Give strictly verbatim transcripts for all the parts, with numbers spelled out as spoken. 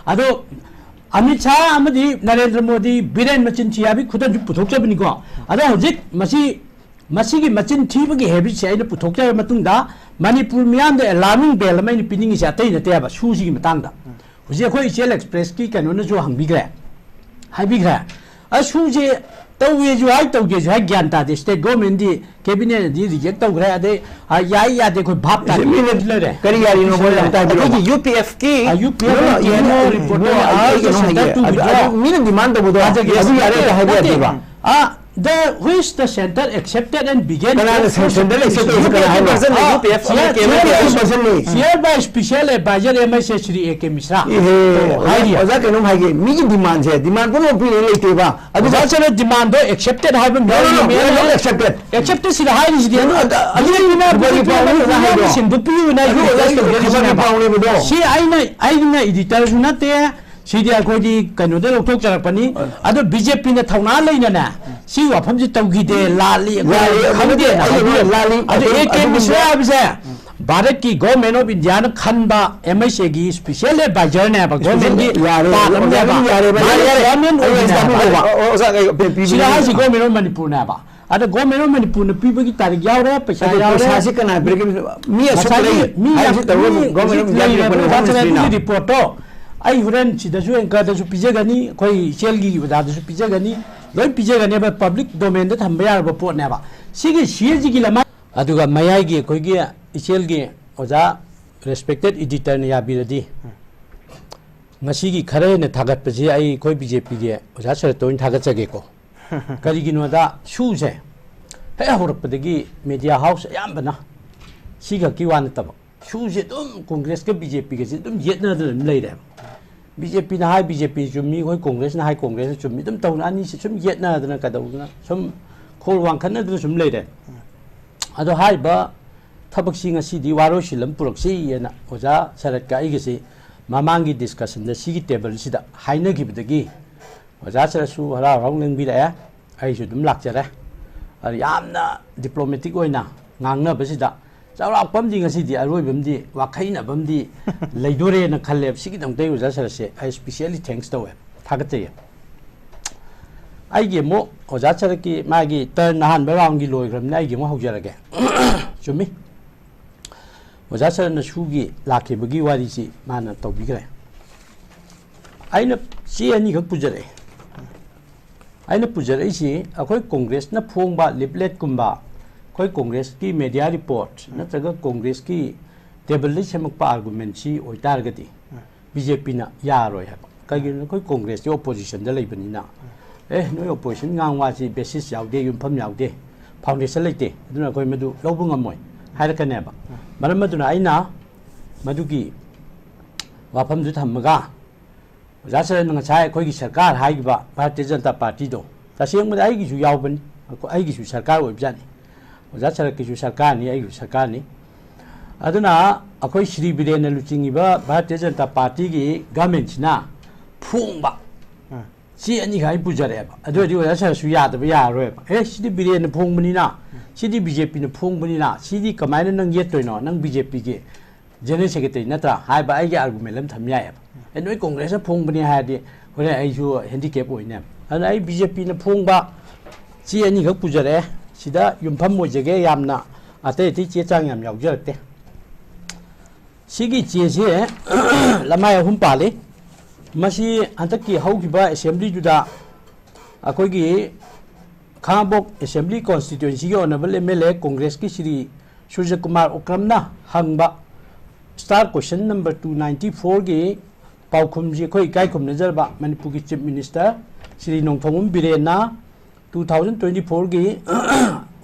ꯑꯗꯣ ꯑꯃꯤꯠ ꯁꯥꯍ ꯑꯃꯗꯤ ꯅꯔꯦꯟꯗ꯭ꯔ ꯃꯣꯗꯤ, ꯕꯤꯔꯦꯟ ꯃꯆꯤꯟ ꯊꯤ ꯍꯥꯏꯕꯒꯤ ꯈꯨꯗꯝꯁꯨ ꯄꯨꯊꯣꯛꯆꯕꯅꯤꯀꯣ꯫ ꯑꯗꯣ ꯍꯧꯖꯤꯛ ꯃꯁꯤ, ꯃꯁꯤꯒꯤ ꯃꯆꯤꯟ ꯊꯤꯕꯒꯤ habitꯁꯦ ꯑꯩꯅ ꯄꯨꯊꯣꯛꯆꯔꯕ ꯃꯇꯨꯡꯗ, ꯃꯅꯤꯄꯨꯔ ꯃꯤꯌꯥꯝꯗ alarming bell ꯑꯃ ꯑꯩꯅ ꯄꯤꯅꯤꯡꯉꯤꯁꯦ ꯑꯇꯩ ꯅꯠꯇꯦ ꯍꯥꯏꯕ, ꯁꯨꯁꯤꯒꯤ ꯃꯇꯥꯡꯗ꯫ ꯍꯧꯖꯤꯛ ꯑꯩꯈꯣꯏ ꯏꯆꯦꯜ ꯑꯦꯛꯁꯄ꯭ꯔꯦꯁꯀꯤ ꯀꯩꯅꯣꯅꯁꯨ ꯍꯪꯕꯤꯈ꯭ꯔꯦ, ꯍꯥꯏꯕꯤꯈ꯭ꯔꯦ꯫ ꯑ, ꯁꯨꯁꯦ ꯇꯧꯋꯦꯁꯨ ꯍꯥꯏ, ꯇꯧꯗꯦꯁꯨ ꯍꯥꯏ, ꯒ꯭ꯌꯥꯟ ꯇꯥꯗꯦ꯫ State governmentꯗꯤ, cabinetꯅꯗꯤ reject ꯇꯧꯈ꯭ꯔꯦ, ꯑꯗꯩ, ꯑ, ꯌꯥꯏ ꯌꯥꯗꯦ ꯑꯩꯈꯣꯏ ꯚꯥꯞ ꯇꯥꯗꯦ꯫ ꯃꯤꯅ ꯂꯩꯔꯦ꯫ ꯀꯔꯤ ꯌꯥꯔꯤꯅꯣ ꯃꯣꯏꯅ ꯑꯝꯇ ꯍꯥꯏꯕꯤꯔꯛꯑꯣ꯫ ꯑꯩꯈꯣꯏꯒꯤ UPFꯀꯤ, ꯑ, UPF No, no, ꯀꯤ ꯑꯦꯟ ꯑꯣ no, ꯔꯤꯄꯣꯔꯠꯇ no, ꯑꯩ, ꯑꯩ ꯀꯩꯅꯣ ꯍꯥꯏꯒꯦ꯫ ꯑꯗꯨ, ꯑꯗꯨ ꯃꯤꯅ demand ꯇꯧꯕꯗꯣ, ꯑꯗꯨꯒꯤ ꯑꯗꯨ ꯌꯥꯔꯦ ꯅꯠꯇꯦ, ꯍꯥꯏꯕ ꯅꯠꯇꯦ꯫ ꯌꯥꯗꯦꯕ꯫ ꯑ, the which the center accepted and began ꯀꯅꯥꯅ to ꯁꯦꯟ-, central accept ꯇꯧꯔꯤꯁꯦ ꯀꯅꯥ ꯍꯥꯏꯅꯣ? UPF ꯑꯃ chairman ꯀꯦ ꯑꯦꯝ ꯁꯤꯅꯤ꯫ Chair by special advisor M I C Shri A K Mishra. ꯏꯍꯦ, ꯑꯣ, ꯑꯣꯖꯥ, ꯍꯥꯏꯔꯤꯌꯦ꯫ ꯑꯣꯖꯥ ꯀꯩꯅꯣꯝ ꯍꯥꯏꯒꯦ, ꯃꯤꯒꯤ demandꯁꯦ, demand ꯄꯨꯝꯅꯃꯛ ꯄꯤꯔꯤꯉꯩ ꯂꯩꯇꯦꯕ꯫ ꯑꯗꯨ ꯑꯣꯖꯥ ꯁꯤꯅ demandꯗꯣ accepted ꯍꯥꯏꯕ ꯑꯃ No, no, no, ꯌꯥꯎꯔꯤꯅꯦ꯫ We are not accepted꯫ Accepted ꯁꯤꯗ ꯍꯥꯏꯔꯤꯁꯤꯗꯤ꯫ No, no, ꯑꯗ-, ꯑꯗꯨ ꯕꯤꯖꯦꯄꯤꯅ ꯈꯕꯔꯒꯤ ꯕꯤꯖꯦꯄꯤꯅ ꯄꯥꯎꯅꯦ ꯑꯣꯖꯥ ꯍꯥꯏꯗꯣ꯫ ꯁꯤꯟꯗꯣꯛꯄꯤꯌꯨꯅ ꯑꯗꯨ ꯑꯣꯖꯥꯒꯤ request ꯇꯧꯖꯔꯤꯁꯤꯅꯦꯕ꯫ ꯈꯕꯔꯒꯤ ꯄꯥꯎꯅꯦꯕꯗꯣ꯫ ꯁꯤ ꯑꯩꯅ, ꯑꯩꯅ editorꯁꯨ ꯅꯠꯇꯦ, ꯁꯤꯗꯤ ꯑꯩꯈꯣꯏꯗꯤ ꯀꯩꯅꯣꯗ ꯂꯧꯊꯣꯛꯆꯔꯛꯄꯅꯤ꯫ ꯑꯗꯣ ꯕꯤꯖꯦꯄꯤꯅ ꯊꯧꯅꯥ ꯂꯩꯅꯅꯦ ꯁꯤ ꯋꯥꯐꯝꯁꯤ ꯇꯧꯈꯤꯗꯦ, ꯂꯥꯜꯂꯤ, ꯑꯩꯈꯣꯏ ꯂꯥꯜꯂꯤ, ꯑꯗꯨ ꯈꯪꯗꯦꯅ ꯑꯗꯨ ꯍꯥꯏꯕꯤꯔꯝꯃꯤ꯫ ꯂꯥꯜꯂꯤ, ꯑꯗꯨ ꯑꯗꯨ ꯑꯦ ꯀꯦ ꯑꯗꯨꯒꯨꯝꯕ ꯃꯤꯁ꯭ꯔꯥ ꯍꯥꯏꯕꯁꯦ ꯚꯥꯔꯠꯀꯤ Government of Indiaꯅ ꯈꯟꯕ M I Cꯒꯤ special advisorꯅꯦꯕ, governmentꯀꯤ ꯌꯥꯔꯦ, part ꯑꯃꯅꯦꯕ꯫ ꯌꯥꯔꯦ, ꯌꯥꯔꯦ, ꯃꯥꯅ ꯌꯥꯔꯦ꯫ Chairman ꯑꯩ ꯑꯣꯏꯕꯅꯦꯕ꯫ ꯇꯥꯛꯄꯤꯔꯣꯕ꯫ ꯑꯣ, ꯑꯣ, ꯑꯣꯖꯥ, ꯑꯩ ꯄꯤ-, ꯄꯤꯕꯤꯒꯦ꯫ ꯁꯤꯗ ꯍꯥꯏꯁꯤ Government of ꯃꯅꯤꯄꯨꯔꯅꯦꯕ꯫ ꯑꯗ Government of ꯃꯅꯤꯄꯨꯔꯅ ꯄꯤꯕꯒꯤ ꯇꯥꯔꯤꯛ ꯌꯥꯎꯔꯦ, ꯄꯩꯁꯥ ꯑꯗꯣ ꯌꯥꯎꯔꯦ꯫ ꯄꯩꯁꯥꯁꯤ ꯀꯅꯥ ꯄꯤꯔꯛꯀꯦ? ꯃꯤ ꯑꯁꯨꯛ ꯉꯁꯥꯏꯒꯤ ꯂꯩ ꯃꯤ ꯍꯥꯏꯕꯁꯤ ꯌꯥꯝ, ꯇꯧꯔꯒ ꯃꯤ Government of ꯍꯧꯖꯤꯛ India ꯂꯩꯔꯦꯕ ꯄꯤꯔꯛꯄꯅꯦ, ꯑꯣꯖꯥ Home ꯁꯅꯥꯇꯣꯝꯕꯤ, Ministryꯅ꯫ ꯑꯗꯨꯒꯤ reportꯇꯣ ꯑꯩ ꯍꯣꯔꯦꯟ ꯁꯤꯗꯁꯨ anchorꯗꯁꯨ ꯄꯤꯖꯒꯅꯤ, ꯑꯩꯈꯣꯏ ꯏꯆꯦꯜꯒꯤ ꯑꯣꯖꯥꯗꯁꯨ ꯄꯤꯖꯒꯅꯤ, ꯂꯣꯏ ꯄꯤꯖꯒꯅꯦꯕ, public domainꯗ ꯊꯝꯕ ꯌꯥꯔꯕ ꯄꯣꯠꯅꯦꯕ꯫ ꯁꯤꯒꯤ ꯁꯤ ꯑꯦꯁꯤꯒꯤ ꯂꯃꯥꯏ ꯑꯗꯨꯒ ꯃꯌꯥꯏꯒꯤ ꯑꯩꯈꯣꯏꯒꯤ ꯏꯆꯦꯜꯒꯤ ꯑꯣꯖꯥ respected editorꯅ ꯌꯥꯕꯤꯔꯗꯤ, ꯉꯁꯤꯒꯤ ꯈꯔ ꯍꯦꯟꯅ ꯊꯥꯒꯠꯄꯁꯤ ꯑꯩ ꯑꯩꯈꯣꯏ ꯕꯤ ꯖꯦ ꯄꯤꯒꯤ ꯑꯣꯖꯥ ꯁꯔꯠꯇ ꯑꯣꯏꯅ ꯊꯥꯒꯠꯆꯒꯦꯀꯣ꯫ ꯀꯔꯤꯒꯤꯅꯣꯗ ꯁꯨꯁꯦ ꯍꯦꯛ ꯍꯧꯔꯛꯄꯗꯒꯤ media house ꯑꯌꯥꯝꯕꯅ ꯁꯤꯈꯛꯀꯤ ꯋꯥ ꯅꯠꯇꯕ, ꯁꯨꯁꯦ ꯑꯗꯨꯝ ꯀꯣꯡꯒ꯭ꯔꯦꯁꯀ ꯕꯤ ꯖꯦ ꯄꯤꯒꯁꯦ ꯑꯗꯨꯝ ꯌꯦꯠꯅꯗꯅ ꯑꯗꯨꯝ ꯂꯩꯔꯦꯕ꯫ ꯕꯤ ꯖꯦ ꯄꯤꯅ ꯍꯥꯏ ꯕꯤ ꯖꯦ ꯄꯤ ꯆꯨꯝꯃꯤ, ꯑꯩꯈꯣꯏ ꯀꯣꯡꯒ꯭ꯔꯦꯁꯅ ꯍꯥꯏ ꯀꯣꯡꯒ꯭ꯔꯦꯁꯅ ꯆꯨꯝꯃꯤ, ꯑꯗꯨꯝ ꯇꯧꯅ ꯑꯅꯤꯁꯤ ꯁꯨꯝ ꯌꯦꯠꯅꯗꯅ ꯀꯩꯗꯧꯗꯅ ꯁꯨꯝ ꯈꯣꯜ ꯋꯥꯡꯈꯠꯅꯗꯅ ꯁꯨꯝ ꯂꯩꯔꯦ꯫ ꯑꯗꯣ ꯍꯥꯏꯔꯤꯕ ꯊꯕꯛꯁꯤ ꯉꯁꯤꯗꯤ ꯋꯥꯔꯣꯏꯁꯤꯜ ꯑꯃ ꯄꯨꯔꯛꯁꯤ ꯍꯥꯏꯅ ꯑꯣꯖꯥ ꯁꯔꯠꯀ ꯑꯩꯒꯁꯤ ꯃꯃꯥꯡꯒꯤ discussionꯗ ꯁꯤꯒꯤ tableꯁꯤꯗ ꯍꯥꯏꯅꯈꯤꯕꯗꯒꯤ ꯑꯣꯖꯥ ꯁꯔꯠꯁꯨ ꯍꯔꯥꯎ ꯍꯔꯥꯎ ꯂꯦꯡꯕꯤꯔꯛꯑꯦ, ꯑꯩꯁꯨ ꯑꯗꯨꯝ ꯂꯥꯛꯆꯔꯦ꯫ ꯑꯗ ꯌꯥꯝꯅ diplomatic ꯑꯣꯏꯅ ꯉꯥꯡꯅꯕꯁꯤꯗ ꯆꯥꯎꯔꯥꯛꯄ ꯑꯃꯗꯤ ꯉꯁꯤꯗꯤ ꯑꯔꯣꯏꯕ ꯑꯃꯗꯤ ꯋꯥꯈꯩꯅꯕ ꯑꯃꯗꯤ ꯂꯩꯗꯣꯔꯦꯅ ꯈꯜꯂꯦꯕ꯫ ꯁꯤꯒꯤꯗꯃꯛꯇ ꯑꯩ ꯑꯣꯖꯥ ꯁꯥꯔꯁꯦ ꯑꯩ specially thanks ꯇꯧꯋꯦ, ꯊꯥꯒꯠꯆꯩꯌꯦ꯫ ꯑꯩꯒꯤ ꯑꯃꯨꯛ ꯑꯣꯖꯥ ꯁꯥꯔꯀꯤ ꯃꯥꯒꯤ turn ꯑꯍꯥꯟꯕ roundꯒꯤ ꯂꯣꯏꯈ꯭ꯔꯕꯅꯤꯅ ꯑꯩꯒꯤ ꯑꯃꯨꯛ ꯍꯧꯖꯔꯒꯦ꯫ ꯆꯨꯝꯃꯤ, ꯑꯣꯖꯥ ꯁꯥꯔꯅ ꯁꯨꯒꯤ ꯂꯥꯛꯈꯤꯕꯒꯤ ꯋꯥꯔꯤꯁꯤ ꯃꯥꯅ ꯇꯧꯕꯤꯈ꯭ꯔꯦ꯫ ꯑꯩꯅ ꯆꯦ ꯑꯅꯤꯈꯛ ꯄꯨꯖꯔꯛꯑꯦ꯫ ꯑꯩꯅ ꯄꯨꯖꯔꯛꯏꯁꯤ ꯑꯩꯈꯣꯏ ꯀꯣꯡꯒ꯭ꯔꯦꯁꯅ ꯐꯣꯡꯕ leafletꯀꯨꯝꯕ, ꯑꯩꯈꯣꯏ ꯀꯣꯡꯒ꯭ꯔꯦꯁꯀꯤ media report ꯅꯠꯇ꯭ꯔꯒ ꯀꯣꯡꯒ꯭ꯔꯦꯁꯀꯤ tableꯗ ꯁꯦꯝꯃꯛꯄ argumentꯁꯤ ꯑꯣꯏꯇꯥꯔꯒꯗꯤ BJPꯅ ꯌꯥꯔꯣꯏ ꯍꯥꯏꯕ꯫ ꯀꯩꯒꯤꯅꯣ? ꯑꯩꯈꯣꯏ ꯀꯣꯡꯒ꯭ꯔꯦꯁꯇꯤ oppositionꯗ ꯂꯩꯕꯅꯤꯅ꯫ ꯑꯦ, ꯅꯣꯏ opposition ꯉꯥꯡ ꯋꯥꯁꯤ basis ꯌꯥꯎꯗꯦ, ꯌꯨꯝꯐꯝ ꯌꯥꯎꯗꯦ, foundation ꯂꯩꯇꯦ, ꯑꯗꯨꯅ ꯑꯩꯈꯣꯏ ꯃꯗꯨ ꯂꯧꯕ ꯉꯝꯃꯣꯏ ꯍꯥꯏꯔꯛꯀꯅꯦꯕ꯫ ꯃꯔꯝ ꯑꯗꯨꯅ ꯑꯩꯅ ꯃꯗꯨꯒꯤ ꯋꯥꯐꯝꯗꯨ ꯊꯝꯃꯒ, ꯑꯣꯖꯥ ꯁꯥꯔꯅ ꯉꯁꯥꯏ ꯑꯩꯈꯣꯏꯒꯤ ꯁꯔꯀꯥꯔ ꯍꯥꯏꯈꯤꯕ ꯚꯥꯔꯇꯤꯌ ꯖꯅꯇꯥ ꯄꯥꯔꯇꯤꯗꯣ, ꯇꯁꯦꯡꯕꯗꯤ ꯑꯩꯒꯤꯁꯨ ꯌꯥꯎꯕꯅꯤ, ꯑꯩꯈꯣꯏ, ꯑꯩꯒꯤꯁꯨ ꯁꯔꯀꯥꯔ ꯑꯣꯏꯕꯖꯥꯠꯅꯤ꯫ ꯑꯣꯖꯥ ꯁꯥꯔꯀꯤꯁꯨ ꯁꯔꯀꯥꯔꯅꯤ, ꯑꯩꯒꯤꯁꯨ ꯁꯔꯀꯥꯔꯅꯤ꯫ ꯑꯗꯨꯅ ꯑꯩꯈꯣꯏ ꯁ꯭ꯔꯤ ꯕꯤꯔꯦꯟꯅ ꯂꯨꯆꯤꯡꯉꯤꯕ ꯚꯥꯔꯇꯤꯌ ꯖꯅꯇꯥ ꯄꯥꯔꯇꯤꯒꯤ governmentꯁꯤꯅ ꯐꯣꯡꯕ ꯑꯥ꯫ ꯆꯦ ꯑꯅꯤꯈꯛ ꯑꯩ ꯄꯨꯖꯔꯛꯑꯦꯕ꯫ ꯑꯗꯨ ꯑꯣꯏꯔꯗꯤ ꯑꯣꯖꯥ ꯁꯥꯔꯁꯨ ꯌꯥꯗꯕ ꯌꯥꯔꯔꯣꯏꯕ꯫ ꯑꯦ, ꯁꯤꯗꯤ ꯕꯤꯔꯦꯟꯅ ꯐꯣꯡꯕꯅꯤꯅ, ꯁꯤꯗꯤ BJPꯅ ꯐꯣꯡꯕꯅꯤꯅ, ꯁꯤꯗꯤ ꯀꯃꯥꯏꯅ ꯅꯪ ꯌꯦꯠꯇꯣꯏꯅꯣ? ꯅꯪ BJPꯒꯤ general secretary ꯅꯠꯇ꯭ꯔꯥ? ꯍꯥꯏꯕ ꯑꯩꯒꯤ argument ꯑꯃ ꯊꯝ ꯌꯥꯏꯑꯕ꯫ ꯑꯦ, ꯅꯣꯏ ꯀꯣꯡꯒ꯭ꯔꯦꯁꯅ ꯐꯣꯡꯕꯅꯤ ꯍꯥꯏꯔꯗꯤ ꯍꯣꯔꯦꯟ ꯑꯩꯁꯨ handicap ꯑꯣꯏꯅꯦꯕ꯫ ꯑꯗꯨꯅ ꯑꯩ BJPꯅ ꯐꯣꯡꯕ ꯆꯦ ꯑꯅꯤꯈꯛ ꯄꯨꯖꯔꯛꯑꯦ꯫ ꯁꯤꯗ ꯌꯨꯝꯐꯝ ꯑꯣꯏꯖꯒꯦ, ꯌꯥꯝꯅ ꯑꯇꯩ ꯑꯇꯩ ꯆꯦ ꯆꯥꯡ ꯌꯥꯝ ꯌꯥꯎꯖꯔꯛꯇꯦ꯫ ꯁꯤꯒꯤ ꯆꯦꯁꯦ ꯂꯃꯥꯏ ꯑꯍꯨꯝ ꯄꯥꯜꯂꯤ꯫ ꯃꯁꯤ ꯍꯟꯗꯛꯀꯤ ꯍꯧꯈꯤꯕ assemblyꯗꯨꯗ ꯑꯩꯈꯣꯏꯒꯤ ꯈꯥꯉꯕꯣꯛ assembly constituencyꯒꯤ honourable MLA ꯀꯣꯡꯒ꯭ꯔꯦꯁꯀꯤ ꯁ꯭ꯔꯤ ꯁꯨꯔꯖꯀꯨꯃꯥꯔ ꯎꯀ꯭ꯔꯝꯅ ꯍꯪꯕ star question number two ninety fourꯒꯤ ꯄꯥꯎꯈꯨꯝꯁꯤ ꯑꯩꯈꯣꯏ ꯏꯀꯥꯏ ꯈꯨꯝꯅꯖꯔꯕ ꯃꯅꯤꯄꯨꯔꯒꯤ Chief Minister Shri Nongthombam ꯕꯤꯔꯦꯟꯅ two thousand twenty fourꯒꯤ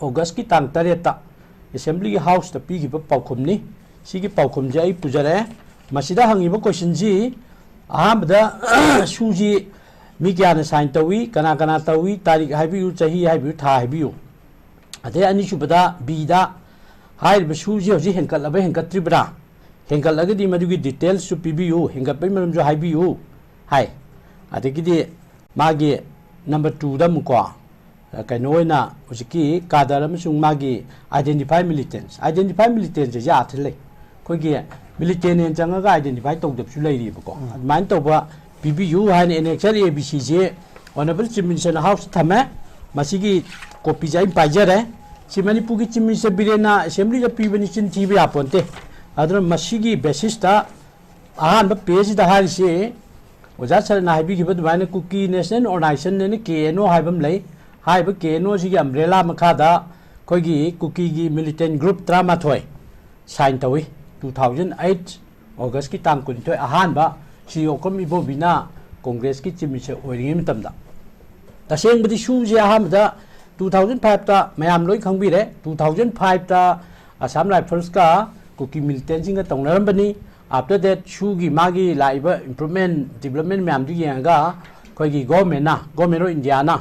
Augustꯀꯤ ꯇꯥꯡ ꯇꯔꯦꯠꯇ assemblyꯒꯤ houseꯇ ꯄꯤꯈꯤꯕ ꯄꯥꯎꯈꯨꯝꯅꯤ꯫ ꯁꯤꯒꯤ ꯄꯥꯎꯈꯨꯝꯁꯦ ꯑꯩ ꯄꯨꯖꯔꯛꯑꯦ꯫ ꯃꯁꯤꯗ ꯍꯪꯉꯤꯕ questionꯁꯤ ꯑꯍꯥꯟꯕꯗ ꯁꯨꯁꯤ ꯃꯤ ꯀꯌꯥꯅ sign ꯇꯧꯏ, ꯀꯅꯥ ꯀꯅꯥ ꯇꯧꯏ, ꯇꯥꯔꯤꯛ ꯍꯥꯏꯕꯤꯌꯨ, ꯆꯍꯤ ꯍꯥꯏꯕꯤꯌꯨ, ꯊꯥ ꯍꯥꯏꯕꯤꯌꯨ꯫ ꯑꯗꯩ ꯑꯅꯤꯁꯨꯕꯗ Bꯗ ꯍꯥꯏꯔꯤꯕ ꯁꯨꯁꯤ ꯍꯧꯖꯤꯛ ꯍꯦꯟꯒꯠꯂꯕ ꯍꯦꯟꯒꯠꯇ꯭ꯔꯤꯕ꯭ꯔꯥ? ꯍꯦꯟꯒꯠꯂꯒꯗꯤ ꯃꯗꯨꯒꯤ detailsꯁꯨ ꯄꯤꯕꯤꯌꯨ, ꯍꯦꯟꯒꯠꯄꯒꯤ ꯃꯔꯝꯁꯨ ꯍꯥꯏꯕꯤꯌꯨ ꯍꯥꯏ꯫ ꯑꯗꯒꯤꯗꯤ ꯃꯥꯒꯤ number twoꯗ ꯑꯃꯨꯛꯀꯣ ꯀꯩꯅꯣ ꯑꯣꯏꯅ ꯍꯧꯖꯤꯛꯀꯤ ꯀꯥꯗꯔ ꯑꯃꯁꯨꯡ ꯃꯥꯒꯤ identify militants, identify militants ꯁꯦ ꯑꯥꯔꯊ ꯂꯩ꯫ ꯑꯩꯈꯣꯏꯒꯤ militant ꯍꯦꯟꯅ ꯆꯪꯉꯒ identify ꯇꯧꯗꯕꯁꯨ ꯂꯩꯔꯤꯕꯀꯣ꯫ ꯑꯗꯨꯃꯥꯏꯅ ꯇꯧꯕ ꯄꯤꯕꯤꯌꯨ ꯍꯥꯏꯅ Annexure A B C say Honourable Chief Minister ꯅ House ꯇ ꯊꯝꯃꯦ꯫ ꯃꯁꯤꯒꯤ copy ꯁꯦ ꯑꯩꯅ ꯄꯥꯏꯖꯔꯦ꯫ ꯁꯤ ꯃꯅꯤꯄꯨꯔꯒꯤ Chief Minister ꯕꯤꯔꯦꯟꯅ Assembly ꯗ ꯄꯤꯕꯅꯤ, ꯆꯤꯟ ꯊꯤꯕ ꯌꯥꯄꯣꯟꯇꯦ꯫ ꯑꯗꯨꯅ ꯃꯁꯤꯒꯤ basis ꯇ ꯑꯍꯥꯟꯕ page ꯁꯤꯗ ꯍꯥꯏꯔꯤꯁꯤ ꯑꯣꯖꯥ ꯁꯔꯅ ꯍꯥꯏꯕꯤꯈꯤꯕ ꯑꯗꯨꯃꯥꯏꯅ Kuki National Organisation ꯅ K N O ꯍꯥꯏꯕ ꯑꯃ ꯂꯩ꯫ ꯍꯥꯏꯔꯤꯕ K N O ꯁꯤꯒꯤ umbrella ꯃꯈꯥꯗ ꯑꯩꯈꯣꯏꯒꯤ ꯀꯨꯀꯤꯒꯤ militant group ꯇꯔꯥꯃꯥꯊꯣꯏ sign ꯇꯧꯏ꯫ Two thousand eight August ꯀꯤ ꯇꯥꯡ ꯀꯨꯟꯅꯤꯊꯣꯏ ꯑꯍꯥꯟꯕ ꯁꯤ ꯑꯣꯀꯝ ꯏꯕꯣꯕꯤꯅ Congress ꯀꯤ Chief Minister ꯑꯣꯏꯔꯤꯉꯩ ꯃꯇꯝꯗ꯫ ꯇꯁꯦꯡꯕꯗꯤ ꯁꯨꯁꯦ ꯑꯍꯥꯟꯕꯗ two thousand five ꯇ ꯃꯌꯥꯝ ꯂꯣꯏ ꯈꯪꯕꯤꯔꯦ꯫ Two thousand five ꯇ Assam Rifles ꯀ ꯀꯨꯀꯤ militant ꯁꯤꯡꯒ ꯇꯧꯅꯔꯝꯕꯅꯤ꯫ After that ꯁꯨꯒꯤ ꯃꯥꯒꯤ ꯂꯥꯛꯏꯕ improvement, development ꯃꯌꯥꯝꯗꯨ ꯌꯦꯡꯉꯒ ꯑꯩꯈꯣꯏꯒꯤ government ꯅ, Government of India ꯅ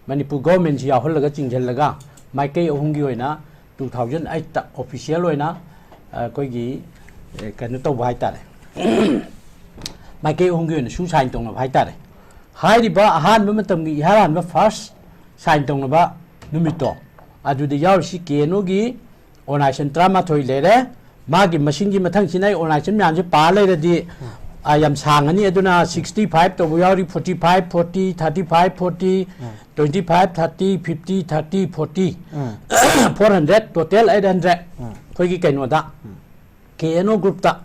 ꯃꯅꯤꯄꯨꯔ government ꯁꯤ ꯌꯥꯎꯍꯜꯂꯒ ꯆꯤꯡꯁꯤꯜꯂꯒ ꯃꯥꯏꯀꯩ ꯑꯍꯨꯝꯒꯤ ꯑꯣꯏꯅ two thousand eight ꯇ official ꯑꯣꯏꯅ ꯑꯩꯈꯣꯏꯒꯤ, ꯑꯦ, ꯀꯩꯅꯣ ꯇꯧꯕ ꯍꯥꯏꯇꯥꯔꯦ꯫ ꯃꯥꯏꯀꯩ ꯑꯍꯨꯝꯒꯤ ꯑꯣꯏꯅ ꯁꯨ sign ꯇꯧꯅꯕ ꯍꯥꯏꯇꯥꯔꯦ꯫ ꯍꯥꯏꯔꯤꯕ ꯑꯍꯥꯟꯕ ꯃꯇꯝꯒꯤ ꯏꯍꯥꯟ ꯍꯥꯟꯕ first sign ꯇꯧꯅꯕ ꯅꯨꯃꯤꯠꯇꯣ, ꯑꯗꯨꯗ ꯌꯥꯎꯔꯤꯁꯤ K N O ꯒꯤ organisation ꯇꯔꯥꯃꯥꯊꯣꯏ ꯂꯩꯔꯦ꯫ ꯃꯥꯒꯤ ꯃꯁꯤꯡꯒꯤ ꯃꯊꯪꯁꯤꯅ ꯑꯩ organisation ꯃꯌꯥꯝꯁꯦ ꯄꯥ ꯂꯩꯔꯗꯤ, ꯑ, ꯌꯥꯝ ꯁꯥꯡꯉꯅꯤ꯫ ꯑꯗꯨꯅ sixty five ꯇꯧꯕ ꯌꯥꯎꯔꯤ, forty five, forty, thirty five, forty, twenty five, thirty, fifty, thirty, forty, four hundred, total eight hundred꯫ ꯑꯩꯈꯣꯏꯒꯤ ꯀꯩꯅꯣꯗ, K N O group ꯇ꯫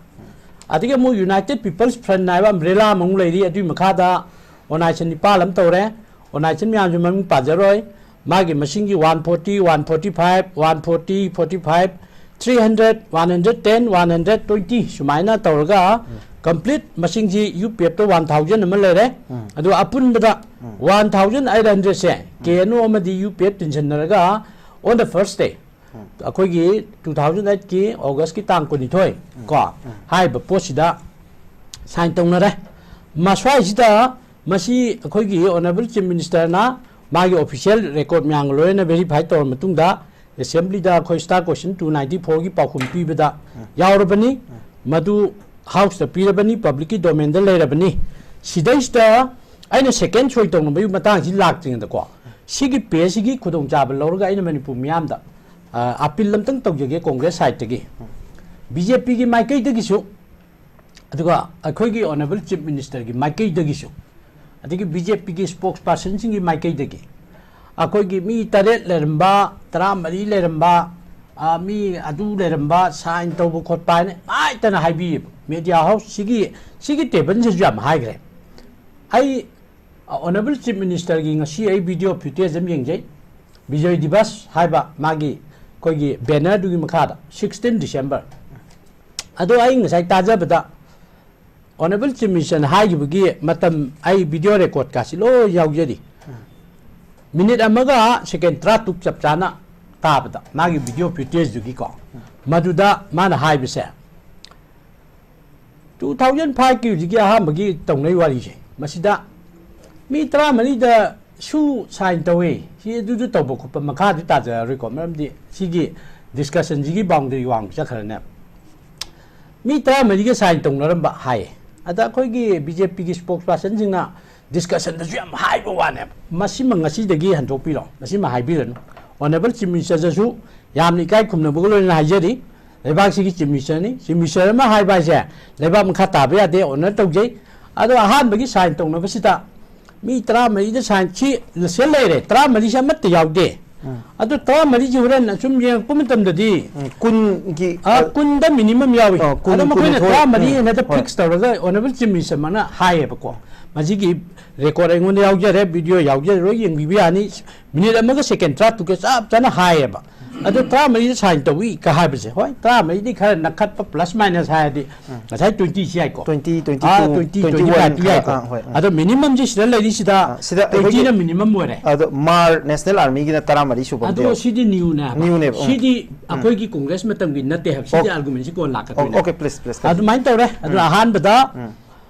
ꯑꯗꯒꯤ ꯑꯃꯨꯛ United People's Front ꯍꯥꯏꯕ umbrella ꯑꯃꯃꯨꯛ ꯂꯩꯔꯤ꯫ ꯑꯗꯨꯒꯤ ꯃꯈꯥꯗ organisation ꯅꯤꯄꯥꯜ ꯑꯃ ꯇꯧꯔꯦ꯫ Organisation ꯃꯌꯥꯝꯁꯨ ꯃꯃꯤꯡ ꯄꯥꯖꯔꯣꯏ꯫ ꯃꯥꯒꯤ ꯃꯁꯤꯡꯒꯤ one forty, one forty five, one forty, forty five, three hundred, one hundred ten, one hundred twenty ꯁꯨꯃꯥꯏꯅ ꯇꯧꯔꯒ complete ꯃꯁꯤꯡꯁꯤ U P F ꯇ one thousand ꯑꯃ ꯂꯩꯔꯦ꯫ ꯑꯗꯨꯒ ꯑꯄꯨꯟꯕꯗ one thousand eight hundred ꯁꯦ K N O ꯑꯃꯗꯤ U P F ꯇꯤꯟꯁꯤꯟꯅꯔꯒ on the first day, ꯑꯩꯈꯣꯏꯒꯤ two thousand eight ꯀꯤ August ꯀꯤ ꯇꯥꯡ ꯀꯨꯟꯅꯤꯊꯣꯏ ꯀꯣ, ꯍꯥꯏꯔꯤꯕ ꯄꯣꯠꯁꯤꯗ sign ꯇꯧꯅꯔꯦ꯫ ꯃꯁ꯭ꯋꯥꯏꯁꯤꯗ ꯃꯁꯤ ꯑꯩꯈꯣꯏꯒꯤ Honourable Chief Minister ꯅ ꯃꯥꯒꯤ official record ꯃꯌꯥꯝꯒ ꯂꯣꯏꯅꯅ verify ꯇꯧꯔ ꯃꯇꯨꯡꯗ Assembly ꯗ ꯑꯩꯈꯣꯏ Star Question two ninety four ꯒꯤ ꯄꯥꯎꯈꯨꯝ ꯄꯤꯕꯗ ꯌꯥꯎꯔꯕꯅꯤ꯫ ꯃꯗꯨ House ꯇ ꯄꯤꯔꯕꯅꯤ, public ꯀꯤ domain ꯗ ꯂꯩꯔꯕꯅꯤ꯫ ꯁꯤꯗꯩꯁꯤꯗ ꯑꯩꯅ second ꯁꯣꯏ ꯇꯧꯅꯕꯒꯤ ꯃꯇꯥꯡꯁꯤ ꯂꯥꯛꯇ꯭ꯔꯤꯉꯩꯗꯀꯣ, ꯁꯤꯒꯤ ꯄꯦꯁꯤꯒꯤ ꯈꯨꯗꯣꯡꯆꯥꯕ ꯂꯧꯔꯒ ꯑꯩꯅ ꯃꯅꯤꯄꯨꯔ ꯃꯤꯌꯥꯝꯗ ꯑꯄꯤꯜ ꯑꯃꯇꯪ ꯇꯧꯖꯒꯦ, ꯀꯣꯡꯒ꯭ꯔꯦꯁ ꯁꯥꯏꯠꯇꯒꯤ, ꯕꯤ ꯖꯦ ꯄꯤꯒꯤ ꯃꯥꯏꯀꯩꯗꯒꯤꯁꯨ, ꯑꯗꯨꯒ ꯑꯩꯈꯣꯏꯒꯤ ꯑꯣꯅꯔꯦꯕꯜ ꯆꯤꯐ ꯃꯤꯅꯤꯁꯇꯔꯒꯤ ꯃꯥꯏꯀꯩꯗꯒꯤꯁꯨ, ꯑꯗꯒꯤ ꯕꯤ ꯖꯦ ꯄꯤꯒꯤ ꯁ꯭ꯄꯣꯛꯁ ꯄꯥꯔꯁꯟꯁꯤꯡꯒꯤ ꯃꯥꯏꯀꯩꯗꯒꯤ, ꯑꯩꯈꯣꯏꯒꯤ ꯃꯤ ꯇꯔꯦꯠ ꯂꯩꯔꯝꯕ, ꯇꯔꯥꯃꯔꯤ ꯂꯩꯔꯝꯕ, ꯑ, ꯃꯤ ꯑꯗꯨ ꯂꯩꯔꯝꯕ, ꯁꯥꯏꯟ ꯇꯧꯕ ꯈꯣꯠꯄ ꯍꯥꯏꯅ ꯅꯨꯡꯉꯥꯏꯇꯅ ꯍꯥꯏꯕꯤꯌꯦꯕ꯫ ꯃꯦꯗꯤꯌꯥ ꯍꯥꯎꯁ ꯁꯤꯒꯤ, ꯁꯤꯒꯤ ꯇꯦꯕꯜꯁꯤꯁꯨ ꯌꯥꯝ ꯍꯥꯏꯈ꯭ꯔꯦ꯫ ꯑꯩ ꯑꯣꯅꯔꯦꯕꯜ ꯆꯤꯐ ꯃꯤꯅꯤꯁꯇꯔꯒꯤ ꯉꯁꯤ ꯑꯩ ꯚꯤꯗꯤꯑꯣ ꯐꯨꯇꯦꯖ ꯑꯃ ꯌꯦꯡꯖꯩ, ꯕꯤꯖꯣꯏ ꯗꯤꯕꯁ ꯍꯥꯏꯕ ꯃꯥꯒꯤ ꯑꯩꯈꯣꯏꯒꯤ ꯕꯦꯅꯔꯗꯨꯒꯤ ꯃꯈꯥꯗ, ꯁꯤꯛꯁꯇꯤꯟ ꯗꯤꯁꯦꯝꯕꯔ꯫ ꯑꯗꯣ ꯑꯩ ꯉꯁꯥꯏ ꯇꯥꯖꯕꯗ ꯑꯣꯅꯔꯦꯕꯜ ꯆꯤꯐ ꯃꯤꯅꯤꯁꯇꯔꯅ ꯍꯥꯏꯈꯤꯕꯒꯤ ꯃꯇꯝ, ꯑꯩ ꯚꯤꯗꯤꯑꯣ ꯔꯦꯀꯣꯔꯠꯀꯥꯁꯤ ꯂꯣꯏ ꯌꯥꯎꯖꯔꯤ꯫ ꯃꯤꯅꯤꯠ ꯑꯃꯒ ꯁꯦꯀꯦꯟ ꯇꯔꯥꯇꯔꯨꯛ ꯆꯞ ꯆꯥꯅ ꯇꯥꯕꯗ, ꯃꯥꯒꯤ ꯚꯤꯗꯤꯑꯣ ꯐꯨꯇꯦꯖꯇꯨꯒꯤꯀꯣ, ꯃꯗꯨꯗ ꯃꯥꯅ ꯍꯥꯏꯕꯁꯦ, ꯇꯨ ꯊꯥꯎꯖꯟ ꯐꯥꯏꯚꯀꯤ ꯍꯧꯖꯤꯛꯀꯤ ꯑꯍꯥꯟꯕꯒꯤ ꯇꯧꯅꯩ ꯋꯥꯔꯤꯁꯦ, ꯃꯁꯤꯗ ꯃꯤ ꯇꯔꯥꯃꯔꯤꯗ ꯁꯨ ꯁꯥꯏꯟ ꯇꯧꯋꯤ, ꯁꯤ ꯑꯗꯨꯗꯨ ꯇꯧꯕ ꯈꯣꯠꯄ ꯃꯈꯥꯗꯤ ꯇꯥꯖꯔꯔꯣꯏꯀꯣ, ꯃꯔꯝꯗꯤ ꯁꯤꯒꯤ ꯗꯤꯁꯀꯁꯟꯁꯤꯒꯤ ꯕꯥꯎꯟꯗꯔꯤ ꯋꯥꯡ ꯆꯠꯈ꯭ꯔꯅꯦꯕ꯫ ꯃꯤ ꯇꯔꯥꯃꯔꯤꯒ ꯁꯥꯏꯟ ꯇꯧꯅꯔꯝꯕ ꯍꯥꯏꯌꯦ꯫ ꯑꯗ ꯑꯩꯈꯣꯏꯒꯤ ꯕꯤ ꯖꯦ ꯄꯤꯒꯤ ꯁ꯭ꯄꯣꯛꯁ ꯄꯥꯔꯁꯟꯁꯤꯡꯅ ꯗꯤꯁꯀꯁꯟꯗꯁꯨ ꯌꯥꯝ ꯍꯥꯏꯕ ꯋꯥꯅꯦꯕ꯫ ꯃꯁꯤꯃ ꯉꯁꯤꯗꯒꯤ ꯍꯟꯗꯣꯛꯄꯤꯔꯣ, ꯃꯁꯤꯃ ꯍꯥꯏꯕꯤꯔꯅꯨ꯫ ꯑꯣꯅꯔꯦꯕꯜ ꯆꯤꯐ ꯃꯤꯅꯤꯁꯇꯔꯗꯁꯨ ꯌꯥꯝꯅ ꯏꯀꯥꯏ ꯈꯨꯝꯅꯕꯒ ꯂꯣꯏꯅꯅ ꯍꯥꯏꯖꯔꯤ, ꯂꯩꯕꯥꯛꯁꯤꯒꯤ ꯆꯤꯐ ꯃꯤꯅꯤꯁꯇꯔꯅꯤ꯫ ꯆꯤꯐ ꯃꯤꯅꯤꯁꯇꯔ ꯑꯃ ꯍꯥꯏꯕ ꯍꯥꯏꯁꯦ ꯂꯩꯕꯥꯛ ꯃꯈꯥ ꯇꯥꯕ ꯌꯥꯗꯦ, ꯑꯣꯅꯔ ꯇꯧꯖꯩ꯫ ꯑꯗꯣ ꯑꯍꯥꯟꯕꯒꯤ ꯁꯥꯏꯟ ꯇꯧꯅꯕꯁꯤꯗ ꯃꯤ ꯇꯔꯥꯃꯔꯤꯗ ꯁꯥꯏꯟ, ꯁꯤ ꯂꯤꯁ ꯂꯩꯔꯦ, ꯇꯔꯥꯃꯔꯤꯁꯦ ꯑꯃꯠꯇ ꯌꯥꯎꯗꯦ꯫ ꯎꯝ꯫ ꯑꯗꯣ ꯇꯔꯥꯃꯔꯤꯁꯦ ꯍꯣꯔꯦꯟ ꯑꯁꯨꯝ ꯌꯦꯡꯉꯛꯄ ꯃꯇꯝꯗꯗꯤ, ꯎꯝ, ꯀꯨꯟꯒꯤ, ꯑ, ꯑ, ꯀꯨꯟꯗ ꯃꯤꯅꯤꯃꯝ ꯌꯥꯎꯏ꯫ ꯑ, ꯀꯨꯟ, ꯑꯗꯣ ꯃꯈꯣꯏꯅ ꯀꯨꯟꯅꯤꯊꯣꯏ, ꯇꯔꯥꯃꯔꯤ ꯎꯝ, ꯍꯥꯏꯅ ꯍꯣꯏ꯫ ꯐꯤꯛꯁ ꯇꯧꯔꯒ ꯑꯣꯅꯔꯦꯕꯜ ꯆꯤꯐ ꯃꯤꯅꯤꯁꯇꯔ ꯃꯥꯅ ꯍꯥꯏꯌꯦꯕꯀꯣ꯫ ꯃꯁꯤꯒꯤ ꯔꯦꯀꯣꯔꯠ ꯑꯩꯉꯣꯟꯗ ꯌꯥꯎꯖꯔꯦ, ꯚꯤꯗꯤꯑꯣ ꯌꯥꯎꯖꯔꯦ, ꯂꯣꯏ ꯌꯦꯡꯕꯤꯕ ꯌꯥꯅꯤ꯫ ꯃꯤꯅꯤꯠ ꯑꯃꯒ ꯁꯦꯀꯦꯟ ꯇꯔꯥꯇꯔꯨꯛꯀ ꯆꯞ ꯆꯥꯅ ꯍꯥꯏꯌꯦꯕ꯫ ꯑꯗꯣ ꯇꯔꯥꯃꯔꯤꯗ ꯁꯥꯏꯟ ꯇꯧꯏ ꯀ ꯍꯥꯏꯕꯁꯦ, ꯍꯣꯏ, ꯇꯔꯥꯃꯔꯤꯗꯤ ꯈꯔ ꯅꯛꯈꯠꯄ, ꯄ꯭ꯂꯁ ꯃꯥꯏꯅꯁ ꯍꯥꯏꯔꯗꯤ, ꯎꯝ꯫ ꯉꯁꯥꯏ ꯇ꯭ꯋꯦꯟꯇꯤ ꯁꯤ ꯌꯥꯏꯀꯣ꯫ Twenty, twenty two, ah, twenty, twenty one twenty five ꯈꯔ, ꯌꯥꯏꯀꯣ꯫ ꯑꯥ, ꯍꯣꯏ, ꯑꯥ꯫ ꯑꯗꯣ ꯃꯤꯅꯤꯃꯝꯁꯤ ꯁꯤꯗ ꯂꯩꯔꯤꯁꯤꯗ ꯑꯥ, ꯁꯤꯗ ꯑꯩꯈꯣꯏꯒꯤ ꯇ꯭ꯋꯦꯟꯇꯤꯅ ꯃꯤꯅꯤꯃꯝ ꯑꯣꯏꯔꯦ꯫ ꯑꯗꯣ ꯃꯥꯔ ꯅꯦꯁꯅꯦꯜ ꯑꯥꯔꯃꯤꯒꯤꯅ ꯇꯔꯥꯃꯔꯤ ꯁꯨꯕ ꯑꯗꯣ ꯑꯃꯗꯤ ꯌꯥꯎ-, ꯁꯤꯗꯤ ꯅ꯭ꯌꯨꯅꯦ ꯍꯥꯏꯕ꯫ ꯅ꯭ꯌꯨꯅꯦꯕ, ꯎꯝ꯫ ꯁꯤꯗꯤ ꯎꯝ꯫ ꯑꯩꯈꯣꯏꯒꯤ ꯀꯣꯡꯒ꯭ꯔꯦꯁ ꯃꯇꯝꯒꯤ ꯅꯠꯇꯦ ꯍꯥꯏꯕ꯫ ꯁꯤꯗꯤ ꯑꯣ-, ꯑꯥꯔꯒꯨꯃꯦꯟꯁꯤ ꯀꯣꯟꯅ ꯑꯣ-, ꯂꯥꯛꯀꯗꯣꯏꯅꯦ꯫ ꯑꯣꯀꯦ, ꯄ꯭ꯂꯤꯖ, ꯄ꯭ꯂꯤꯖ, ꯑꯗꯨꯃꯥꯏꯅ ꯇꯧꯔꯦ꯫ ꯑꯗꯨꯅ ꯎꯝ꯫ ꯑꯍꯥꯟꯕꯗ ꯎꯝ꯫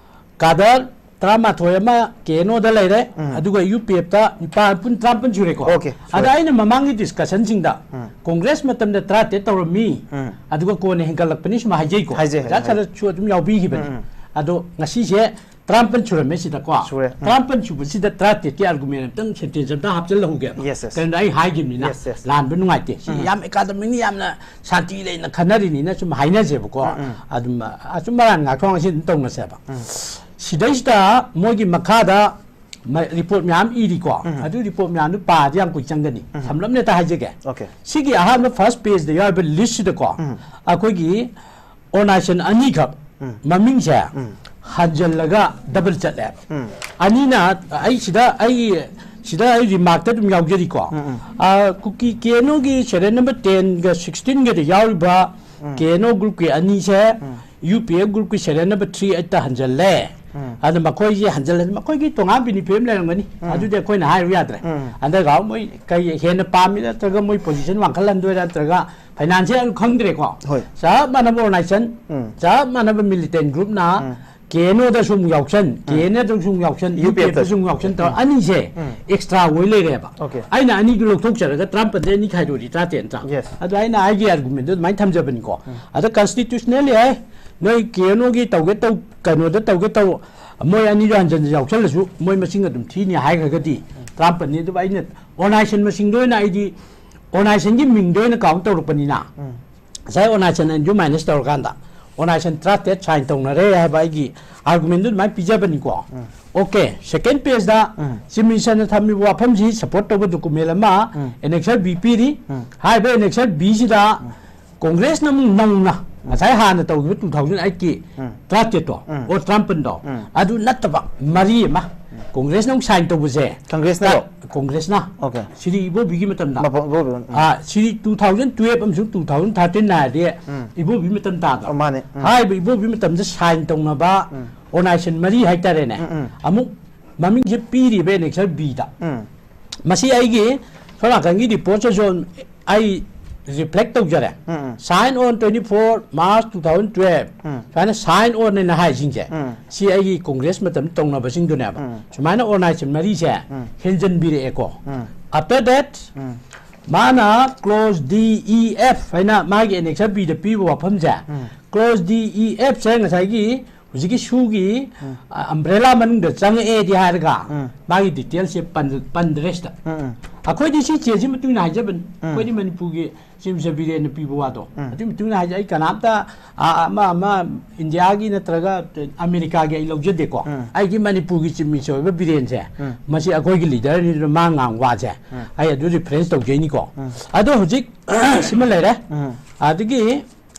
ꯀꯥꯗꯔ ꯇꯔꯥꯃꯥꯊꯣꯏ ꯑꯃ ꯀꯦ ꯑꯦꯟ ꯑꯣꯗ ꯂꯩꯔꯦ, ꯎꯝ꯫ ꯑꯗꯨꯒ ꯌꯨ ꯄꯤ ꯑꯦꯐꯇ ꯅꯤꯄꯥꯟ, ꯄꯨꯟ ꯇꯔꯥꯃꯥꯄꯟ ꯁꯨꯔꯦꯀꯣ꯫ ꯑꯣꯀꯦ, ꯁꯨꯔꯦ꯫ ꯑꯗ ꯑꯩꯅ ꯃꯃꯥꯡꯒꯤ ꯗꯤꯁꯀꯁꯟꯁꯤꯡꯗ ꯎꯝ꯫ ꯀꯣꯡꯒ꯭ꯔꯦꯁ ꯃꯇꯝꯗ ꯇꯔꯥꯇꯔꯦꯠ ꯇꯧꯔꯝꯃꯤ, ꯎꯝ꯫ ꯑꯗꯨꯒ ꯀꯣꯟꯅ ꯍꯦꯟꯒꯠꯂꯛꯄꯅꯤ ꯁꯨꯝ ꯍꯥꯏꯖꯩꯀꯣ꯫ ꯍꯥꯏꯖꯩ, ꯍꯥꯏꯖꯩ, ꯑꯣꯖꯥ ꯍꯥꯏꯖꯩ꯫ ꯁꯔꯠꯁꯨ ꯑꯗꯨꯝ ꯌꯥꯎꯕꯤꯈꯤꯕꯅꯤ꯫ ꯎꯝ, ꯎꯝ꯫ ꯑꯗꯣ ꯉꯁꯤꯁꯦ ꯇꯔꯥꯃꯥꯄꯟ ꯁꯨꯔꯝꯃꯦ ꯁꯤꯗꯀꯣ꯫ ꯁꯨꯔꯦ꯫ ꯎꯝ꯫ ꯇꯔꯥꯃꯥꯄꯟ ꯁꯨꯕꯁꯤꯗ ꯇꯔꯥꯇꯔꯦꯠꯀꯤ ꯑꯥꯔꯒꯨꯃꯦꯟ ꯑꯝꯇꯪ ꯁꯦꯟꯇꯦꯟꯁ ꯑꯝꯇ ꯍꯥꯞꯆꯤꯜꯍꯧꯒꯦꯕ꯫ Yes, yes. ꯀꯩꯅꯣꯗ ꯑꯩ ꯍꯥꯏꯈꯤꯕꯅꯤꯅ Yes, yes. ꯂꯥꯟꯕ ꯅꯨꯡꯉꯥꯏꯇꯦ꯫ ꯁꯤ ꯎꯝ꯫ ꯌꯥꯝ ꯑꯦꯀꯥꯗꯃꯤꯛꯅꯤ, ꯌꯥꯝꯅ ꯁꯥꯟꯇꯤ ꯂꯩꯅ ꯈꯟꯅꯔꯤꯅꯤꯅ ꯁꯨꯝ ꯍꯥꯏꯅꯁꯦꯕꯀꯣ꯫ ꯎꯝ, ꯎꯝ꯫ ꯑꯗꯨꯝ ꯑꯆꯨꯝ ꯑꯔꯥꯟ ꯉꯥꯛꯊꯣꯛ ꯉꯥꯛꯁꯤꯟ ꯑꯗꯨꯝ ꯇꯧꯅꯁꯦꯕ꯫ ꯎꯝ꯫ ꯁꯤꯗꯩꯁꯤꯗ ꯃꯣꯏꯒꯤ ꯃꯈꯥꯗ ꯃ-, ꯔꯤꯄꯣꯔꯠ ꯃꯌꯥꯝ ꯏꯔꯤꯀꯣ꯫ ꯎꯝ꯫ ꯑꯗꯨ ꯔꯤꯄꯣꯔꯠ ꯃꯌꯥꯝꯗꯨ ꯄꯥꯗꯤ ꯌꯥꯝ ꯀꯨꯏ ꯆꯪꯒꯅꯤ꯫ ꯎꯝ꯫ ꯁꯝꯂꯞꯅꯦꯇ ꯍꯥꯏꯖꯒꯦ꯫ Okay. ꯁꯤꯒꯤ ꯑꯍꯥꯟꯕ ꯐꯥꯔꯁ ꯄꯦꯖꯇ ꯌꯥꯎꯔꯤꯕ ꯂꯤꯁꯁꯤꯗꯀꯣ ꯎꯝ꯫ ꯑꯩꯈꯣꯏꯒꯤ ꯑꯣꯔꯒꯅꯥꯏꯖꯦꯁꯟ ꯑꯅꯤꯈꯛ ꯎꯝ꯫ ꯃꯃꯤꯡꯁꯦ ꯎꯝ꯫ ꯍꯟꯖꯜꯂꯒ ꯗꯕꯜ ꯆꯠꯂꯦꯕ꯫ ꯎꯝ꯫ ꯑꯅꯤꯅ ꯑꯩ ꯁꯤꯗ ꯑꯩ ꯁꯤꯗ ꯑꯩ ꯔꯤꯃꯥꯔꯛꯇ ꯑꯗꯨꯝ ꯌꯥꯎꯖꯔꯤꯀꯣ꯫ ꯎꯝ, ꯎꯝ꯫ ꯑ, ꯀꯨꯀꯤ ꯀꯦ ꯑꯦꯟ ꯑꯣꯒꯤ ꯁꯦꯔꯤꯌꯦꯜ ꯅꯝꯕꯔ ꯇꯦꯟꯒ ꯁꯤꯛꯁꯇꯤꯟꯒꯗ ꯌꯥꯎꯔꯤꯕ ꯎꯝ꯫ ꯀꯦ ꯑꯦꯟ ꯑꯣ ꯒ꯭ꯔꯨꯞꯀꯤ ꯑꯅꯤꯁꯦ ꯎꯝ꯫ ꯌꯨ ꯄꯤ ꯑꯦꯐ ꯒ꯭ꯔꯨꯞꯀꯤ ꯁꯦꯔꯤꯌꯦꯜ ꯅꯝꯕꯔ ꯊ꯭ꯔꯤ ꯑꯩꯠꯇ ꯍꯟꯖꯜꯂꯦ꯫ ꯎꯝ꯫ ꯑꯗ ꯃꯈꯣꯏꯁꯦ ꯍꯟꯖꯜꯂꯗꯤ ꯃꯈꯣꯏꯒꯤ ꯇꯣꯉꯥꯟꯕ ꯕꯤꯅꯤꯐꯤꯠ ꯑꯃ ꯂꯩꯔꯝꯒꯅꯤ꯫ ꯎꯝ꯫ ꯑꯗꯨꯗꯤ ꯑꯩꯈꯣꯏꯅ ꯍꯥꯏꯔꯨ ꯌꯥꯗ꯭ꯔꯦ꯫ ꯎꯝ꯫ ꯑꯗ ꯃꯣꯏ ꯀꯩ ꯍꯦꯟꯅ ꯄꯥꯝꯃꯤꯔ ꯅꯠꯇ꯭ꯔꯒ ꯃꯣꯏ ꯄꯣꯖꯤꯁꯟ ꯋꯥꯡꯈꯠꯍꯟꯗꯣꯏꯔ ꯅꯠꯇ꯭ꯔꯒ ꯐꯥꯏꯅꯥꯟꯁꯤꯌꯦꯜ ꯈꯪꯗ꯭ꯔꯦꯀꯣ꯫ ꯍꯣꯏ꯫ ꯆꯞ ꯃꯥꯟꯅꯕ ꯑꯣꯔꯒꯅꯥꯏꯖꯦꯁꯟ, ꯎꯝ꯫ ꯆꯞ ꯃꯥꯟꯅꯕ ꯃꯤꯂꯤꯇꯦꯟ ꯒ꯭ꯔꯨꯞꯅ ꯎꯝ꯫ ꯀꯦ ꯑꯦꯟ ꯑꯣꯗꯁꯨ ꯑꯃꯨꯛ ꯌꯥꯎꯁꯟ, ꯀꯦ ꯑꯦꯟ ꯑꯦꯗꯁꯨ ꯑꯃꯨꯛ ꯌꯥꯎꯁꯟ, ꯌꯨ ꯄꯤ ꯑꯦꯐꯇꯁꯨ꯫ ꯌꯨ ꯄꯤ ꯑꯦꯐꯇꯁꯨ ꯑꯃꯨꯛ ꯌꯥꯎꯁꯟ ꯇꯧꯔ ꯎꯝ꯫ ꯑꯅꯤꯁꯦ ꯎꯝ꯫ ꯑꯦꯛꯁꯇ꯭ꯔꯥ ꯑꯣꯏ ꯂꯩꯔꯦꯕ꯫ Okay. ꯑꯩꯅ ꯑꯅꯤꯗꯨ ꯂꯧꯊꯣꯛꯆꯔꯒ ꯇꯔꯥꯃꯥꯄꯟꯗ ꯑꯅꯤ ꯈꯥꯏꯗꯣꯛꯑꯗꯤ ꯇꯔꯥꯇꯔꯦꯠ ꯅꯠꯇ꯭ꯔꯥ? Yes. ꯑꯗꯣ ꯑꯩꯅ ꯑꯩꯒꯤ ꯑꯥꯔꯒꯨꯃꯦꯟꯗꯣ ꯑꯗꯨꯃꯥꯏꯅ ꯊꯝꯖꯕꯅꯤꯀꯣ꯫ ꯑꯗ ꯀꯟꯁꯇꯤꯇ꯭ꯌꯨꯁꯅꯦꯜꯂꯤ ꯍꯥꯏ, ꯅꯣꯏ ꯀꯦ ꯑꯦꯟ ꯑꯣꯒꯤ ꯇꯧꯒꯦ ꯇꯧ, ꯀꯩꯅꯣꯗ ꯇꯧꯒꯦ ꯇꯧ, ꯃꯣꯏ ꯑꯅꯤꯗꯣ ꯍꯟꯖꯟ ꯍꯟꯖꯟ ꯌꯥꯎꯁꯜꯂꯁꯨ ꯃꯣꯏ ꯃꯁꯤꯡ ꯑꯗꯨꯝ ꯊꯤꯅꯤ ꯍꯥꯏꯈ꯭ꯔꯒꯗꯤ ꯇꯔꯥꯃꯥꯄꯟꯅꯤ꯫ ꯑꯗꯨꯕꯨ ꯑꯩꯅ ꯑꯣꯔꯒꯅꯥꯏꯖꯦꯁꯟ ꯃꯁꯤꯡꯗ ꯑꯣꯏꯅ ꯑꯩꯗꯤ ꯑꯣꯔꯒꯅꯥꯏꯖꯦꯁꯟꯒꯤ ꯃꯤꯡꯗ ꯑꯣꯏꯅ ꯀꯥꯎꯟ ꯇꯧꯔꯛꯄꯅꯤꯅ ꯎꯝ꯫ ꯉꯁꯥꯏ ꯑꯣꯔꯒꯅꯥꯏꯖꯦꯁꯟ ꯑꯅꯤꯗꯨ ꯃꯥꯏꯅꯁ ꯇꯧꯔꯀꯥꯟꯗ ꯑꯣꯔꯒꯅꯥꯏꯖꯦꯁꯟ ꯇꯔꯥꯇꯔꯦꯠ ꯁꯥꯏꯟ ꯇꯧꯅꯔꯦ ꯍꯥꯏꯕ ꯑꯩꯒꯤ ꯑꯥꯔꯒꯨꯃꯦꯟꯗꯨ ꯑꯗꯨꯃꯥꯏꯅ ꯄꯤꯖꯕꯅꯤꯀꯣ꯫ ꯑꯣꯀꯦ, ꯁꯦꯀꯦꯟ ꯄꯦꯖꯇ ꯎꯝ꯫ ꯆꯤꯐ ꯃꯤꯅꯤꯁꯇꯔꯅ ꯊꯝꯃꯤꯕ ꯋꯥꯐꯝꯁꯤ ꯁꯄꯣꯔꯠ ꯇꯧꯕ ꯗꯣꯀꯨꯃꯦꯟ ꯑꯃ ꯎꯝ꯫ ꯑꯦꯅꯦꯛꯁꯔ ꯕꯤ ꯄꯤꯔꯤ꯫ ꯎꯝ꯫ ꯍꯥꯏꯔꯤꯕ ꯑꯦꯅꯦꯛꯁꯔ ꯕꯤꯁꯤꯗ ꯀꯣꯡꯒ꯭ꯔꯦꯁꯅ ꯑꯃꯨꯛ ꯅꯧꯅ ꯉꯁꯥꯏ ꯍꯥꯟꯅ ꯇꯧꯈꯤꯕ ꯇꯨ ꯊꯥꯎꯖꯟ ꯑꯩꯠꯀꯤ ꯎꯝ꯫ ꯇꯔꯥꯇꯔꯦꯠꯇꯣ ꯎꯝ꯫ ꯑꯣ ꯇꯔꯥꯃꯥꯄꯟꯗꯣ ꯎꯝ꯫ ꯑꯗꯨ ꯅꯠꯇꯕ ꯃꯔꯤ ꯑꯃ ꯀꯣꯡꯒ꯭ꯔꯦꯁꯅ ꯑꯃꯨꯛ ꯁꯥꯏꯟ ꯇꯧꯕꯁꯦ ꯀꯪꯒ꯭ꯔꯦꯁꯅꯔꯣ? ꯀꯣꯡꯒ꯭ꯔꯦꯁꯅ Okay. ꯁꯤꯔꯤ ꯏꯕꯣꯕꯤꯒꯤ ꯃꯇꯝꯗ ꯃꯄ-, ꯏꯕꯣꯕꯤ, ꯎꯝ꯫ ꯑꯥ, ꯁꯤꯔꯤ ꯇꯨ ꯊꯥꯎꯖꯟ ꯇꯨꯌꯦꯜꯞ ꯑꯃꯁꯨꯡ ꯇꯨ ꯊꯥꯎꯖꯟ ꯊꯥꯔꯇꯤꯟ ꯍꯥꯏꯔꯗꯤ ꯎꯝ꯫ ꯏꯕꯣꯕꯤ ꯃꯇꯝ ꯇꯥꯗ꯭ꯔꯣ? ꯑꯣ, ꯃꯥꯅꯦ꯫ ꯎꯝ꯫ ꯍꯥꯏꯔꯤꯕ ꯏꯕꯣꯕꯤ ꯃꯇꯝꯗ ꯁꯥꯏꯟ ꯇꯧꯅꯕ ꯎꯝ꯫ ꯑꯣꯔꯒꯅꯥꯏꯖꯦꯁꯟ ꯃꯔꯤ ꯍꯥꯏꯇꯥꯔꯦꯅꯦ꯫ ꯎꯝ, ꯎꯝ꯫ ꯑꯃꯨꯛ ꯃꯃꯤꯡꯁꯦ ꯄꯤꯔꯤꯕ ꯑꯦꯅꯦꯛꯁꯔ ꯕꯤꯗ꯫ ꯎꯝ꯫ ꯃꯁꯤ ꯑꯩꯒꯤ ꯁꯣꯝ ꯅꯥꯀꯟꯒꯤ ꯔꯤꯄꯣꯔꯠꯁꯤꯁꯨ ꯑꯩ ꯔꯤꯐ꯭ꯂꯦꯛ ꯇꯧꯖꯔꯦ꯫ Um, um. Sign on twenty four March two thousand twelve꯫ Um. ꯁꯨꯃꯥꯏꯅ sign on ꯍꯥꯏꯅ ꯍꯥꯏꯁꯤꯡꯁꯦ꯫ ꯎꯝ꯫ ꯁꯤ ꯑꯩꯒꯤ ꯀꯣꯡꯒ꯭ꯔꯦꯁ ꯃꯇꯝꯗ ꯇꯧꯅꯕꯁꯤꯡꯗꯨꯅꯦꯕ꯫ ꯎꯝ꯫ ꯁꯨꯃꯥꯏꯅ ꯑꯣꯔꯒꯅꯥꯏꯖꯦꯁꯟ ꯃꯔꯤꯁꯦ ꯎꯝ꯫ ꯍꯦꯟꯖꯟꯕꯤꯔꯛꯑꯦꯀꯣ꯫ ꯎꯝ꯫ After that, um. ꯃꯥꯅ clause D E F ꯍꯥꯏꯅ ꯃꯥꯒꯤ ꯑꯦꯅꯦꯛꯁꯔ ꯕꯤꯗ ꯄꯤꯕ ꯋꯥꯐꯝꯁꯦ, ꯎꯝ꯫ clause D E F ꯁꯦ ꯉꯁꯥꯏꯒꯤ ꯍꯧꯖꯤꯛꯀꯤ ꯁꯨꯒꯤ ꯑꯝꯕ꯭ꯔꯦꯂꯥ ꯃꯅꯨꯡꯗ ꯆꯪꯉꯛꯑꯦꯗꯤ ꯍꯥꯏꯔꯒ ꯃꯥꯒꯤ ꯗꯤꯇꯦꯜꯁꯦ ꯄꯟꯗ꯭ꯔꯦ ꯁꯤꯗ꯫ ꯑꯩꯈꯣꯏꯗꯤ ꯁꯤ ꯆꯦꯁꯤ ꯃꯇꯨꯡ ꯏꯟꯅ ꯍꯥꯏꯖꯕꯅꯤ꯫ ꯑꯩꯈꯣꯏꯗꯤ ꯃꯅꯤꯄꯨꯔꯒꯤ ꯆꯤꯞ ꯃꯤꯅꯤꯁꯇꯔ ꯕꯤꯔꯦꯟꯅ ꯄꯤꯕ ꯋꯥꯗꯣ꯫ ꯑꯗꯨꯒꯤ ꯃꯇꯨꯡ ꯏꯟꯅ ꯍꯥꯏꯁꯦ ꯑꯩ ꯀꯅꯥꯝꯇ ꯑ, ꯑꯃ ꯑꯃ ꯏꯟꯗꯤꯌꯥꯒꯤ ꯅꯠꯇ꯭ꯔꯒ ꯑꯃꯦꯔꯤꯀꯥꯒꯤ ꯑꯩ ꯂꯧꯖꯗꯦꯀꯣ꯫ ꯑꯩꯒꯤ ꯃꯅꯤꯄꯨꯔꯒꯤ ꯆꯤꯞ ꯃꯤꯅꯤꯁꯇꯔ ꯑꯣꯏꯕ ꯕꯤꯔꯦꯟꯁꯦ ꯃꯁꯤ ꯑꯩꯈꯣꯏꯒꯤ ꯂꯤꯗꯔꯅꯤꯗꯨꯅ ꯃꯥ ꯉꯥꯡꯕ ꯋꯥꯁꯦ ꯑꯩ ꯑꯗꯨ ꯔꯤꯐꯔꯦꯟꯁ ꯇꯧꯖꯩꯅꯤꯀꯣ꯫ ꯑꯗꯣ ꯍꯧꯖꯤꯛ ꯁꯤꯃ ꯂꯩꯔꯦ꯫ ꯑꯗꯒꯤ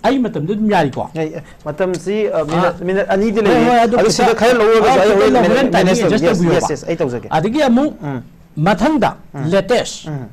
ꯑꯩ ꯃꯇꯝꯗ ꯑꯗꯨꯝ ꯌꯥꯔꯤꯀꯣ꯫ ꯑꯩ, ꯑꯦ, ꯃꯇꯝꯁꯤ, ꯑ, ꯃꯤꯅꯠ, ꯑꯥ, ꯃꯤꯅꯠ ꯑꯅꯤꯗꯤ ꯍꯣꯏ, ꯂꯩꯔꯦ꯫ ꯍꯣꯏ, ꯑꯗꯨ ꯑꯗꯨ ꯁꯤꯗ ꯈꯤꯇꯪ, ꯈꯔ ꯂꯧꯔꯒꯁꯨ ꯑꯥ, ꯑꯩ ꯈꯤꯇꯪ ꯍꯣꯔꯦꯟ ꯂꯧ, ꯍꯣꯔꯦꯟ manage timing adjust ꯇꯧꯖꯒꯦ꯫ ꯇꯧꯕꯤꯌꯣꯕ꯫ Yes, yes, ꯑꯩ ꯇꯧꯖꯒꯦ꯫ ꯑꯗꯒꯤ ꯑꯃꯨꯛ ꯎꯝ꯫ ꯃꯊꯪꯗ ꯎꯝ꯫ Latest꯫ ꯎꯝ꯫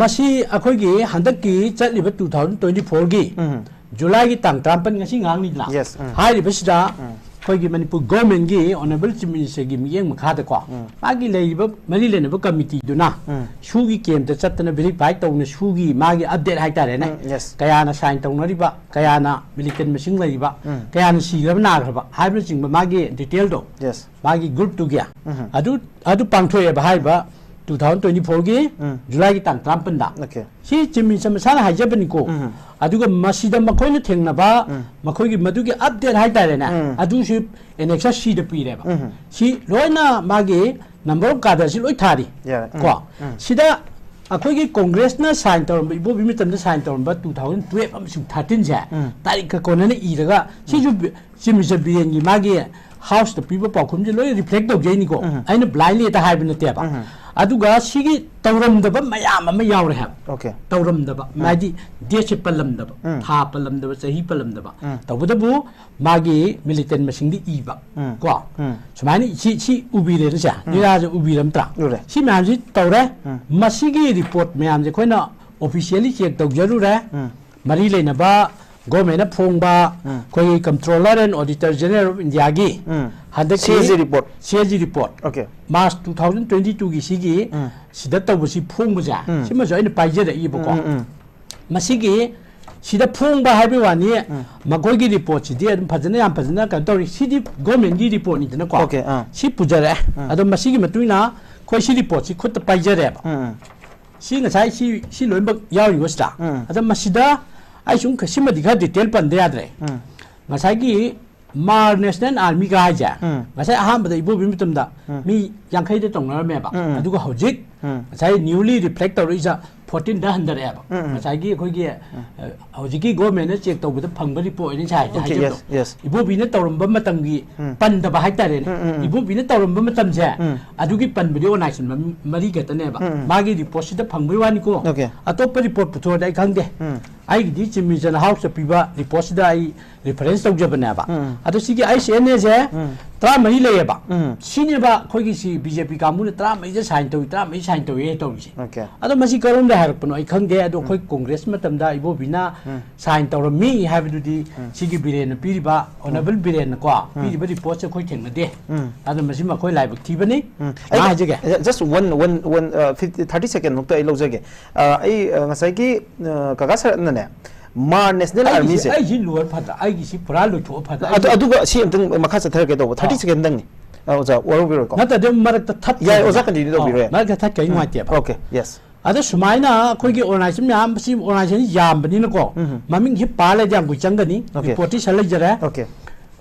ꯃꯁꯤ ꯑꯩꯈꯣꯏꯒꯤ ꯍꯟꯗꯛꯀꯤ ꯆꯠꯂꯤꯕ two thousand twenty fourꯒꯤ ꯎꯝ꯫ ꯖꯨꯂꯥꯏꯒꯤ ꯇꯥꯡ ꯇꯔꯥꯃꯥꯄꯟ ꯉꯁꯤ ꯉꯥꯡꯅꯤꯗꯅ꯫ Yes, ꯎꯝ꯫ ꯍꯥꯏꯔꯤꯕꯁꯤꯗ ꯎꯝ꯫ ꯑꯩꯈꯣꯏꯒꯤ ꯃꯅꯤꯄꯨꯔ ꯒꯣꯔꯃꯦꯟꯒꯤ ꯑꯣꯅꯔꯦꯕꯜ ꯆꯤꯞ ꯃꯤꯅꯤꯁꯇꯔꯒꯤ ꯃꯤꯠꯌꯦꯡ ꯃꯈꯥꯗꯀꯣ ꯎꯝ꯫ ꯃꯥꯒꯤ ꯂꯩꯔꯤꯕ ꯃꯔꯤ ꯂꯩꯅꯕ ꯀꯃꯤꯇꯤꯗꯨꯅ ꯎꯝ꯫ ꯁꯨꯒꯤ ꯀꯦꯝꯇ ꯆꯠꯇꯅ ꯚꯦꯔꯤꯐꯥꯏ ꯇꯧꯅ ꯁꯨꯒꯤ ꯃꯥꯒꯤ ꯑꯞꯗꯦꯠ ꯍꯥꯏꯇꯥꯔꯦꯅꯦ꯫ ꯎꯝ, yes꯫ ꯀꯌꯥꯅ ꯁꯥꯏꯟ ꯇꯧꯅꯔꯤꯕ, ꯀꯌꯥꯅ ꯃꯤꯂꯤꯇꯦꯟ ꯃꯁꯤꯡ ꯂꯩꯔꯤꯕ, ꯎꯝ꯫ ꯀꯌꯥꯅ ꯁꯤꯈ꯭ꯔꯕ ꯅꯥꯈ꯭ꯔꯕ ꯍꯥꯏꯕꯅꯆꯤꯡꯕ ꯃꯥꯒꯤ ꯗꯤꯇꯦꯜꯗꯣ Yes꯫ ꯃꯥꯒꯤ ꯒ꯭ꯔꯨꯞꯇꯨꯒꯤ ꯎꯝ꯫ ꯑꯗꯨ ꯑꯗꯨ ꯄꯥꯡꯊꯣꯛꯑꯦꯕ ꯍꯥꯏꯔꯤꯕ two thousand twenty fourꯒꯤ ꯎꯝ꯫ ꯖꯨꯂꯥꯏꯒꯤ ꯇꯥꯡ ꯇꯔꯥꯃꯥꯄꯟꯗ꯫ Okay꯫ ꯁꯤ ꯆꯤꯞ ꯃꯤꯅꯤꯁꯇꯔ ꯃꯁꯥꯅ ꯍꯥꯏꯖꯕꯅꯤꯀꯣ꯫ ꯎꯝ꯫ ꯑꯗꯨꯒ ꯃꯁꯤꯗ ꯃꯈꯣꯏꯅ ꯊꯦꯡꯅꯕ ꯎꯝ꯫ ꯃꯈꯣꯏꯒꯤ ꯃꯗꯨꯒꯤ ꯑꯞꯗꯦꯠ ꯍꯥꯏꯇꯥꯔꯦꯅꯦ ꯎꯝ꯫ ꯑꯗꯨꯁꯨ ꯑꯦꯅꯦꯛꯁꯔ ꯁꯤꯗ ꯄꯤꯔꯦꯕ꯫ ꯎꯝ꯫ ꯁꯤ ꯂꯣꯏꯅ ꯃꯥꯒꯤ ꯅꯝꯕꯔ ꯑꯣꯐ ꯀꯥꯗꯔꯁꯤ ꯂꯣꯏ ꯊꯥꯔꯤ꯫ ꯌꯥꯔꯦ꯫ ꯎꯝ꯫ ꯀꯣ ꯎꯝ꯫ ꯁꯤꯗ ꯑꯩꯈꯣꯏꯒꯤ ꯀꯣꯡꯒ꯭ꯔꯦꯁꯅ ꯁꯥꯏꯟ ꯇꯧꯔꯝꯕ, ꯏꯕꯣꯕꯤ ꯃꯇꯝꯗ ꯁꯥꯏꯟ ꯇꯧꯔꯝꯕ two thousand twelve ꯑꯃꯁꯨꯡ thirteenꯁꯦ ꯎꯝ꯫ ꯇꯥꯔꯤꯛꯀ ꯀꯣꯟꯅꯅ ꯏꯔꯒ ꯁꯤꯁꯨ ꯕꯤ-, ꯆꯤꯞ ꯃꯤꯅꯤꯁꯇꯔ ꯕꯤꯔꯦꯟꯒꯤ ꯃꯥꯒꯤ ꯍꯥꯎꯁꯇ ꯄꯤꯕ ꯄꯥꯎꯈꯨꯝꯁꯦ ꯂꯣꯏ ꯔꯤꯐ꯭ꯂꯦꯛ ꯇꯧꯖꯩꯅꯤꯀꯣ꯫ ꯎꯝ꯫ ꯑꯩꯅ ꯕ꯭ꯂꯥꯏꯟꯂꯤ ꯍꯦꯛꯇ ꯍꯥꯏꯕ ꯅꯠꯇꯦꯕ꯫ ꯎꯝ꯫ ꯑꯗꯨꯒ ꯁꯤꯒꯤ ꯇꯧꯔꯝꯗꯕ ꯃꯌꯥꯝ ꯑꯃ ꯌꯥꯎꯔꯦ ꯍꯥꯏꯕ꯫ Okay꯫ ꯇꯧꯔꯝꯗꯕ ꯎꯝ꯫ ꯍꯥꯏꯗꯤ ꯗꯦꯠꯁꯦ ꯄꯜꯂꯝꯗꯕ, ꯎꯝ꯫ ꯊꯥ ꯄꯜꯂꯝꯗꯕ, ꯆꯍꯤ ꯄꯜꯂꯝꯗꯕ꯫ ꯎꯝ꯫ ꯇꯧꯕꯇꯕꯨ ꯃꯥꯒꯤ ꯃꯤꯂꯤꯇꯦꯟ ꯃꯁꯤꯡꯗꯤ ꯏꯕ ꯎꯝ꯫ ꯀꯣ ꯎꯝ꯫ ꯁꯨꯃꯥꯏꯅ ꯁꯤ ꯁꯤ ꯎꯕꯤꯔꯦꯅ ꯁꯦ ꯎꯝ꯫ ꯅꯤꯔꯥꯁꯦ ꯎꯕꯤꯔꯝꯇ꯭ꯔꯥ? ꯎꯔꯦ꯫ ꯁꯤ ꯃꯌꯥꯝꯁꯤ ꯇꯧꯔꯦ꯫ ꯎꯝ꯫ ꯃꯁꯤꯒꯤ ꯔꯤꯄꯣꯔꯠ ꯃꯌꯥꯝꯁꯦ ꯑꯩꯈꯣꯏꯅ ꯑꯣꯐꯤꯁꯤꯌꯦꯜꯂꯤ ꯆꯦꯛ ꯇꯧꯖꯔꯨꯔꯦ꯫ ꯎꯝ꯫ ꯃꯔꯤ ꯂꯩꯅꯕ ꯒꯣꯔꯃꯦꯟꯅ ꯐꯣꯡꯕ ꯎꯝ꯫ ꯑꯩꯈꯣꯏꯒꯤ Comptroller and Auditor General of Indiaꯒꯤ ꯎꯝ꯫ ꯍꯟꯗꯛꯀꯤ CAG report꯫ CAG report꯫ Okay꯫ March two thousand twenty twoꯒꯤ ꯁꯤꯒꯤ ꯎꯝ꯫ ꯁꯤꯗ ꯇꯧꯕꯁꯤ ꯐꯣꯡꯕꯁꯦ ꯎꯝ꯫ ꯁꯤꯃꯁꯨ ꯑꯩꯅ ꯄꯥꯏꯖꯔꯛꯏꯕꯀꯣ꯫ ꯎꯝ, ꯎꯝ, ꯎꯝ꯫ ꯃꯁꯤꯒꯤ ꯁꯤꯗ ꯐꯣꯡꯕ ꯍꯥꯏꯕꯒꯤ ꯋꯥꯅꯤ꯫ ꯎꯝ꯫ ꯃꯈꯣꯏꯒꯤ ꯔꯤꯄꯣꯔꯠꯁꯤꯗꯤ ꯑꯗꯨꯝ ꯐꯖꯅ, ꯌꯥꯝ ꯐꯖꯅ ꯀꯩꯅꯣ ꯇꯧꯔꯤ꯫ ꯁꯤꯗꯤ ꯒꯣꯔꯃꯦꯟꯒꯤ ꯔꯤꯄꯣꯔꯠꯅꯤꯗꯅꯀꯣ꯫ Okay, ꯑꯥ꯫ ꯁꯤ ꯄꯨꯖꯔꯛꯑꯦ꯫ ꯎꯝ꯫ ꯑꯗꯣ ꯃꯁꯤꯒꯤ ꯃꯇꯨꯡ ꯏꯟꯅ ꯑꯩꯈꯣꯏ ꯁꯤ ꯔꯤꯄꯣꯔꯠꯁꯤ ꯈꯨꯠꯇ ꯄꯥꯏꯖꯔꯦꯕ꯫ ꯎꯝ, ꯎꯝ꯫ ꯁꯤ ꯉꯁꯥꯏ ꯁꯤ, ꯁꯤ ꯂꯣꯏꯅꯃꯛ ꯌꯥꯎꯔꯤꯕ ꯁꯤꯗ꯫ ꯎꯝ꯫ ꯑꯗꯣ ꯃꯁꯤꯗ ꯑꯩ ꯁꯨꯝ ꯈ-, ꯁꯤꯃꯗꯤ ꯈꯔ ꯗꯤꯇꯦꯜ ꯄꯟꯗ ꯌꯥꯗ꯭ꯔꯦ꯫ ꯎꯝ꯫ ꯉꯁꯥꯏꯒꯤ ꯃꯥꯔ ꯅꯦꯁꯅꯦꯜ ꯑꯥꯔꯃꯤꯒ ꯍꯥꯏꯁꯦ, ꯎꯝ꯫ ꯉꯁꯥꯏ ꯑꯍꯥꯟꯕꯗ ꯏꯕꯣꯕꯤ ꯃꯇꯝꯗ ꯎꯝ꯫ ꯃꯤ ꯌꯥꯡꯈꯩꯗ ꯇꯧꯅꯔꯝꯃꯦꯕ꯫ ꯎꯝ, ꯎꯝ꯫ ꯑꯗꯨꯒ ꯍꯧꯖꯤꯛ ꯎꯝ꯫ ꯉꯁꯥꯏ ꯅ꯭ꯌꯨꯂꯤ ꯔꯤꯐ꯭ꯂꯦꯛ ꯇꯧꯔꯛꯏꯁꯦ ꯐꯣꯔꯇꯤꯟꯗ ꯍꯟꯊꯔꯛꯑꯦꯕ꯫ ꯎꯝ, ꯎꯝ꯫ ꯉꯁꯥꯏꯒꯤ ꯑꯩꯈꯣꯏꯒꯤ, ꯑ, ꯍꯧꯖꯤꯛꯀꯤ ꯒꯣꯔꯃꯦꯟꯅ ꯆꯦꯛ ꯇꯧꯕꯗ ꯐꯪꯕ ꯔꯤꯄꯣꯔꯠ ꯑꯩꯅ ꯉꯁꯥꯏ Okay, ꯍꯥꯏꯖꯕꯗꯣ꯫ yes, yes. ꯏꯕꯣꯕꯤꯅ ꯇꯧꯔꯝꯕ ꯃꯇꯝꯒꯤ ꯎꯝ꯫ ꯄꯟꯗꯕ ꯍꯥꯏꯇꯥꯔꯦꯅꯦ꯫ ꯎꯝ, ꯎꯝ, ꯎꯝ꯫ ꯏꯕꯣꯕꯤꯅ ꯇꯧꯔꯝꯕ ꯃꯇꯝꯁꯦ, ꯎꯝ꯫ ꯑꯗꯨꯒꯤ ꯄꯟꯕꯗꯤ ꯑꯣꯔꯒꯅꯥꯏꯖꯦꯁꯟ ꯃꯔꯤ ꯈꯛꯇꯅꯦꯕ꯫ ꯎꯝ, ꯎꯝ꯫ ꯃꯥꯒꯤ ꯔꯤꯄꯣꯔꯠꯁꯤꯗ ꯐꯪꯕꯩ ꯋꯥꯅꯤꯀꯣ꯫ Okay. ꯑꯇꯣꯞꯄ ꯔꯤꯄꯣꯔꯠ ꯄꯨꯊꯣꯛꯑꯗꯤ ꯑꯩ ꯈꯪꯗꯦ꯫ ꯎꯝ꯫ ꯑꯩꯒꯤꯗꯤ ꯆꯤꯐ ꯃꯤꯅꯤꯁꯇꯔꯅ ꯍꯥꯎꯁꯇ ꯄꯤꯕ ꯔꯤꯄꯣꯔꯠꯁꯤꯗ ꯑꯩ ꯔꯤꯐꯔꯦꯟꯁ ꯇꯧꯖꯕꯅꯦꯕ꯫ ꯎꯝ꯫ ꯑꯗꯣ ꯁꯤꯒꯤ ꯑꯩꯁ ꯑꯦꯟ ꯑꯦꯁꯦ ꯎꯝ꯫ ꯇꯔꯥꯃꯔꯤ ꯂꯩꯌꯦꯕ꯫ ꯎꯝ꯫ ꯁꯤꯅꯦꯕ ꯑꯩꯈꯣꯏꯒꯤ ꯁꯤ ꯕꯤ ꯖꯦ ꯄꯤ ꯀꯥꯡꯕꯨꯅ ꯇꯔꯥꯃꯔꯤꯁꯦ ꯁꯥꯏꯟ ꯇꯧꯏ, ꯇꯔꯥꯃꯔꯤ ꯁꯥꯏꯟ ꯇꯧꯏ ꯇꯧꯔꯤꯁꯦ꯫ Okay. ꯑꯗꯣ ꯃꯁꯤ ꯀꯔꯣꯝꯗ ꯍꯥꯏꯔꯛꯄꯅꯣ ꯑꯩ ꯈꯪꯗꯦ꯫ ꯑꯗꯣ ꯑꯩꯈꯣꯏ ꯀꯣꯡꯒ꯭ꯔꯦꯁ ꯃꯇꯝꯗ ꯏꯕꯣꯕꯤꯅ ꯎꯝ꯫ ꯁꯥꯏꯟ ꯇꯧꯔꯝꯃꯤ ꯍꯥꯏꯕꯗꯨꯗꯤ ꯎꯝ꯫ ꯁꯤꯒꯤ ꯕꯤꯔꯦꯟꯅ ꯄꯤꯔꯤꯕ, ꯑꯣꯅꯔꯦꯕꯜ ꯕꯤꯔꯦꯟꯅꯀꯣ ꯎꯝ꯫ ꯄꯤꯔꯤꯕ ꯔꯤꯄꯣꯔꯠꯁꯦ ꯑꯩꯈꯣꯏ ꯊꯦꯡꯅꯗꯦ꯫ ꯎꯝ꯫ ꯑꯗꯣ ꯃꯁꯤꯃ ꯑꯩꯈꯣꯏ ꯂꯥꯏꯕꯛ ꯊꯤꯕꯅꯤ꯫ ꯎꯝ꯫ ꯉꯥꯏꯍꯥꯛ ꯍꯥꯏꯖꯒꯦ꯫ ꯑꯩ, just one, one, one, uh, fif-, thirty second ꯃꯨꯛꯇ ꯑꯩ ꯂꯧꯖꯒꯦ꯫ ꯑ, ꯑꯩ, ꯑ, ꯉꯁꯥꯏꯒꯤ, ꯑ, ꯀꯀꯥ ꯁꯔꯠꯅꯅꯦ, ꯃꯥꯔ ꯅꯦꯁꯅꯦꯜ ꯑꯩꯒꯤꯁꯤ, ꯑꯥꯔꯃꯤꯁꯦ, ꯑꯩꯁꯤ ꯂꯣꯏꯔ ꯐꯗ꯭ꯔꯥ? ꯑꯩꯒꯤꯁꯤ ꯄꯨꯔꯥ ꯂꯣꯏꯊꯣꯛꯑ ꯐꯗ꯭ꯔꯥ? ꯑꯗꯨ, ꯑꯗꯨꯒ ꯁꯤ ꯑꯝꯇꯪ ꯃꯈꯥ ꯆꯠꯊꯔꯛꯀꯦ ꯇꯧꯕ, thirty ꯑꯥ꯫ second ꯇꯪꯅꯤ꯫ ꯑ, ꯑꯣꯖꯥ, ꯋꯥꯔꯧꯕꯤꯔꯣꯏꯀꯣ꯫ ꯅꯠꯇ꯭ꯔꯗꯤ ꯃꯔꯛꯇ ꯊꯠ- ꯌꯥꯏ, ꯑꯣꯖꯥ, continue ꯑꯥ, ꯇꯧꯕꯤꯔꯣ, ꯌꯥꯏ꯫ ꯃꯔꯛꯇ ꯊꯠꯈ꯭ꯔꯗꯤ ꯅꯨꯡꯉꯥꯏꯇꯦꯕ꯫ Okay, yes. ꯑꯗꯣ ꯁꯨꯃꯥꯏꯅ ꯑꯩꯈꯣꯏꯒꯤ ꯑꯣꯔꯒꯅꯥꯏꯖꯦꯁꯟ ꯃꯌꯥꯝ, ꯁꯤ ꯑꯣꯔꯒꯅꯥꯏꯖꯦꯁꯟ ꯌꯥꯝꯕꯅꯤꯅꯀꯣ, ꯎꯝ꯫ ꯃꯃꯤꯡꯁꯤ ꯄꯥ ꯂꯩꯔꯗꯤ ꯌꯥꯝ ꯀꯨꯏ ꯆꯪꯒꯅꯤ꯫ Okay. ꯔꯤꯄꯣꯔꯠꯇꯤ ꯁꯤꯗ ꯂꯩꯖꯔꯦ꯫ Okay.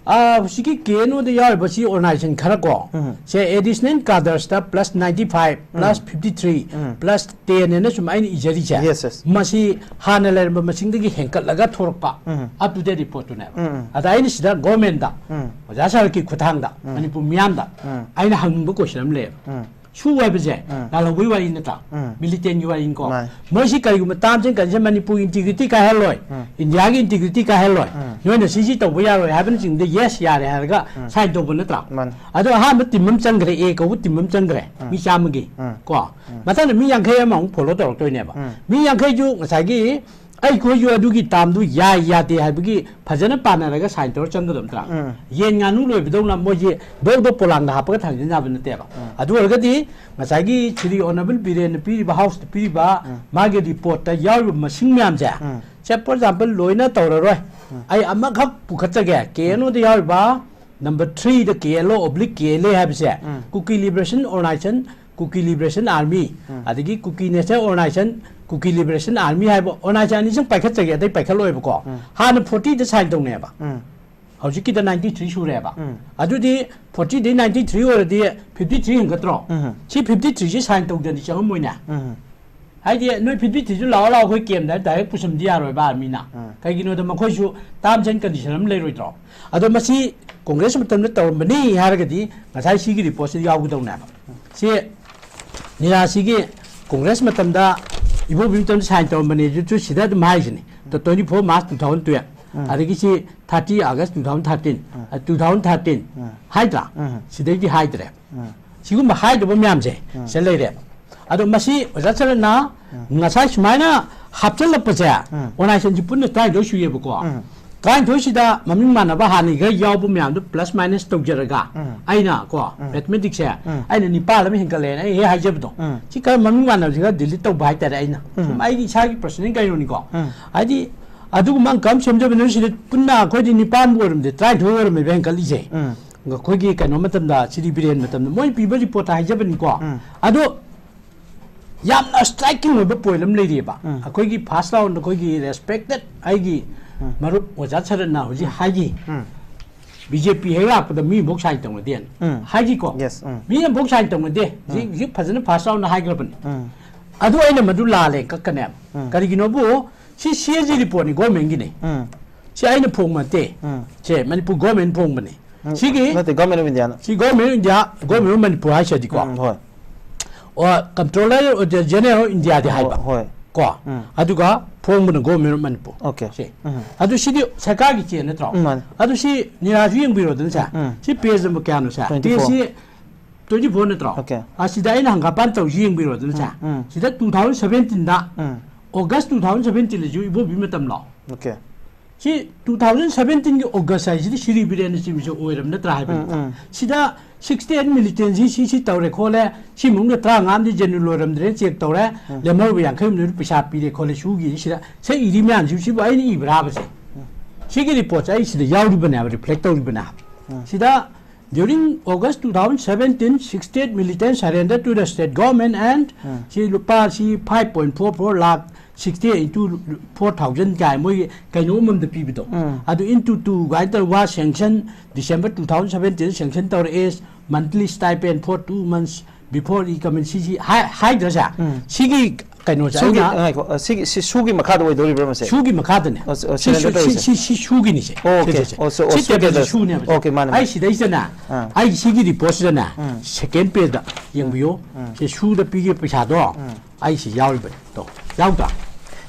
ꯑꯥ, ꯍꯧꯖꯤꯛꯀꯤ ꯀꯦ ꯑꯦꯟ ꯑꯣꯗ ꯌꯥꯎꯔꯤꯕ ꯁꯤ ꯑꯣꯔꯒꯅꯥꯏꯖꯦꯁꯟ ꯈꯔ ꯀꯣ, ꯎꯝ꯫ ꯁꯦ ꯑꯦꯗꯤꯁꯅꯦꯜ ꯀꯥꯗꯔꯁꯇ plus ninety five, plus um. fifty three, um. plus ten ꯍꯥꯏꯅ ꯁꯨꯝ ꯑꯩꯅ ꯏꯖꯔꯤꯁꯦ, Yes, yes. ꯃꯁꯤ ꯍꯥꯟꯅ ꯂꯩꯔꯝꯕ ꯃꯁꯤꯡꯗꯒꯤ ꯍꯦꯟꯀꯠꯂꯒ ꯊꯣꯔꯛꯄ ꯎꯝ꯫ up to date ꯔꯤꯄꯣꯔꯠꯇꯨꯅꯦꯕ꯫ ꯎꯝ, ꯎꯝ꯫ ꯑꯗ ꯑꯩꯅ ꯁꯤꯗ ꯒꯣꯔꯃꯦꯟꯗ, ꯎꯝ꯫ ꯑꯣꯖꯥ ꯁꯔꯠꯀꯤ ꯈꯨꯠꯊꯥꯡꯗ, ꯎꯝ꯫ ꯃꯅꯤꯄꯨꯔ ꯃꯤꯌꯥꯝꯗ ꯎꯝ꯫ ꯑꯩꯅ ꯍꯪꯅꯤꯡꯕ ꯀꯣꯏꯁꯟ ꯑꯃ ꯂꯩꯌꯦꯕ꯫ ꯎꯝ꯫ ꯁꯨ ꯍꯥꯏꯕꯁꯦ ꯎꯝ꯫ ꯂꯥꯜꯍꯧꯕꯒꯤ ꯋꯥꯔꯤ ꯅꯠꯇ꯭ꯔꯥ? ꯎꯝ꯫ ꯃꯤꯂꯤꯇꯦꯟꯒꯤ ꯋꯥꯔꯤꯅꯤꯀꯣ꯫ ꯃꯥꯅꯤ꯫ ꯃꯣꯏꯁꯤ ꯀꯔꯤꯒꯨꯝꯕ ꯇꯥꯝꯁꯤꯡ ꯀꯔꯤꯁꯦ ꯃꯅꯤꯄꯨꯔ ꯏꯟꯇꯤꯒ꯭ꯔꯤꯇꯤ ꯀꯥꯏꯍꯜꯂꯣꯏ, ꯎꯝ꯫ ꯏꯟꯗꯤꯌꯥꯒꯤ ꯏꯟꯇꯤꯒ꯭ꯔꯤꯇꯤ ꯀꯥꯏꯍꯜꯂꯣꯏ, ꯎꯝ꯫ ꯅꯣꯏꯅ ꯁꯤꯁꯤ ꯇꯧꯕ ꯌꯥꯔꯣꯏ ꯍꯥꯏꯕꯅꯆꯤꯡꯕꯗ ꯌꯦꯁ ꯌꯥꯔꯦ ꯍꯥꯏꯔꯒ ꯎꯝ꯫ ꯁꯥꯏꯟ ꯇꯧꯕ ꯅꯠꯇ꯭ꯔꯥ? ꯃꯥꯅꯤ꯫ ꯑꯗꯣ ꯑꯍꯥꯟꯕ ꯇꯤꯝ ꯑꯃ ꯆꯪꯈ꯭ꯔꯦ, ꯑꯦ ꯀꯧꯕ ꯇꯤꯝ ꯑꯃ ꯆꯪꯈ꯭ꯔꯦ, ꯎꯝ꯫ ꯃꯤ ꯆꯥꯝꯃꯒꯤ ꯎꯝ꯫ ꯀꯣ꯫ ꯃꯊꯪꯗ ꯃꯤ ꯌꯥꯡꯈꯩ ꯑꯃ ꯑꯃꯨꯛ ꯐꯣꯂꯣ ꯇꯧꯔꯛꯇꯣꯏꯅꯦꯕ꯫ ꯎꯝ꯫ ꯃꯤ ꯌꯥꯡꯈꯩꯁꯨ ꯉꯁꯥꯏꯒꯤ ꯑꯩꯈꯣꯏꯁꯨ ꯑꯗꯨꯒꯤ ꯇꯥꯝꯗꯨ ꯌꯥꯏ ꯌꯥꯗꯦ ꯍꯥꯏꯕꯒꯤ ꯐꯖꯅ ꯄꯥꯟꯅꯔꯒ ꯁꯥꯏꯟ ꯇꯧꯔ ꯆꯪꯒꯗꯕ ꯅꯠꯇ꯭ꯔꯥ? ꯎꯝ꯫ ꯌꯦꯟ ꯉꯥꯅꯨ ꯂꯣꯏꯕꯗꯧꯅ ꯃꯣꯏꯁꯦ ꯕꯣꯛ ꯕꯣꯛ ꯄꯣꯂꯥꯡꯗ ꯍꯥꯞꯄꯒ ꯊꯥꯡꯖꯤꯟ ꯌꯥꯕ ꯅꯠꯇꯦꯕ꯫ ꯎꯝ꯫ ꯑꯗꯨ ꯑꯣꯏꯔꯒꯗꯤ ꯉꯁꯥꯏꯒꯤ ꯁ꯭ꯔꯤ ꯑꯣꯅꯔꯦꯕꯜ ꯕꯤꯔꯦꯟꯅ ꯄꯤꯔꯤꯕ, ꯍꯥꯎꯁꯇ ꯄꯤꯔꯤꯕ, ꯎꯝ꯫ ꯃꯥꯒꯤ ꯔꯤꯄꯣꯔꯠꯇ ꯌꯥꯎꯔꯤꯕ ꯃꯁꯤꯡ ꯃꯌꯥꯝꯁꯦ, ꯎꯝ꯫ ꯁꯦ, for example, ꯂꯣꯏꯅ ꯇꯧꯔꯔꯣꯏ꯫ ꯎꯝ꯫ ꯑꯩ ꯑꯃꯈꯛ ꯄꯨꯈꯠꯆꯒꯦ, ꯀꯦ ꯑꯦꯟ ꯑꯣꯗ ꯌꯥꯎꯔꯤꯕ number threeꯗ ꯀꯦ ꯑꯦꯜ ꯑꯣ oblique ꯀꯦ ꯑꯦꯜ ꯑꯦ ꯍꯥꯏꯕꯁꯦ, ꯎꯝ꯫ Kuki Liberation Organization, Kuki Liberation Army, ꯎꯝ꯫ ꯑꯗꯒꯤ Kuki National Organization, Kuki Liberation Army ꯍꯥꯏꯕ ꯑꯣꯔꯒꯅꯥꯏꯖꯦꯁꯟ ꯑꯅꯤꯁꯤꯡ ꯄꯥꯏꯈꯠꯆꯒꯦ, ꯑꯇꯩ ꯄꯥꯏꯈꯠꯂꯣꯏꯕꯀꯣ꯫ ꯎꯝ꯫ ꯍꯥꯟꯅ ꯐꯣꯔꯇꯤꯗ ꯁꯥꯏꯟ ꯇꯧꯅꯩꯑꯕ꯫ ꯎꯝ꯫ ꯍꯧꯖꯤꯛꯀꯤꯗ ꯅꯥꯏꯟꯇꯤ ꯊ꯭ꯔꯤ ꯁꯨꯔꯦꯕ꯫ ꯎꯝ. ꯑꯗꯨꯗꯤ ꯐꯣꯔꯇꯤꯗꯒꯤ ꯅꯥꯏꯟꯇꯤ ꯊ꯭ꯔꯤ ꯑꯣꯏꯔꯗꯤ ꯐꯤꯐꯇꯤ ꯊ꯭ꯔꯤ ꯍꯦꯟꯒꯠꯇ꯭ꯔꯣ? ꯎꯝ. ꯁꯤ ꯐꯤꯐꯇꯤ ꯊ꯭ꯔꯤꯁꯤ ꯁꯥꯏꯟ ꯇꯧꯗ꯭ꯔꯗꯤ ꯆꯪꯉꯝꯃꯣꯏꯅꯦ꯫ ꯎꯝ. ꯍꯥꯏꯗꯤ ꯅꯣꯏ ꯐꯤꯐꯇꯤ ꯊ꯭ꯔꯤꯁꯨ ꯂꯥꯛꯑꯣ ꯂꯥꯛꯑꯣ ꯑꯩꯈꯣꯏ ꯀꯦꯝꯗ ꯗꯥꯏꯔꯦꯛ ꯄꯨꯁꯟꯕꯗꯤ ꯌꯥꯔꯣꯏꯕ ꯑꯥꯔꯃꯤꯅ꯫ ꯎꯝ. ꯀꯩꯒꯤꯅꯣꯗ ꯃꯈꯣꯏꯁꯨ ꯇꯥꯔꯝꯁ ꯑꯦꯟ ꯀꯟꯗꯤꯁꯟ ꯑꯃ ꯂꯩꯔꯣꯏꯗ꯭ꯔꯣ? ꯑꯗꯣ ꯃꯁꯤ ꯀꯣꯡꯒ꯭ꯔꯦꯁ ꯃꯇꯝꯗ ꯇꯧꯔꯝꯕꯅꯤ ꯍꯥꯏꯔꯒꯗꯤ ꯉꯁꯥꯏ ꯁꯤꯒꯤ ꯔꯤꯄꯣꯔꯠꯁꯤꯗ ꯌꯥꯎꯒꯗꯧꯅꯦꯕ꯫ ꯁꯤ ꯅꯤꯔꯥꯁꯤꯒꯤ ꯀꯣꯡꯒ꯭ꯔꯦꯁ ꯃꯇꯝꯗ ꯏꯕꯣꯕꯤ ꯃꯇꯝꯗ ꯁꯥꯏꯟ ꯇꯧꯔꯝꯕꯅꯦ ꯑꯗꯨꯁꯨ ꯁꯤꯗ ꯑꯗꯨꯝ ꯍꯥꯏꯔꯤꯁꯤꯅꯤ꯫ Twenty four March two thousand twelve. Um. ꯑꯗꯒꯤ ꯁꯤ thirty August two thousand thirteen. Um. Two thousand thirteen um. ꯍꯥꯏꯗ꯭ꯔꯥ? ꯎꯝ. ꯁꯤꯗꯩꯗꯤ ꯍꯥꯏꯗ꯭ꯔꯦ꯫ ꯎꯝ. ꯁꯤꯒꯨꯝꯕ ꯍꯥꯏꯗꯕ ꯃꯌꯥꯝꯁꯦ ꯎꯝ. ꯁꯤꯗ ꯂꯩꯔꯦꯕ꯫ ꯑꯗꯣ ꯃꯁꯤ ꯑꯣꯖꯥ ꯆꯔꯟꯅ ꯉꯁꯥꯏ ꯁꯨꯃꯥꯏꯅ ꯍꯥꯞꯆꯤꯜꯂꯛꯄꯁꯦ ꯎꯝ. ꯑꯣꯔꯒꯅꯥꯏꯖꯦꯁꯟꯁꯤ ꯄꯨꯟꯅ ꯇꯔꯥꯅꯤꯊꯣꯏ ꯁꯨꯏꯌꯦꯕꯀꯣ꯫ ꯎꯝ. ꯇꯔꯥꯅꯤꯊꯣꯏꯁꯤꯗ ꯃꯃꯤꯡ ꯃꯥꯟꯅꯕ ꯍꯥꯟꯅꯩꯒ ꯌꯥꯎꯕ ꯃꯌꯥꯝꯗꯣ ꯄ꯭ꯂꯁ ꯃꯥꯏꯅꯁ ꯇꯧꯖꯔꯒ ꯎꯝ. ꯑꯩꯅ ꯀꯣ ꯎꯝ. ꯃꯦꯊꯃꯦꯇꯤꯛꯁꯁꯦ ꯎꯝ. ꯑꯩꯅ ꯅꯤꯄꯥꯜ ꯑꯃ ꯍꯦꯟꯒꯠꯂꯛꯑꯦꯅ ꯑꯩ ꯍꯦꯛ ꯍꯥꯏꯖꯕꯗꯣ ꯎꯝ. ꯁꯤ ꯈꯔ ꯃꯃꯤꯡ ꯃꯥꯟꯅꯕꯁꯤꯒ ꯗꯤꯂꯤꯠ ꯇꯧꯕ ꯍꯥꯏꯇꯥꯔꯦ ꯑꯩꯅ꯫ ꯎꯝ. ꯁꯨꯝ ꯑꯩꯒꯤ ꯏꯁꯥꯒꯤ ꯄꯔꯁꯅꯦꯜ ꯀꯩꯅꯣꯅꯤꯀꯣ꯫ ꯎꯝ. ꯍꯥꯏꯗꯤ ꯑꯗꯨꯒꯨꯝꯕ ꯑꯪꯀ ꯑꯃ ꯁꯦꯝꯖꯕꯅꯤꯅ ꯁꯤꯗ ꯄꯨꯟꯅ ꯑꯩꯈꯣꯏꯗꯤ ꯅꯤꯄꯥꯟꯕꯨ ꯑꯣꯏꯔꯝꯗꯦ ꯇꯔꯥꯅꯤꯊꯣꯏ ꯑꯣꯏꯔꯝꯃꯦꯕ ꯍꯦꯟꯒꯠꯂꯤꯁꯦ꯫ ꯎꯝ. ꯑꯩꯈꯣꯏꯒꯤ ꯀꯩꯅꯣ ꯃꯇꯝꯗ ꯁꯤꯗꯤ ꯕꯤꯔꯦꯟ ꯃꯇꯝꯗ ꯃꯣꯏ ꯄꯤꯕ ꯔꯤꯄꯣꯔꯠꯇ ꯍꯥꯏꯖꯕꯅꯤꯀꯣ꯫ ꯎꯝ. ꯑꯗꯣ ꯌꯥꯝꯅ ꯁ꯭ꯇ꯭ꯔꯥꯏꯀꯤꯡ ꯑꯣꯏꯕ ꯄꯣꯏꯟ ꯑꯃ ꯂꯩꯔꯤꯑꯕ꯫ ꯎꯝ. ꯑꯩꯈꯣꯏꯒꯤ ꯐꯥꯔꯁ ꯔꯥꯎꯟꯗ ꯑꯩꯈꯣꯏꯒꯤ ꯔꯦꯁꯄꯦꯛꯇꯦꯠ ꯑꯩꯒꯤ ꯎꯝ. ꯃꯔꯨꯞ ꯑꯣꯖꯥ ꯁꯔꯠꯅ ꯍꯧꯖꯤꯛ ꯍꯥꯏꯈꯤ꯫ ꯎꯝ. ꯕꯤ ꯖꯦ ꯄꯤ ꯍꯦꯛ ꯂꯥꯛꯄꯗ ꯃꯤꯐꯥꯎ ꯁꯥꯏꯟ ꯇꯧꯅꯗꯦꯅ ꯎꯝ. ꯍꯥꯏꯈꯤꯀꯣ꯫ Yes, ꯎꯝ. ꯃꯤꯅꯐꯥꯎ ꯁꯥꯏꯟ ꯇꯧꯅꯗꯦ꯫ ꯍꯧꯖꯤꯛ ꯎꯝ. ꯍꯧꯖꯤꯛ ꯐꯖꯅ ꯐꯥꯔꯁ ꯔꯥꯎꯟꯗ ꯍꯥꯏꯈ꯭ꯔꯕꯅꯤ꯫ ꯎꯝ. ꯑꯗꯨ ꯑꯩꯅ ꯃꯗꯨ ꯂꯥꯜꯂꯦ ꯀꯛꯀꯅꯦꯕ꯫ ꯎꯝ. ꯀꯔꯤꯒꯤꯅꯣꯕꯨ ꯁꯤ ꯁꯤ ꯑꯦ ꯖꯤ ꯔꯤꯄꯣꯔꯠꯅꯤ ꯒꯣꯔꯃꯦꯟꯒꯤꯅꯤ꯫ ꯎꯝ. ꯁꯤ ꯑꯩꯅ ꯐꯣꯡꯕ ꯅꯠꯇꯦ꯫ ꯎꯝ. ꯁꯦ ꯃꯅꯤꯄꯨꯔ ꯒꯣꯔꯃꯦꯟ ꯐꯣꯡꯕꯅꯤ꯫ ꯎꯝ. ꯁꯤꯒꯤ ꯅꯠꯇꯦ, Government of India ꯅ. ꯁꯤ government of India, government of Manipur ꯍꯥꯏꯁꯤꯗꯤꯀꯣ꯫ ꯎꯝ, ꯍꯣꯏ. ꯑꯣ, ꯀꯝꯄ꯭ꯔꯣꯂꯔ ꯖꯦꯅꯔꯦꯜ ꯑꯣꯐ ꯏꯟꯗꯤꯌꯥꯗꯤ ꯍꯣꯏ, ꯍꯥꯏꯕ꯫ ꯍꯣꯏ. ꯀꯣ꯫ ꯎꯝ. ꯑꯗꯨꯒ ꯐꯣꯡꯕꯅ ꯒꯣꯔꯃꯦꯟ ꯑꯣꯐ ꯃꯅꯤꯄꯨꯔ꯫ Okay. ꯁꯤ꯫ ꯎꯝ. ꯑꯗꯨ ꯁꯤꯗꯤ ꯁꯔꯀꯥꯔꯒꯤ ꯆꯦ ꯅꯠꯇ꯭ꯔꯣ? ꯎꯝ, ꯃꯥꯅꯤ. ꯑꯗꯨ ꯁꯤ ꯅꯤꯔꯥꯁꯨ ꯌꯦꯡꯕꯤꯔꯣꯗꯅ ꯁꯦ꯫ ꯎꯝ. ꯁꯤ ꯄꯦꯖ ꯅꯝꯕꯔ ꯀꯌꯥꯅꯣ ꯁꯦ? Twenty four. ꯄꯦꯖꯁꯤ ꯇ꯭ꯋꯦꯟꯇꯤ ꯐꯣꯔ ꯅꯠꯇ꯭ꯔꯣ? Okay. ꯑꯁꯤꯗ ꯑꯩꯅ ꯍꯪꯒꯥꯄꯥꯟ ꯇꯧꯁꯤ ꯌꯦꯡꯕꯤꯔꯣꯗꯅ ꯁꯦ꯫ ꯎꯝ, ꯎꯝ. ꯁꯤꯗ ꯇꯨ ꯊꯥꯎꯖꯟ ꯁꯚꯦꯟꯇꯤꯟꯗ, ꯎꯝ. ꯑꯣꯒꯁ ꯇꯨ ꯊꯥꯎꯖꯟ ꯁꯚꯦꯟꯇꯤꯟꯗꯁꯨ ꯏꯕꯣꯕꯤ ꯃꯇꯝꯂꯣ? Okay. ꯁꯤ ꯇꯨ ꯊꯥꯎꯖꯟ ꯁꯚꯦꯟꯇꯤꯟꯒꯤ ꯑꯣꯒꯁ ꯍꯥꯏꯁꯤꯗꯤ ꯁꯤꯔꯤ ꯕꯤꯔꯦꯟꯅ ꯆꯤꯡꯕꯁꯦ ꯑꯣꯏꯔꯝ ꯅꯠꯇ꯭ꯔꯥ ꯍꯥꯏꯕꯅꯤ꯫ ꯎꯝ, ꯎꯝ. ꯁꯤꯗ ꯁꯤꯛꯁꯇꯤ ꯑꯩꯠ ꯃꯤꯂꯤꯇꯦꯟꯁꯤ ꯁꯤ ꯁꯤ ꯇꯧꯔꯦ ꯈꯣꯠꯂꯦ, ꯁꯤ ꯃꯅꯨꯡꯗ ꯇꯔꯥꯃꯉꯥ ꯑꯃꯗꯤ ꯖꯦꯅꯔꯦꯜ ꯑꯣꯏꯔꯝꯗ꯭ꯔꯦ ꯆꯦꯛ ꯇꯧꯔꯦ, ꯎꯝ. ꯂꯦꯝꯍꯧꯔꯤꯕ ꯌꯥꯡꯈꯩ ꯍꯨꯝꯗꯣꯏꯗꯨ ꯄꯩꯁꯥ ꯄꯤꯔꯦ ꯈꯣꯠꯂꯦ ꯁꯨꯒꯤ ꯁꯤꯗ ꯁꯛ ꯏꯔꯤ ꯃꯌꯥꯝꯁꯤꯕꯨ ꯁꯤꯕꯨ ꯑꯩꯅ ꯏꯕ꯭ꯔꯥꯕꯁꯦ? ꯁꯤꯒꯤ ꯔꯤꯄꯣꯔꯠꯁꯦ ꯑꯩ ꯁꯤꯗ ꯌꯥꯎꯔꯤꯕꯅꯦꯕ, ꯔꯤꯐ꯭ꯂꯦꯛ ꯇꯧꯔꯤꯕꯅꯦꯕ꯫ ꯎꯝ. ꯁꯤꯗ During August two thousand seventeen, sixty-eight militants surrendered to the state government and ꯁꯤ ꯂꯨꯄꯥ ꯁꯤ five point four four lakh, sixty into four thousand ꯀꯥꯏ ꯃꯣꯏꯒꯤ ꯀꯩꯅꯣ ꯑꯃꯃꯝꯗ ꯄꯤꯕꯗꯣ, ꯑꯗꯨ into two ꯀꯥꯏꯅ ꯇꯧꯔꯒ ꯋꯥ sanction December two thousand seventeen sanction ꯇꯧꯔꯛꯑꯦ, monthly stipend for two months before recommend ꯁꯤꯁꯤ ꯍꯥꯏ-, ꯍꯥꯏꯗ꯭ꯔꯁꯦ? ꯁꯤꯒꯤ ꯀꯩꯅꯣꯁꯦ ꯁꯨꯒꯤ ꯑꯩꯅ ꯉꯥꯏꯈꯣ, ꯑ, ꯁꯤꯒꯤ ꯁꯤ ꯁꯨꯒꯤ ꯃꯈꯥꯗ ꯑꯣꯏꯗꯣꯔꯤꯕ꯭ꯔꯥ ꯃꯁꯦ? ꯁꯨꯒꯤ ꯃꯈꯥꯗꯅꯦ꯫ ꯑꯣ, ꯑꯣ, ꯁꯤ ꯁꯨ-, surrender ꯁꯤ, ꯇꯧꯔꯤꯁꯦ꯫ ꯁꯤ, ꯁꯤ ꯁꯨꯒꯤꯅꯤꯁꯦ꯫ ꯑꯣꯀꯦ꯫ ꯁꯤꯁꯦ, ꯁꯤ꯫ ꯑꯣ, ꯁꯣ-, ꯁꯤ ꯑꯣ, ꯁꯨꯒꯤ ꯇꯦꯕꯜꯁꯦ ꯑꯗꯨ-, ꯁꯨꯅꯦꯕ꯫ ꯑꯣꯀꯦ, ꯃꯥꯅꯦ, ꯑꯩ ꯃꯥꯅꯦ꯫ ꯁꯤꯗꯩꯁꯤꯗꯅꯦ, ꯑꯥ꯫ ꯑꯩ ꯁꯤꯒꯤ ꯔꯤꯄꯣꯔꯠꯁꯤꯗꯅꯦ, ꯎꯝ꯫ ꯁꯦꯀꯦꯟ ꯄꯦꯖꯇ ꯌꯦꯡꯕꯤꯌꯨ꯫ ꯎꯝ꯫ ꯁꯤ ꯁꯨꯗ ꯄꯤꯈꯤꯕ ꯄꯩꯁꯥꯗꯣ ꯎꯝ꯫ ꯑꯩ ꯁꯤ ꯌꯥꯎꯔꯤꯕꯅꯤ꯫ ꯇꯣ, ꯌꯥꯎꯗ꯭ꯔꯥ?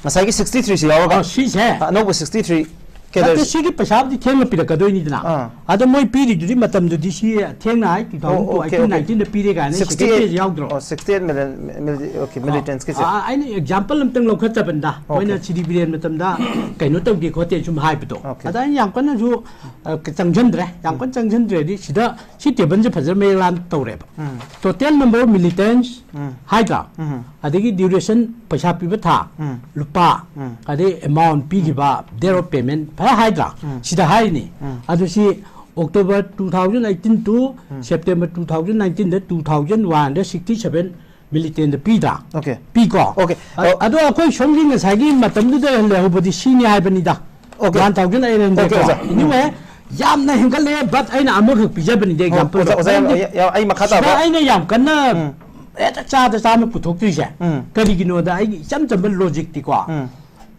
ꯉꯁꯥꯏꯒꯤ sixty three ꯁꯤ ꯌꯥꯎꯔꯒ? ꯑꯣ, ꯁꯤꯁꯦ꯫ ꯑ, ꯑꯅꯧꯕ sixty three ꯅꯠꯇꯦ, ꯀꯦꯗꯔꯁꯤ꯫ ꯁꯤꯒꯤ ꯄꯩꯁꯥꯕꯨꯗꯤ ꯊꯦꯡꯅ ꯄꯤꯔꯛꯀꯗꯣꯏꯅꯤꯗꯅ꯫ ꯑꯥ꯫ ꯑꯗꯣ ꯃꯣꯏ ꯄꯤꯔꯤꯗꯨꯗꯤ ꯃꯇꯝꯗꯨꯗꯤ ꯁꯤ ꯊꯦꯡꯅ ꯍꯥꯏ, ꯑꯣ, okay, two thousand eighteen, okay. nineteen ꯗ ꯄꯤꯔꯦ ꯀꯥꯏꯅ ꯁꯤꯛꯁꯇꯤ ꯑꯩꯠ꯫ ꯁꯦꯀꯦꯟ ꯄꯦꯖ ꯌꯥꯎꯗ꯭ꯔꯣ? ꯑꯣ, sixty eight million, mili-, okay, ah, militants ꯀꯤꯁꯦ꯫ ꯑꯥ, ꯑꯩꯅ example ꯑꯝꯇꯪ ꯂꯧꯈꯠꯆꯕꯅꯤꯗ꯫ ꯑꯣꯀꯦ꯫ ꯃꯣꯏꯅ ꯁꯤꯗꯤ ꯕꯤꯔꯦꯟ ꯃꯇꯝꯗ ꯀꯩꯅꯣ ꯇꯧꯗꯦ ꯈꯣꯠꯇꯦ ꯁꯨꯝ ꯍꯥꯏꯕꯗꯣ꯫ ꯑꯣꯀꯦ꯫ ꯑꯗ ꯑꯩꯅ ꯌꯥꯝ ꯀꯟꯅꯁꯨ, ꯑ, ꯆꯪꯁꯤꯟꯗ꯭ꯔꯦ꯫ ꯌꯥꯝ ꯎꯝ꯫ ꯀꯟꯅ ꯆꯪꯁꯤꯟꯗ꯭ꯔꯦꯗꯤ ꯁꯤꯗ ꯁꯤ ꯇꯦꯕꯜꯁꯦ ꯐꯖꯅ ꯃꯌꯦꯛ ꯂꯥꯟ ꯇꯧꯔꯦꯕ꯫ ꯎꯝ꯫ Total number of militants ꯎꯝ꯫ ꯍꯥꯏꯗ꯭ꯔꯥ? ꯎꯝ꯫ ꯑꯗꯒꯤ duration ꯄꯩꯁꯥ ꯄꯤꯕ ꯊꯥ, ꯎꯝ꯫ ꯂꯨꯄꯥ, ꯎꯝ꯫ ꯑꯗꯩ amount ꯄꯤꯈꯤꯕ, date of payment ꯐꯖꯅ ꯍꯥꯏꯗ꯭ꯔꯥ? ꯎꯝ꯫ ꯁꯤꯗ ꯍꯥꯏꯔꯤꯅꯤ꯫ ꯎꯝ꯫ ꯑꯗꯨ ꯁꯤ October two thousand eighteen to ꯎꯝ꯫ September two thousand nineteen ꯗ two thousand one hundred sixty seven militant ꯗ ꯄꯤꯗ꯭ꯔꯥ? ꯑꯣꯀꯦ꯫ ꯄꯤꯀꯣ? ꯑꯣꯀꯦ꯫ ꯑ-, ꯑꯣ꯫ ꯑꯗꯣ ꯑꯩꯈꯣꯏ ꯁꯣꯝꯒꯤ ꯉꯁꯥꯏꯒꯤ ꯃꯇꯝꯗꯨꯗ ꯂꯩꯍꯧꯕꯗꯤ ꯁꯤꯅꯤ ꯍꯥꯏꯕꯅꯤꯗ꯫ Okay. One thousand eight hundred okay, ꯀꯣ? ꯑꯣꯖꯥ꯫ Anyway, ꯌꯥꯝꯅ ꯍꯦꯟꯒꯠꯂꯦ, but ꯑꯩꯅ ꯑꯃꯈꯛ ꯄꯤꯖꯕꯅꯤꯗ ꯑꯣ, example ꯗꯣ꯫ ꯑꯣꯖꯥ, ꯑꯣꯖꯥ, ꯌꯥꯝ, ꯃꯔꯝꯗꯤ ꯌꯥꯝ, ꯌꯥꯝ, ꯑꯩ ꯃꯈꯥ ꯁꯤꯗ ꯇꯥꯕ꯫ ꯑꯩꯅ ꯌꯥꯝ ꯀꯟꯅ ꯎꯝ꯫ ꯍꯦꯛꯇ ꯆꯥꯗ ꯆꯥꯝꯃ ꯄꯨꯊꯣꯛꯇ꯭ꯔꯤꯁꯦ꯫ ꯎꯝ꯫ ꯀꯔꯤꯒꯤꯅꯣꯗ ꯑꯩꯒꯤ ꯏꯆꯝ ꯆꯝꯕ logic ꯇꯤꯀꯣ꯫ ꯎꯝ꯫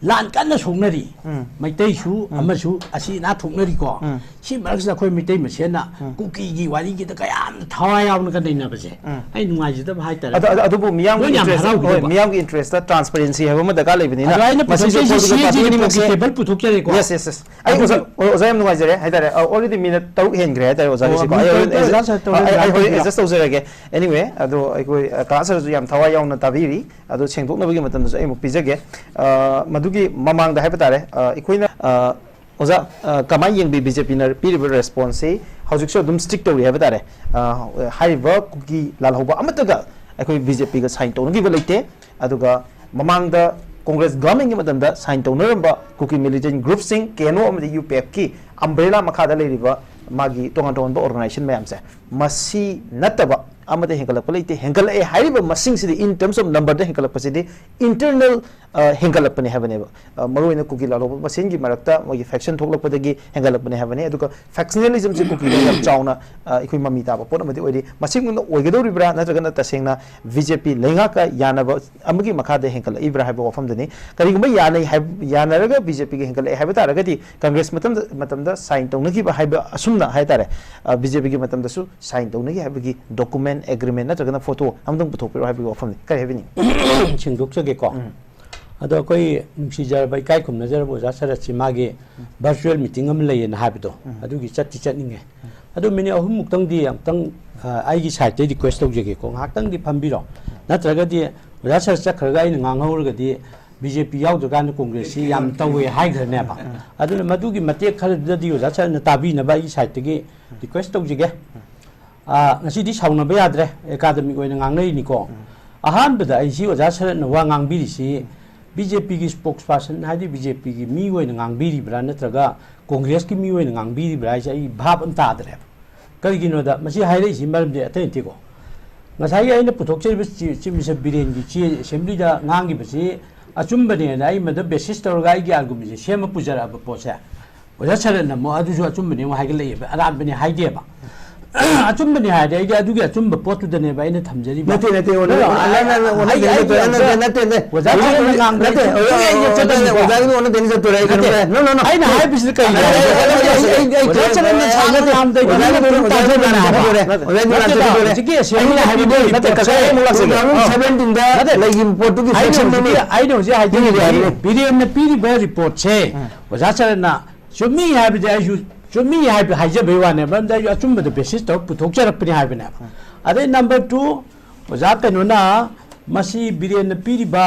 ꯂꯥꯟ ꯀꯟꯅ ꯁꯣꯛꯅꯔꯤ꯫ ꯎꯝ꯫ ꯃꯩꯇꯩꯁꯨ ꯎꯝ꯫ ꯑꯃꯁꯨ ꯑꯁꯤ ꯑꯅꯥ ꯊꯣꯛꯅꯔꯤꯀꯣ꯫ ꯎꯝ꯫ ꯁꯤ ꯃꯔꯛꯁꯤꯗ ꯑꯩꯈꯣꯏ ꯃꯩꯇꯩ ꯃꯁꯦꯟꯅ ꯎꯝ꯫ ꯀꯨꯀꯤꯒꯤ ꯋꯥꯔꯤꯒꯤꯗ ꯀꯌꯥꯝ ꯊꯋꯥꯏ ꯌꯥꯎꯅꯒ ꯅꯩꯅꯕꯁꯦ ꯎꯝ꯫ ꯑꯩ ꯅꯨꯡꯉꯥꯏꯖꯗꯕ ꯍꯥꯏꯇꯥꯔꯦ꯫ ꯑꯗꯨ, ꯑꯗꯨ, ꯑꯗꯨꯕꯨ ꯃꯤꯌꯥꯝꯒꯤ ꯃꯣꯏ ꯌꯥꯝ interest, ꯍꯣꯏ, ꯍꯔꯥꯎꯒꯗꯕ꯫ ꯃꯤꯌꯥꯝꯒꯤ interest ꯇ transparency ꯍꯥꯏꯕ ꯑꯃ ꯗꯔꯀꯥꯔ ꯂꯩꯕꯅꯤꯅ ꯑꯗꯣ ꯑꯩꯅ ꯃꯁꯤꯁꯨ ꯄꯨꯊꯣꯛꯆꯔꯤꯁꯦ political party ꯁꯤꯒꯤ ꯑꯅꯤꯃꯛꯁꯦ ꯇꯦꯕꯜ ꯄꯨꯊꯣꯛꯆꯔꯦꯀꯣ꯫ Yes, yes, yes꯫ ꯑꯩ ꯑꯗꯨꯒ ꯑꯣꯖꯥ, ꯑꯣ-, ꯑꯣꯖꯥ ꯌꯥꯝ ꯅꯨꯡꯉꯥꯏꯖꯔꯦ ꯍꯥꯏꯇꯥꯔꯦ꯫ ꯑ, already ꯃꯤꯅꯠ ꯇꯔꯨꯛ ꯍꯦꯟꯈ꯭ꯔꯦ ꯍꯥꯏꯇꯥꯔꯦ ꯑꯣꯖꯥꯒꯤ ꯑꯣ, ꯁꯤꯀꯣ꯫ ꯑꯩ ꯃꯤꯅꯤꯠ ꯍꯣꯔꯦꯟ ꯇꯔꯨꯛ ꯑꯣꯖꯥ ꯁꯥꯔ ꯇꯧꯔꯦ, ꯑꯩ, ꯑꯩ ꯍꯣꯔꯦꯟ ꯇꯧꯕꯤꯔꯣ꯫ Adjust ꯇꯧꯖꯔꯒꯦ꯫ Anyway, ꯑꯗꯣ ꯑꯩꯈꯣꯏ, ꯑ, ꯀꯥ ꯁꯥꯔꯁꯨ ꯌꯥꯝ ꯊꯋꯥꯏ ꯌꯥꯎꯅ ꯇꯥꯕꯤꯔꯤ꯫ ꯑꯗꯣ ꯁꯦꯡꯗꯣꯛꯅꯕꯒꯤ ꯃꯇꯝꯗꯁꯨ ꯑꯩ ꯑꯃꯨꯛ ꯄꯤꯖꯒꯦ꯫ ꯑ, ꯃꯗꯨꯒꯤ ꯃꯃꯥꯡꯗ ꯍꯥꯏꯕ ꯇꯥꯔꯦ, ꯑ, ꯑꯩꯈꯣꯏꯅ, ꯑ, ꯑꯣꯖꯥ, ꯑ, ꯀꯃꯥꯏꯅ ꯌꯦꯡꯕꯤ BJP ꯅ ꯄꯤꯔꯤꯕ response ꯁꯤ? ꯍꯧꯖꯤꯛꯁꯨ ꯑꯗꯨꯝ stick ꯇꯧꯔꯤ ꯍꯥꯏꯕ ꯇꯥꯔꯦ꯫ ꯑ, ꯍꯥꯏꯔꯤꯕ ꯀꯨꯀꯤ ꯂꯥꯜꯍꯧꯕ ꯑꯃꯠꯇꯗ ꯑꯩꯈꯣꯏ BJP ꯒ sign ꯇꯧꯅꯈꯤꯕ ꯂꯩꯇꯦ꯫ ꯑꯗꯨꯒ ꯃꯃꯥꯡꯗ Congress government ꯀꯤ ꯃꯇꯝꯗ sign ꯇꯧꯅꯔꯝꯕ ꯀꯨꯀꯤ militant group ꯁꯤꯡ, KNO ꯑꯃꯗꯤ UPF ꯀꯤ umbrella ꯃꯈꯥꯗ ꯂꯩꯔꯤꯕ ꯃꯥꯒꯤ ꯇꯣꯉꯥꯟ ꯇꯣꯉꯥꯟꯕ organization ꯃꯌꯥꯝꯁꯦ, ꯃꯁꯤ ꯅꯠꯇꯕ ꯑꯃꯗ ꯍꯦꯟꯒꯠꯂꯛꯄ ꯂꯩꯇꯦ꯫ ꯍꯦꯟꯒꯠꯂꯛꯑꯦ ꯍꯥꯏꯔꯤꯕ ꯃꯁꯤꯡꯁꯤꯗꯤ, in terms of number the ꯍꯦꯟꯒꯠꯂꯛꯄꯁꯤꯗꯤ internal, ꯑ, ꯍꯦꯟꯒꯠꯂꯛꯄꯅꯦ ꯍꯥꯏꯕꯅꯦꯕ꯫ ꯑ, ꯃꯔꯨꯑꯣꯏꯅ ꯀꯨꯀꯤ ꯂꯥꯜꯍꯧꯕ ꯃꯁꯦꯟꯒꯤ ꯃꯔꯛꯇ ꯃꯣꯏꯒꯤ faction ꯊꯣꯛꯂꯛꯄꯗꯒꯤ ꯍꯦꯟꯒꯠꯂꯛꯄꯅꯦ ꯍꯥꯏꯕꯅꯤ꯫ ꯑꯗꯨꯒ factionalism ꯁꯦ ꯀꯨꯀꯤꯗ ꯌꯥꯝ ꯆꯥꯎꯅ, ꯑ, ꯑꯩꯈꯣꯏ ꯃꯃꯤ ꯇꯥꯕ ꯄꯣꯠ ꯑꯃꯗꯤ ꯑꯣꯏꯔꯤ꯫ ꯃꯁꯤꯃꯛꯅ ꯑꯣꯏꯒꯗꯧꯔꯤꯕ꯭ꯔꯥ, ꯅꯠꯇ꯭ꯔꯒꯅ ꯇꯁꯦꯡꯅ ꯕꯤ ꯖꯦ ꯄꯤ ꯂꯩꯉꯥꯛꯀ ꯌꯥꯅꯕ ꯑꯃꯒꯤ ꯃꯈꯥꯗ ꯍꯦꯟꯒꯠꯂꯛꯏꯕ꯭ꯔꯥ ꯍꯥꯏꯕ ꯋꯥꯐꯝꯗꯨꯅꯤ꯫ ꯀꯔꯤꯒꯨꯝꯕ ꯌꯥꯅꯩ ꯍꯥꯏꯕ, ꯌꯥꯅꯔꯒ ꯕꯤ ꯖꯦ ꯄꯤꯒ ꯍꯦꯟꯒꯠꯂꯛꯑꯦ ꯍꯥꯏꯕ ꯇꯥꯔꯒꯗꯤ, ꯀꯪꯒ꯭ꯔꯦꯁ ꯃꯇꯝꯗ, ꯃꯇꯝꯗ sign ꯇꯧꯅꯈꯤꯕ ꯍꯥꯏꯕ ꯑꯁꯨꯝꯅ ꯍꯥꯏꯇꯥꯔꯦ, ꯑ, ꯕꯤ ꯖꯦ ꯄꯤꯒꯤ ꯃꯇꯝꯗꯁꯨ sign ꯇꯧꯅꯈꯤ ꯍꯥꯏꯕꯒꯤ document, agreement ꯅꯠꯇ꯭ꯔꯒꯅ photo ꯑꯃꯇꯪ ꯄꯨꯊꯣꯛꯄꯤꯔꯛꯑꯣ ꯍꯥꯏꯕꯒꯤ ꯋꯥꯐꯝꯅꯤ꯫ ꯀꯔꯤ ꯍꯥꯏꯕꯤꯅꯤꯡꯉꯤ? ꯁꯦꯡꯗꯣꯛꯆꯒꯦꯀꯣ꯫ ꯎꯝ꯫ ꯑꯗꯣ ꯑꯩꯈꯣꯏ ꯅꯨꯡꯁꯤꯖꯔꯕ, ꯏꯀꯥꯏ ꯈꯨꯝꯅꯖꯔꯕ ꯑꯣꯖꯥ ꯁꯔꯠꯁꯤ ꯃꯥꯒꯤ virtual meeting ꯑꯃ ꯂꯩꯌꯦꯅ ꯍꯥꯏꯕꯗꯣ, ꯎꯝ꯫ ꯑꯗꯨꯒꯤ ꯆꯠꯇꯤ ꯆꯠꯅꯤꯡꯉꯦ꯫ ꯎꯝ꯫ ꯑꯗꯣ minute ꯑꯍꯨꯝꯃꯨꯛꯇꯪꯗꯤ ꯑꯃꯨꯛꯇꯪ, ꯑ, ꯑꯩꯒꯤ side ꯇꯩꯗꯤ request ꯇꯧꯖꯒꯦꯀꯣ, ꯉꯥꯏꯍꯥꯛꯇꯪꯗꯤ ꯐꯝꯕꯤꯔꯣ꯫ ꯅꯠꯇ꯭ꯔꯒꯗꯤ ꯑꯣꯖꯥ ꯁꯔꯠ ꯆꯠꯈ꯭ꯔꯒ ꯑꯩꯅ ꯉꯥꯡꯍꯧꯔꯒꯗꯤ ꯕꯤ ꯖꯦ ꯄꯤ ꯌꯥꯎꯗ꯭ꯔꯀꯥꯟꯗ ꯀꯣꯡꯒ꯭ꯔꯦꯁꯁꯤ ꯌꯥꯝ ꯇꯧꯋꯦ ꯍꯥꯏꯈ꯭ꯔꯅꯦꯕ꯫ ꯑꯗꯨꯅ ꯃꯗꯨꯒꯤ ꯃꯇꯦꯛ ꯈꯔꯗꯨꯗꯗꯤ ꯑꯣꯖꯥ ꯁꯔꯠꯅ ꯇꯥꯕꯤꯅꯕ ꯑꯩꯒꯤ side ꯇꯒꯤ request ꯇꯧꯖꯒꯦ꯫ ꯑꯥ, ꯉꯁꯤꯗꯤ ꯁꯥꯎꯅꯕ ꯌꯥꯗ꯭ꯔꯦ, academic ꯑꯣꯏꯅ ꯉꯥꯡꯅꯔꯤꯅꯤꯀꯣ꯫ ꯎꯝ꯫ ꯑꯍꯥꯟꯕꯗ ꯑꯩ ꯁꯤ ꯑꯣꯖꯥ ꯁꯔꯠꯅ ꯋꯥ ꯉꯥꯡꯕꯤꯔꯤꯁꯤ ꯕꯤ ꯖꯦ ꯄꯤꯒꯤ spokesperson, ꯍꯥꯏꯗꯤ ꯕꯤ ꯖꯦ ꯄꯤꯒꯤ ꯃꯤ ꯑꯣꯏꯅ ꯉꯥꯡꯕꯤꯔꯤꯕ꯭ꯔꯥ ꯅꯠꯇ꯭ꯔꯒ ꯀꯣꯡꯒ꯭ꯔꯦꯁꯀꯤ ꯃꯤ ꯑꯣꯏꯅ ꯉꯥꯡꯕꯤꯔꯤꯕ꯭ꯔꯥ ꯍꯥꯏꯁꯦ ꯑꯩ ꯚꯥꯞ ꯑꯃ ꯇꯥꯗ꯭ꯔꯦꯕ꯫ ꯀꯔꯤꯒꯤꯅꯣꯗ ꯃꯁꯤ ꯍꯥꯏꯔꯛꯏꯁꯤ ꯃꯔꯝꯗꯤ ꯑꯇꯩ ꯅꯠꯇꯦꯀꯣ꯫ ꯉꯁꯥꯏꯒꯤ ꯑꯩꯅ ꯄꯨꯊꯣꯛꯆꯔꯤꯕ ꯆꯤ-, Chief Minister ꯕꯤꯔꯦꯟꯒꯤ ꯆꯦ assembly ꯗ ꯉꯥꯡꯈꯤꯕꯁꯤ ꯑꯆꯨꯝꯕꯅꯦꯅ ꯑꯩ ꯃꯗ basis ꯇꯧꯔꯒ ꯑꯩꯒꯤ argument ꯁꯦ ꯁꯦꯝꯃ ꯄꯨꯖꯔꯛꯑꯕ ꯄꯣꯠꯁꯦ, ꯑꯣꯖꯥ ꯁꯔꯠꯅ ꯑꯃꯨꯛ ꯑꯗꯨꯁꯨ ꯑꯆꯨꯝꯕꯅꯦ ꯑꯃꯨꯛ ꯍꯥꯏꯒꯠꯂꯛꯑꯦꯕ, ꯑꯔꯥꯟꯕꯅꯦ ꯍꯥꯏꯗꯦꯕ꯫ ꯑꯆꯨꯝꯕꯅꯦ ꯍꯥꯏꯔꯗꯤ ꯑꯩꯗꯤ ꯑꯗꯨꯒꯤ ꯑꯆꯨꯝꯕ ꯄꯣꯠꯇꯨꯗꯅꯦꯕ ꯑꯩꯅ ꯊꯝꯖꯔꯤꯕ꯫ ꯅꯠꯇꯦ, ꯅꯠꯇꯦ, ꯑꯣꯟꯅ-, ꯅꯠꯇꯦ, ꯑꯣꯟꯅ-, ꯑꯩ, ꯑꯣꯟꯅ-, ꯑꯩꯒꯤ ꯅꯠꯇꯦ, ꯑꯝꯇ ꯅꯠꯇꯦ, ꯅꯠꯇꯦ, ꯅꯠꯇꯦ꯫ ꯑꯣꯖꯥ ꯁꯔꯠꯅ ꯉꯥꯡꯕ ꯅꯠꯇꯦ, ꯂꯩꯇꯦ꯫ ꯑꯣꯖꯥ, ꯑꯩ ꯑꯣꯖꯥ, ꯆꯠꯇꯕꯅꯤꯀꯣ꯫ ꯑꯣꯖꯥꯒꯤꯗꯤ ꯑꯣꯟꯅ ꯇꯩꯅ ꯆꯠꯇꯣꯔꯦ, ꯑꯩ ꯅꯠꯇꯦ꯫ ꯀꯩꯅꯣ, no, no, no꯫ ꯑꯩꯅ ꯍꯥꯏꯕꯁꯤꯗꯤ ꯀꯩꯅꯣ? ꯑꯩ, ꯑꯩ, ꯑꯩ, ꯑꯩ, ꯑꯣꯖꯥ ꯁꯔꯠꯅ ꯁꯥꯟꯅ ꯉꯥꯡꯕꯗ ꯑꯩ ꯅꯠꯇꯦ, ꯇꯥꯖꯕꯅꯦ ꯍꯥꯏꯕ꯫ ꯅꯠꯇꯦ, ꯅꯠꯇꯦ, ꯅꯠꯇꯦ, ꯅꯠꯇꯦ, ꯅꯠꯇꯦ, ꯅꯠꯇꯦ꯫ ꯍꯧꯖꯤꯛꯀꯤ ꯑꯩꯅ assembly ꯍꯥꯏꯕꯗꯤ ꯍꯥꯏꯕꯗꯤ ꯅꯠꯇꯦ, ꯀꯛꯆꯔ ꯑꯃꯨꯛ ꯂꯥꯛꯆꯒꯦ꯫ two thousand seventeen ꯗ ꯅꯠꯇꯦ꯫ ꯂꯩꯈꯤꯕ ꯄꯣꯠꯇꯨꯒꯤ ꯑꯩꯅ faction ꯍꯧꯖꯤꯛꯀꯤ, ꯃꯃꯤꯡ ꯑꯩꯅ ꯍꯧꯖꯤꯛ ꯍꯥꯏꯖꯔꯤꯁꯦ ꯄꯤꯔꯤꯕ ꯍꯥꯏꯕꯅꯤ꯫ ꯕꯤꯔꯦꯟꯅ ꯄꯤꯔꯤꯕ reportꯁꯦ ꯎꯝ꯫ ꯑꯣꯖꯥ ꯁꯔꯠꯅ ꯆꯨꯝꯃꯤ ꯍꯥꯏꯕꯗꯤ ꯑꯩꯁꯨ ꯆꯨꯝꯃꯤ ꯍꯥꯏꯕ ꯍꯥꯏꯖꯕꯩ ꯋꯥꯅꯦ, ꯃꯔꯝꯗꯤ ꯑꯩꯁꯨ ꯑꯆꯨꯝꯕꯗ basis ꯇꯧꯔ ꯄꯨꯊꯣꯛꯆꯔꯛꯄꯅꯤ ꯍꯥꯏꯕꯅꯦꯕ꯫ ꯎꯝ꯫ ꯑꯗꯩ number two, ꯑꯣꯖꯥ ꯀꯩꯅꯣꯅ ꯃꯁꯤ ꯕꯤꯔꯦꯟꯅ ꯄꯤꯔꯤꯕ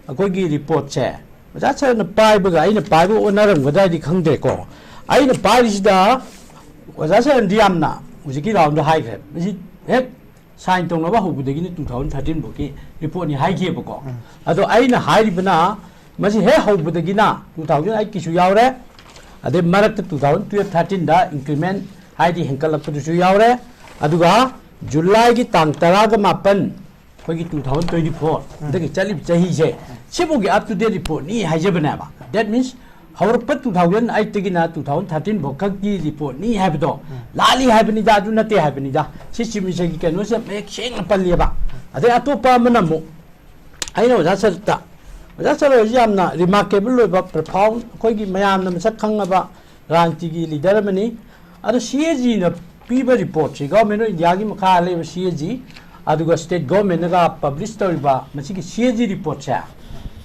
ꯑꯩꯈꯣꯏꯒꯤ reportꯁꯦ ꯑꯣꯖꯥ ꯁꯔꯠꯅ ꯄꯥꯏꯕꯒ ꯑꯩꯅ ꯄꯥꯏꯕ ꯑꯣꯟꯅꯔꯝꯒꯗ꯭ꯔꯥ ꯍꯥꯏꯗꯤ ꯈꯪꯗ꯭ꯔꯦꯀꯣ꯫ ꯑꯩꯅ ꯄꯥꯏꯔꯤꯁꯤꯗ ꯑꯣꯖꯥ ꯁꯔꯠꯅꯗꯤ ꯌꯥꯝꯅ ꯍꯧꯖꯤꯛꯀꯤ round ꯗ ꯍꯥꯏꯈ꯭ꯔꯦ, ꯃꯁꯤ ꯍꯦꯛ sign ꯇꯧꯅꯕ ꯍꯧꯕꯗꯒꯤꯅ two thousand thirteen ꯐꯥꯎꯒꯤ reportꯅꯤ ꯍꯥꯏꯈꯤꯑꯕꯀꯣ꯫ ꯎꯝ꯫ ꯑꯗꯣ ꯑꯩꯅ ꯍꯥꯏꯔꯤꯕꯅ ꯃꯁꯤ ꯍꯦꯛ ꯍꯧꯕꯗꯒꯤꯅ two thousand eight ꯀꯤꯁꯨ ꯌꯥꯎꯔꯦ, ꯑꯗꯩ ꯃꯔꯛꯇ two thousand twelve thirteen ꯗ increment ꯍꯥꯏꯗꯤ ꯍꯦꯟꯀꯠꯂꯛꯄꯗꯨꯁꯨ ꯌꯥꯎꯔꯦ꯫ ꯑꯗꯨꯒ ꯖꯨꯂꯥꯏꯒꯤ ꯇꯥꯡ ꯇꯔꯥꯒ ꯃꯥꯄꯟ, ꯑꯩꯈꯣꯏꯒꯤ two thousand twenty four ꯗꯒꯤ ꯆꯠꯂꯤꯕ ꯆꯍꯤꯁꯦ, ꯁꯤꯐꯥꯎꯒꯤ up to date reportꯅꯤ ꯍꯥꯏꯖꯕꯅꯦꯕ꯫ That means ꯍꯧꯔꯛꯄ two thousand eight ꯇꯒꯤꯅ two thousand thirteen ꯐꯥꯎ ꯈꯛꯀꯤ reportꯅꯤ ꯍꯥꯏꯕꯗꯣ ꯂꯥꯜꯂꯤ ꯍꯥꯏꯕꯅꯤꯗ, ꯑꯗꯨ ꯅꯠꯇꯦ ꯍꯥꯏꯕꯅꯤꯗ꯫ ꯁꯤ Chief Ministerꯒꯤ ꯀꯩꯅꯣꯁꯦ ꯃꯌꯦꯛ ꯁꯦꯡꯅ ꯄꯜꯂꯤꯑꯕ꯫ ꯑꯗꯩ ꯑꯇꯣꯞꯄ ꯑꯃꯅ ꯑꯃꯨꯛ, ꯑꯩꯅ ꯑꯣꯖꯥ ꯁꯔꯠꯇ, ꯑꯣꯖꯥ ꯁꯔꯠ ꯍꯣꯏꯁꯤ ꯌꯥꯝꯅ remarkable ꯑꯣꯏꯕ, profound, ꯑꯩꯈꯣꯏꯒꯤ ꯃꯌꯥꯝꯅ ꯃꯁꯛ ꯈꯪꯉꯕ ꯔꯥꯖꯅꯤꯇꯤꯒꯤ leader ꯑꯃꯅꯤ꯫ ꯑꯗꯣ CAGꯅ ꯄꯤꯕ reportꯁꯤ, Government of Indiaꯒꯤ ꯃꯈꯥ ꯂꯩꯕ CAG, ꯑꯗꯨꯒ state governmentꯅꯒ publish ꯇꯧꯔꯤꯕ ꯃꯁꯤꯒꯤ CAG reportꯁꯦ,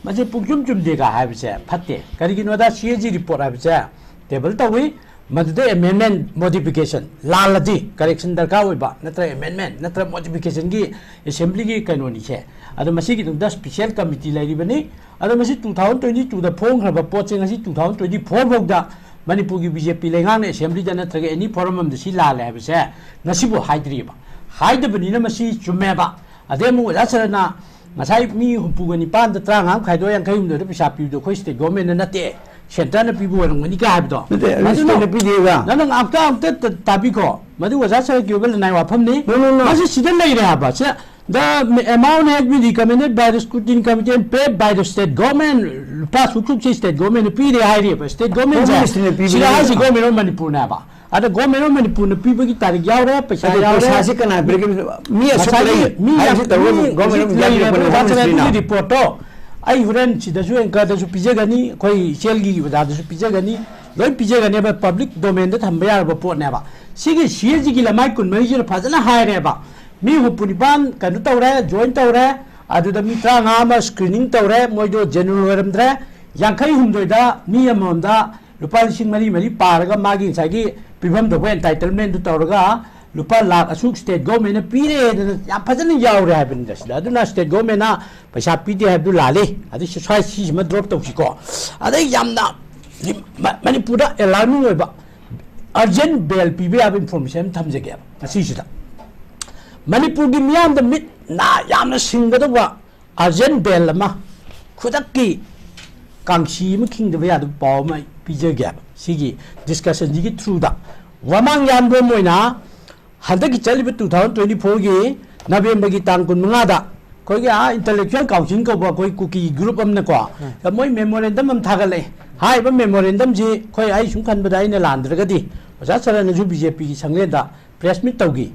ꯃꯁꯤ ꯄꯨꯡꯆꯨꯝ ꯆꯨꯝꯗꯦꯒ ꯍꯥꯏꯕꯁꯦ ꯐꯠꯇꯦ꯫ ꯀꯔꯤꯒꯤꯅꯣꯗ, CAG report ꯍꯥꯏꯕꯁꯦ table ꯇꯧꯏ, ꯃꯗꯨꯗ amendment, modification, ꯂꯥꯜꯂꯗꯤ correction ꯗꯔꯀꯥꯔ ꯑꯣꯏꯕ, ꯅꯠꯇ꯭ꯔꯒ amendment, ꯅꯠꯇ꯭ꯔꯒ modificationꯒꯤ assemblyꯒꯤ ꯀꯩꯅꯣꯅꯤꯁꯦ꯫ ꯑꯗꯣ ꯃꯁꯤꯒꯤꯗꯃꯛꯇ special committee ꯂꯩꯔꯤꯕꯅꯤ꯫ ꯑꯗꯣ ꯃꯁꯤ two thousand twenty twoꯗ ꯐꯣꯡꯈ꯭ꯔꯕ ꯄꯣꯠꯁꯦ ꯉꯁꯤ two thousand twenty four ꯐꯥꯎꯗ ꯃꯅꯤꯄꯨꯔꯒꯤ BJP ꯂꯩꯉꯥꯛꯅ assemblyꯗ ꯅꯠꯇ꯭ꯔꯒ any forum ꯑꯃꯗ ꯁꯤ ꯂꯥꯜꯂꯦ ꯍꯥꯏꯕꯁꯦ ꯉꯁꯤꯐꯥꯎ ꯍꯥꯏꯗ꯭ꯔꯤꯑꯕ꯫ ꯍꯥꯏꯗꯕꯅꯤꯅ ꯃꯁꯤ ꯆꯨꯝꯃꯦꯕ꯫ ꯑꯗꯩ ꯑꯃꯨꯛ ꯑꯣꯖꯥ ꯁꯔꯠꯅ ꯉꯁꯥꯏ ꯃꯤ ꯍꯨꯝꯐꯨꯒ ꯅꯤꯄꯥꯟꯗ ꯇꯔꯥꯃꯉꯥ ꯈꯥꯏꯗꯣꯛꯑ ꯌꯥꯡꯈꯩ ꯍꯨꯝꯗꯣꯏꯗ ꯄꯩꯁꯥ ꯄꯤꯕꯗꯣ ꯑꯩꯈꯣꯏ state governmentꯅ ꯅꯠꯇꯦ, centreꯅ ꯄꯤꯕ ꯑꯣꯏꯔꯝꯒꯅꯤ ꯀꯥꯏ ꯍꯥꯏꯕꯗꯣ꯫ ꯅꯠꯇꯦ, ꯑꯗꯨꯅ stateꯅ ꯄꯤꯗꯦꯕ꯫ ꯅꯪ ꯑꯝꯇ, ꯑꯝꯇ ꯇ-, ꯇꯥꯕꯤꯈꯣ꯫ ꯃꯗꯨ ꯑꯣꯖꯥ ꯁꯔꯠꯀꯤ ꯑꯣꯏꯕ ꯂꯅꯥꯏ ꯋꯥꯐꯝꯅꯤ꯫ No, no, no꯫ ꯃꯁꯤ ꯁꯤꯗ ꯂꯩꯔꯦ ꯍꯥꯏꯕ꯫ ꯁꯤ the amount has been recommended by the scrutiny committee and paid by the state government. ꯂꯨꯄꯥ ꯁꯨꯛ ꯁꯨꯛꯁꯤ state governmentꯅ ꯄꯤꯔꯦ ꯍꯥꯏꯔꯤꯕ꯫ State governmentꯁꯦ Home Ministryꯅ ꯄꯤꯕꯅꯦ꯫ ꯁꯤꯗ ꯍꯥꯏꯁꯤ Government of Manipurꯅꯦꯕ꯫ ꯑꯗ Government of Manipurꯅ ꯄꯤꯕꯒꯤ ꯇꯥꯔꯤꯛ ꯌꯥꯎꯔꯦ, ꯄꯩꯁꯥ ꯑꯗꯣ ꯌꯥꯎꯔꯦ꯫ ꯄꯩꯁꯥꯁꯤ ꯀꯅꯥ ꯄꯤꯔꯛꯀꯦ? ꯃꯤ ꯑꯁꯨꯛ ꯉꯁꯥꯏꯒꯤ ꯂꯩ ꯃꯤ ꯍꯥꯏꯕꯁꯤ ꯌꯥꯝ, ꯇꯧꯔꯒ ꯃꯤ Government of ꯍꯧꯖꯤꯛ India ꯂꯩꯔꯦ, ꯄꯤꯔꯛꯄꯅꯦ, ꯃꯣꯏ Home ꯉꯁꯥꯏ Ministryꯅ꯫ ꯑꯗꯨꯒꯤ reportꯇꯣ ꯑꯩ ꯍꯣꯔꯦꯟ ꯁꯤꯗꯁꯨ anchorꯗꯁꯨ ꯄꯤꯖꯒꯅꯤ, ꯑꯩꯈꯣꯏ ꯏꯆꯦꯜꯒꯤ ꯑꯣꯖꯥꯗꯁꯨ ꯄꯤꯖꯒꯅꯤ, ꯂꯣꯏ ꯄꯤꯖꯒꯅꯦꯕ, public domainꯗ ꯊꯝꯕ ꯌꯥꯔꯕ ꯄꯣꯠꯅꯦꯕ꯫ ꯁꯤꯒꯤ CAGꯒꯤ ꯂꯃꯥꯏ ꯀꯨꯟꯃꯔꯤꯁꯤꯅ ꯐꯖꯅ ꯍꯥꯏꯔꯦꯕ꯫ ꯃꯤ ꯍꯨꯝꯐꯨ ꯅꯤꯄꯥꯟ ꯀꯩꯅꯣ ꯇꯧꯔꯦ, join ꯇꯧꯔꯦ, ꯑꯗꯨꯗ ꯃꯤ ꯇꯔꯥꯃꯉꯥ ꯑꯃ screening ꯇꯧꯔꯦ, ꯃꯣꯏꯗꯣ genuine ꯑꯣꯏꯔꯝꯗ꯭ꯔꯦ, ꯌꯥꯡꯈꯩ ꯍꯨꯝꯗꯣꯏꯗ ꯃꯤ ꯑꯃꯃꯝꯗ ꯂꯨꯄꯥ ꯂꯤꯁꯤꯡ ꯃꯔꯤ ꯃꯔꯤ ꯄꯥꯔꯒ ꯃꯥꯒꯤ ꯉꯁꯥꯏꯒꯤ ꯄꯤꯐꯝ ꯊꯣꯛꯄ entitlementꯗꯨ ꯇꯧꯔꯒ ꯂꯨꯄꯥ ꯂꯥꯈ ꯑꯁꯨꯛ state governmentꯅ ꯄꯤꯔꯦꯗꯅ ꯌꯥꯝ ꯐꯖꯅ ꯌꯥꯎꯔꯦ ꯍꯥꯏꯕꯅꯤꯗ꯫ ꯁꯤꯗ ꯑꯗꯨꯅ state governmentꯅ ꯄꯩꯁꯥ ꯄꯤꯗꯦ ꯍꯥꯏꯕꯗꯨ ꯂꯥꯜꯂꯤ꯫ ꯑꯗꯨ ꯁꯤ ꯁ꯭ꯋꯥꯏ ꯁꯤꯁꯤꯃ drop ꯇꯧꯁꯤꯀꯣ꯫ ꯑꯗꯩ ꯌꯥꯝꯅ ꯃ-, ꯃꯅꯤꯄꯨꯔꯗ alarming ꯑꯣꯏꯕ urgent bail ꯄꯤꯕ ꯌꯥꯕ information ꯑꯃ ꯊꯝꯖꯒꯦꯕ ꯉꯁꯤꯁꯤꯗ꯫ ꯃꯅꯤꯄꯨꯔꯒꯤ ꯃꯤꯌꯥꯝꯗ ꯃꯤꯠ ꯅꯥ ꯌꯥꯝꯅ ꯁꯤꯡꯒꯗꯧꯕ urgent bail ꯑꯃ, ꯈꯨꯗꯛꯀꯤ ꯀꯥꯡꯁꯤ ꯑꯃ ꯈꯤꯡꯗꯕ ꯌꯥꯗꯕ ꯄꯥꯎ ꯑꯃ ꯑꯩ ꯄꯤꯖꯒꯦꯕ ꯁꯤꯒꯤ discussionꯁꯤꯒꯤ throughꯗ꯫ ꯋꯥꯃꯥꯡ ꯌꯥꯟꯕꯝ ꯑꯣꯏꯅ ꯍꯟꯗꯛꯀꯤ ꯆꯠꯂꯤꯕ two thousand twenty fourꯒꯤ ꯅꯕꯦꯝꯕꯔꯒꯤ ꯇꯥꯡ ꯀꯨꯟꯃꯉꯥꯗ ꯑꯩꯈꯣꯏꯒꯤ ꯑꯥ ꯏꯟꯇꯂꯦꯛꯆꯨꯋꯦꯜ ꯀꯥꯎꯟꯁꯤꯜ ꯀꯧꯕ ꯑꯩꯈꯣꯏ ꯀꯨꯀꯤ ꯒ꯭ꯔꯨꯞ ꯑꯃꯅꯀꯣ, ꯃꯣꯏ ꯃꯦꯃꯣꯔꯦꯟꯗꯝ ꯑꯃ ꯊꯥꯒꯠꯂꯛꯑꯦ꯫ ꯍꯥꯏꯔꯤꯕ ꯃꯦꯃꯣꯔꯦꯟꯗꯝꯁꯤ ꯑꯩꯈꯣꯏ, ꯑꯩ ꯁꯨꯝ ꯈꯟꯕꯗ, ꯑꯩꯅ ꯂꯥꯟꯗ꯭ꯔꯒꯗꯤ ꯑꯣꯖꯥ ꯁꯔꯅꯁꯨ ꯕꯤ ꯖꯦ ꯄꯤꯒꯤ ꯁꯪꯂꯦꯟꯗ ꯄ꯭ꯔꯦꯁ ꯃꯤꯠ ꯇꯧꯈꯤ꯫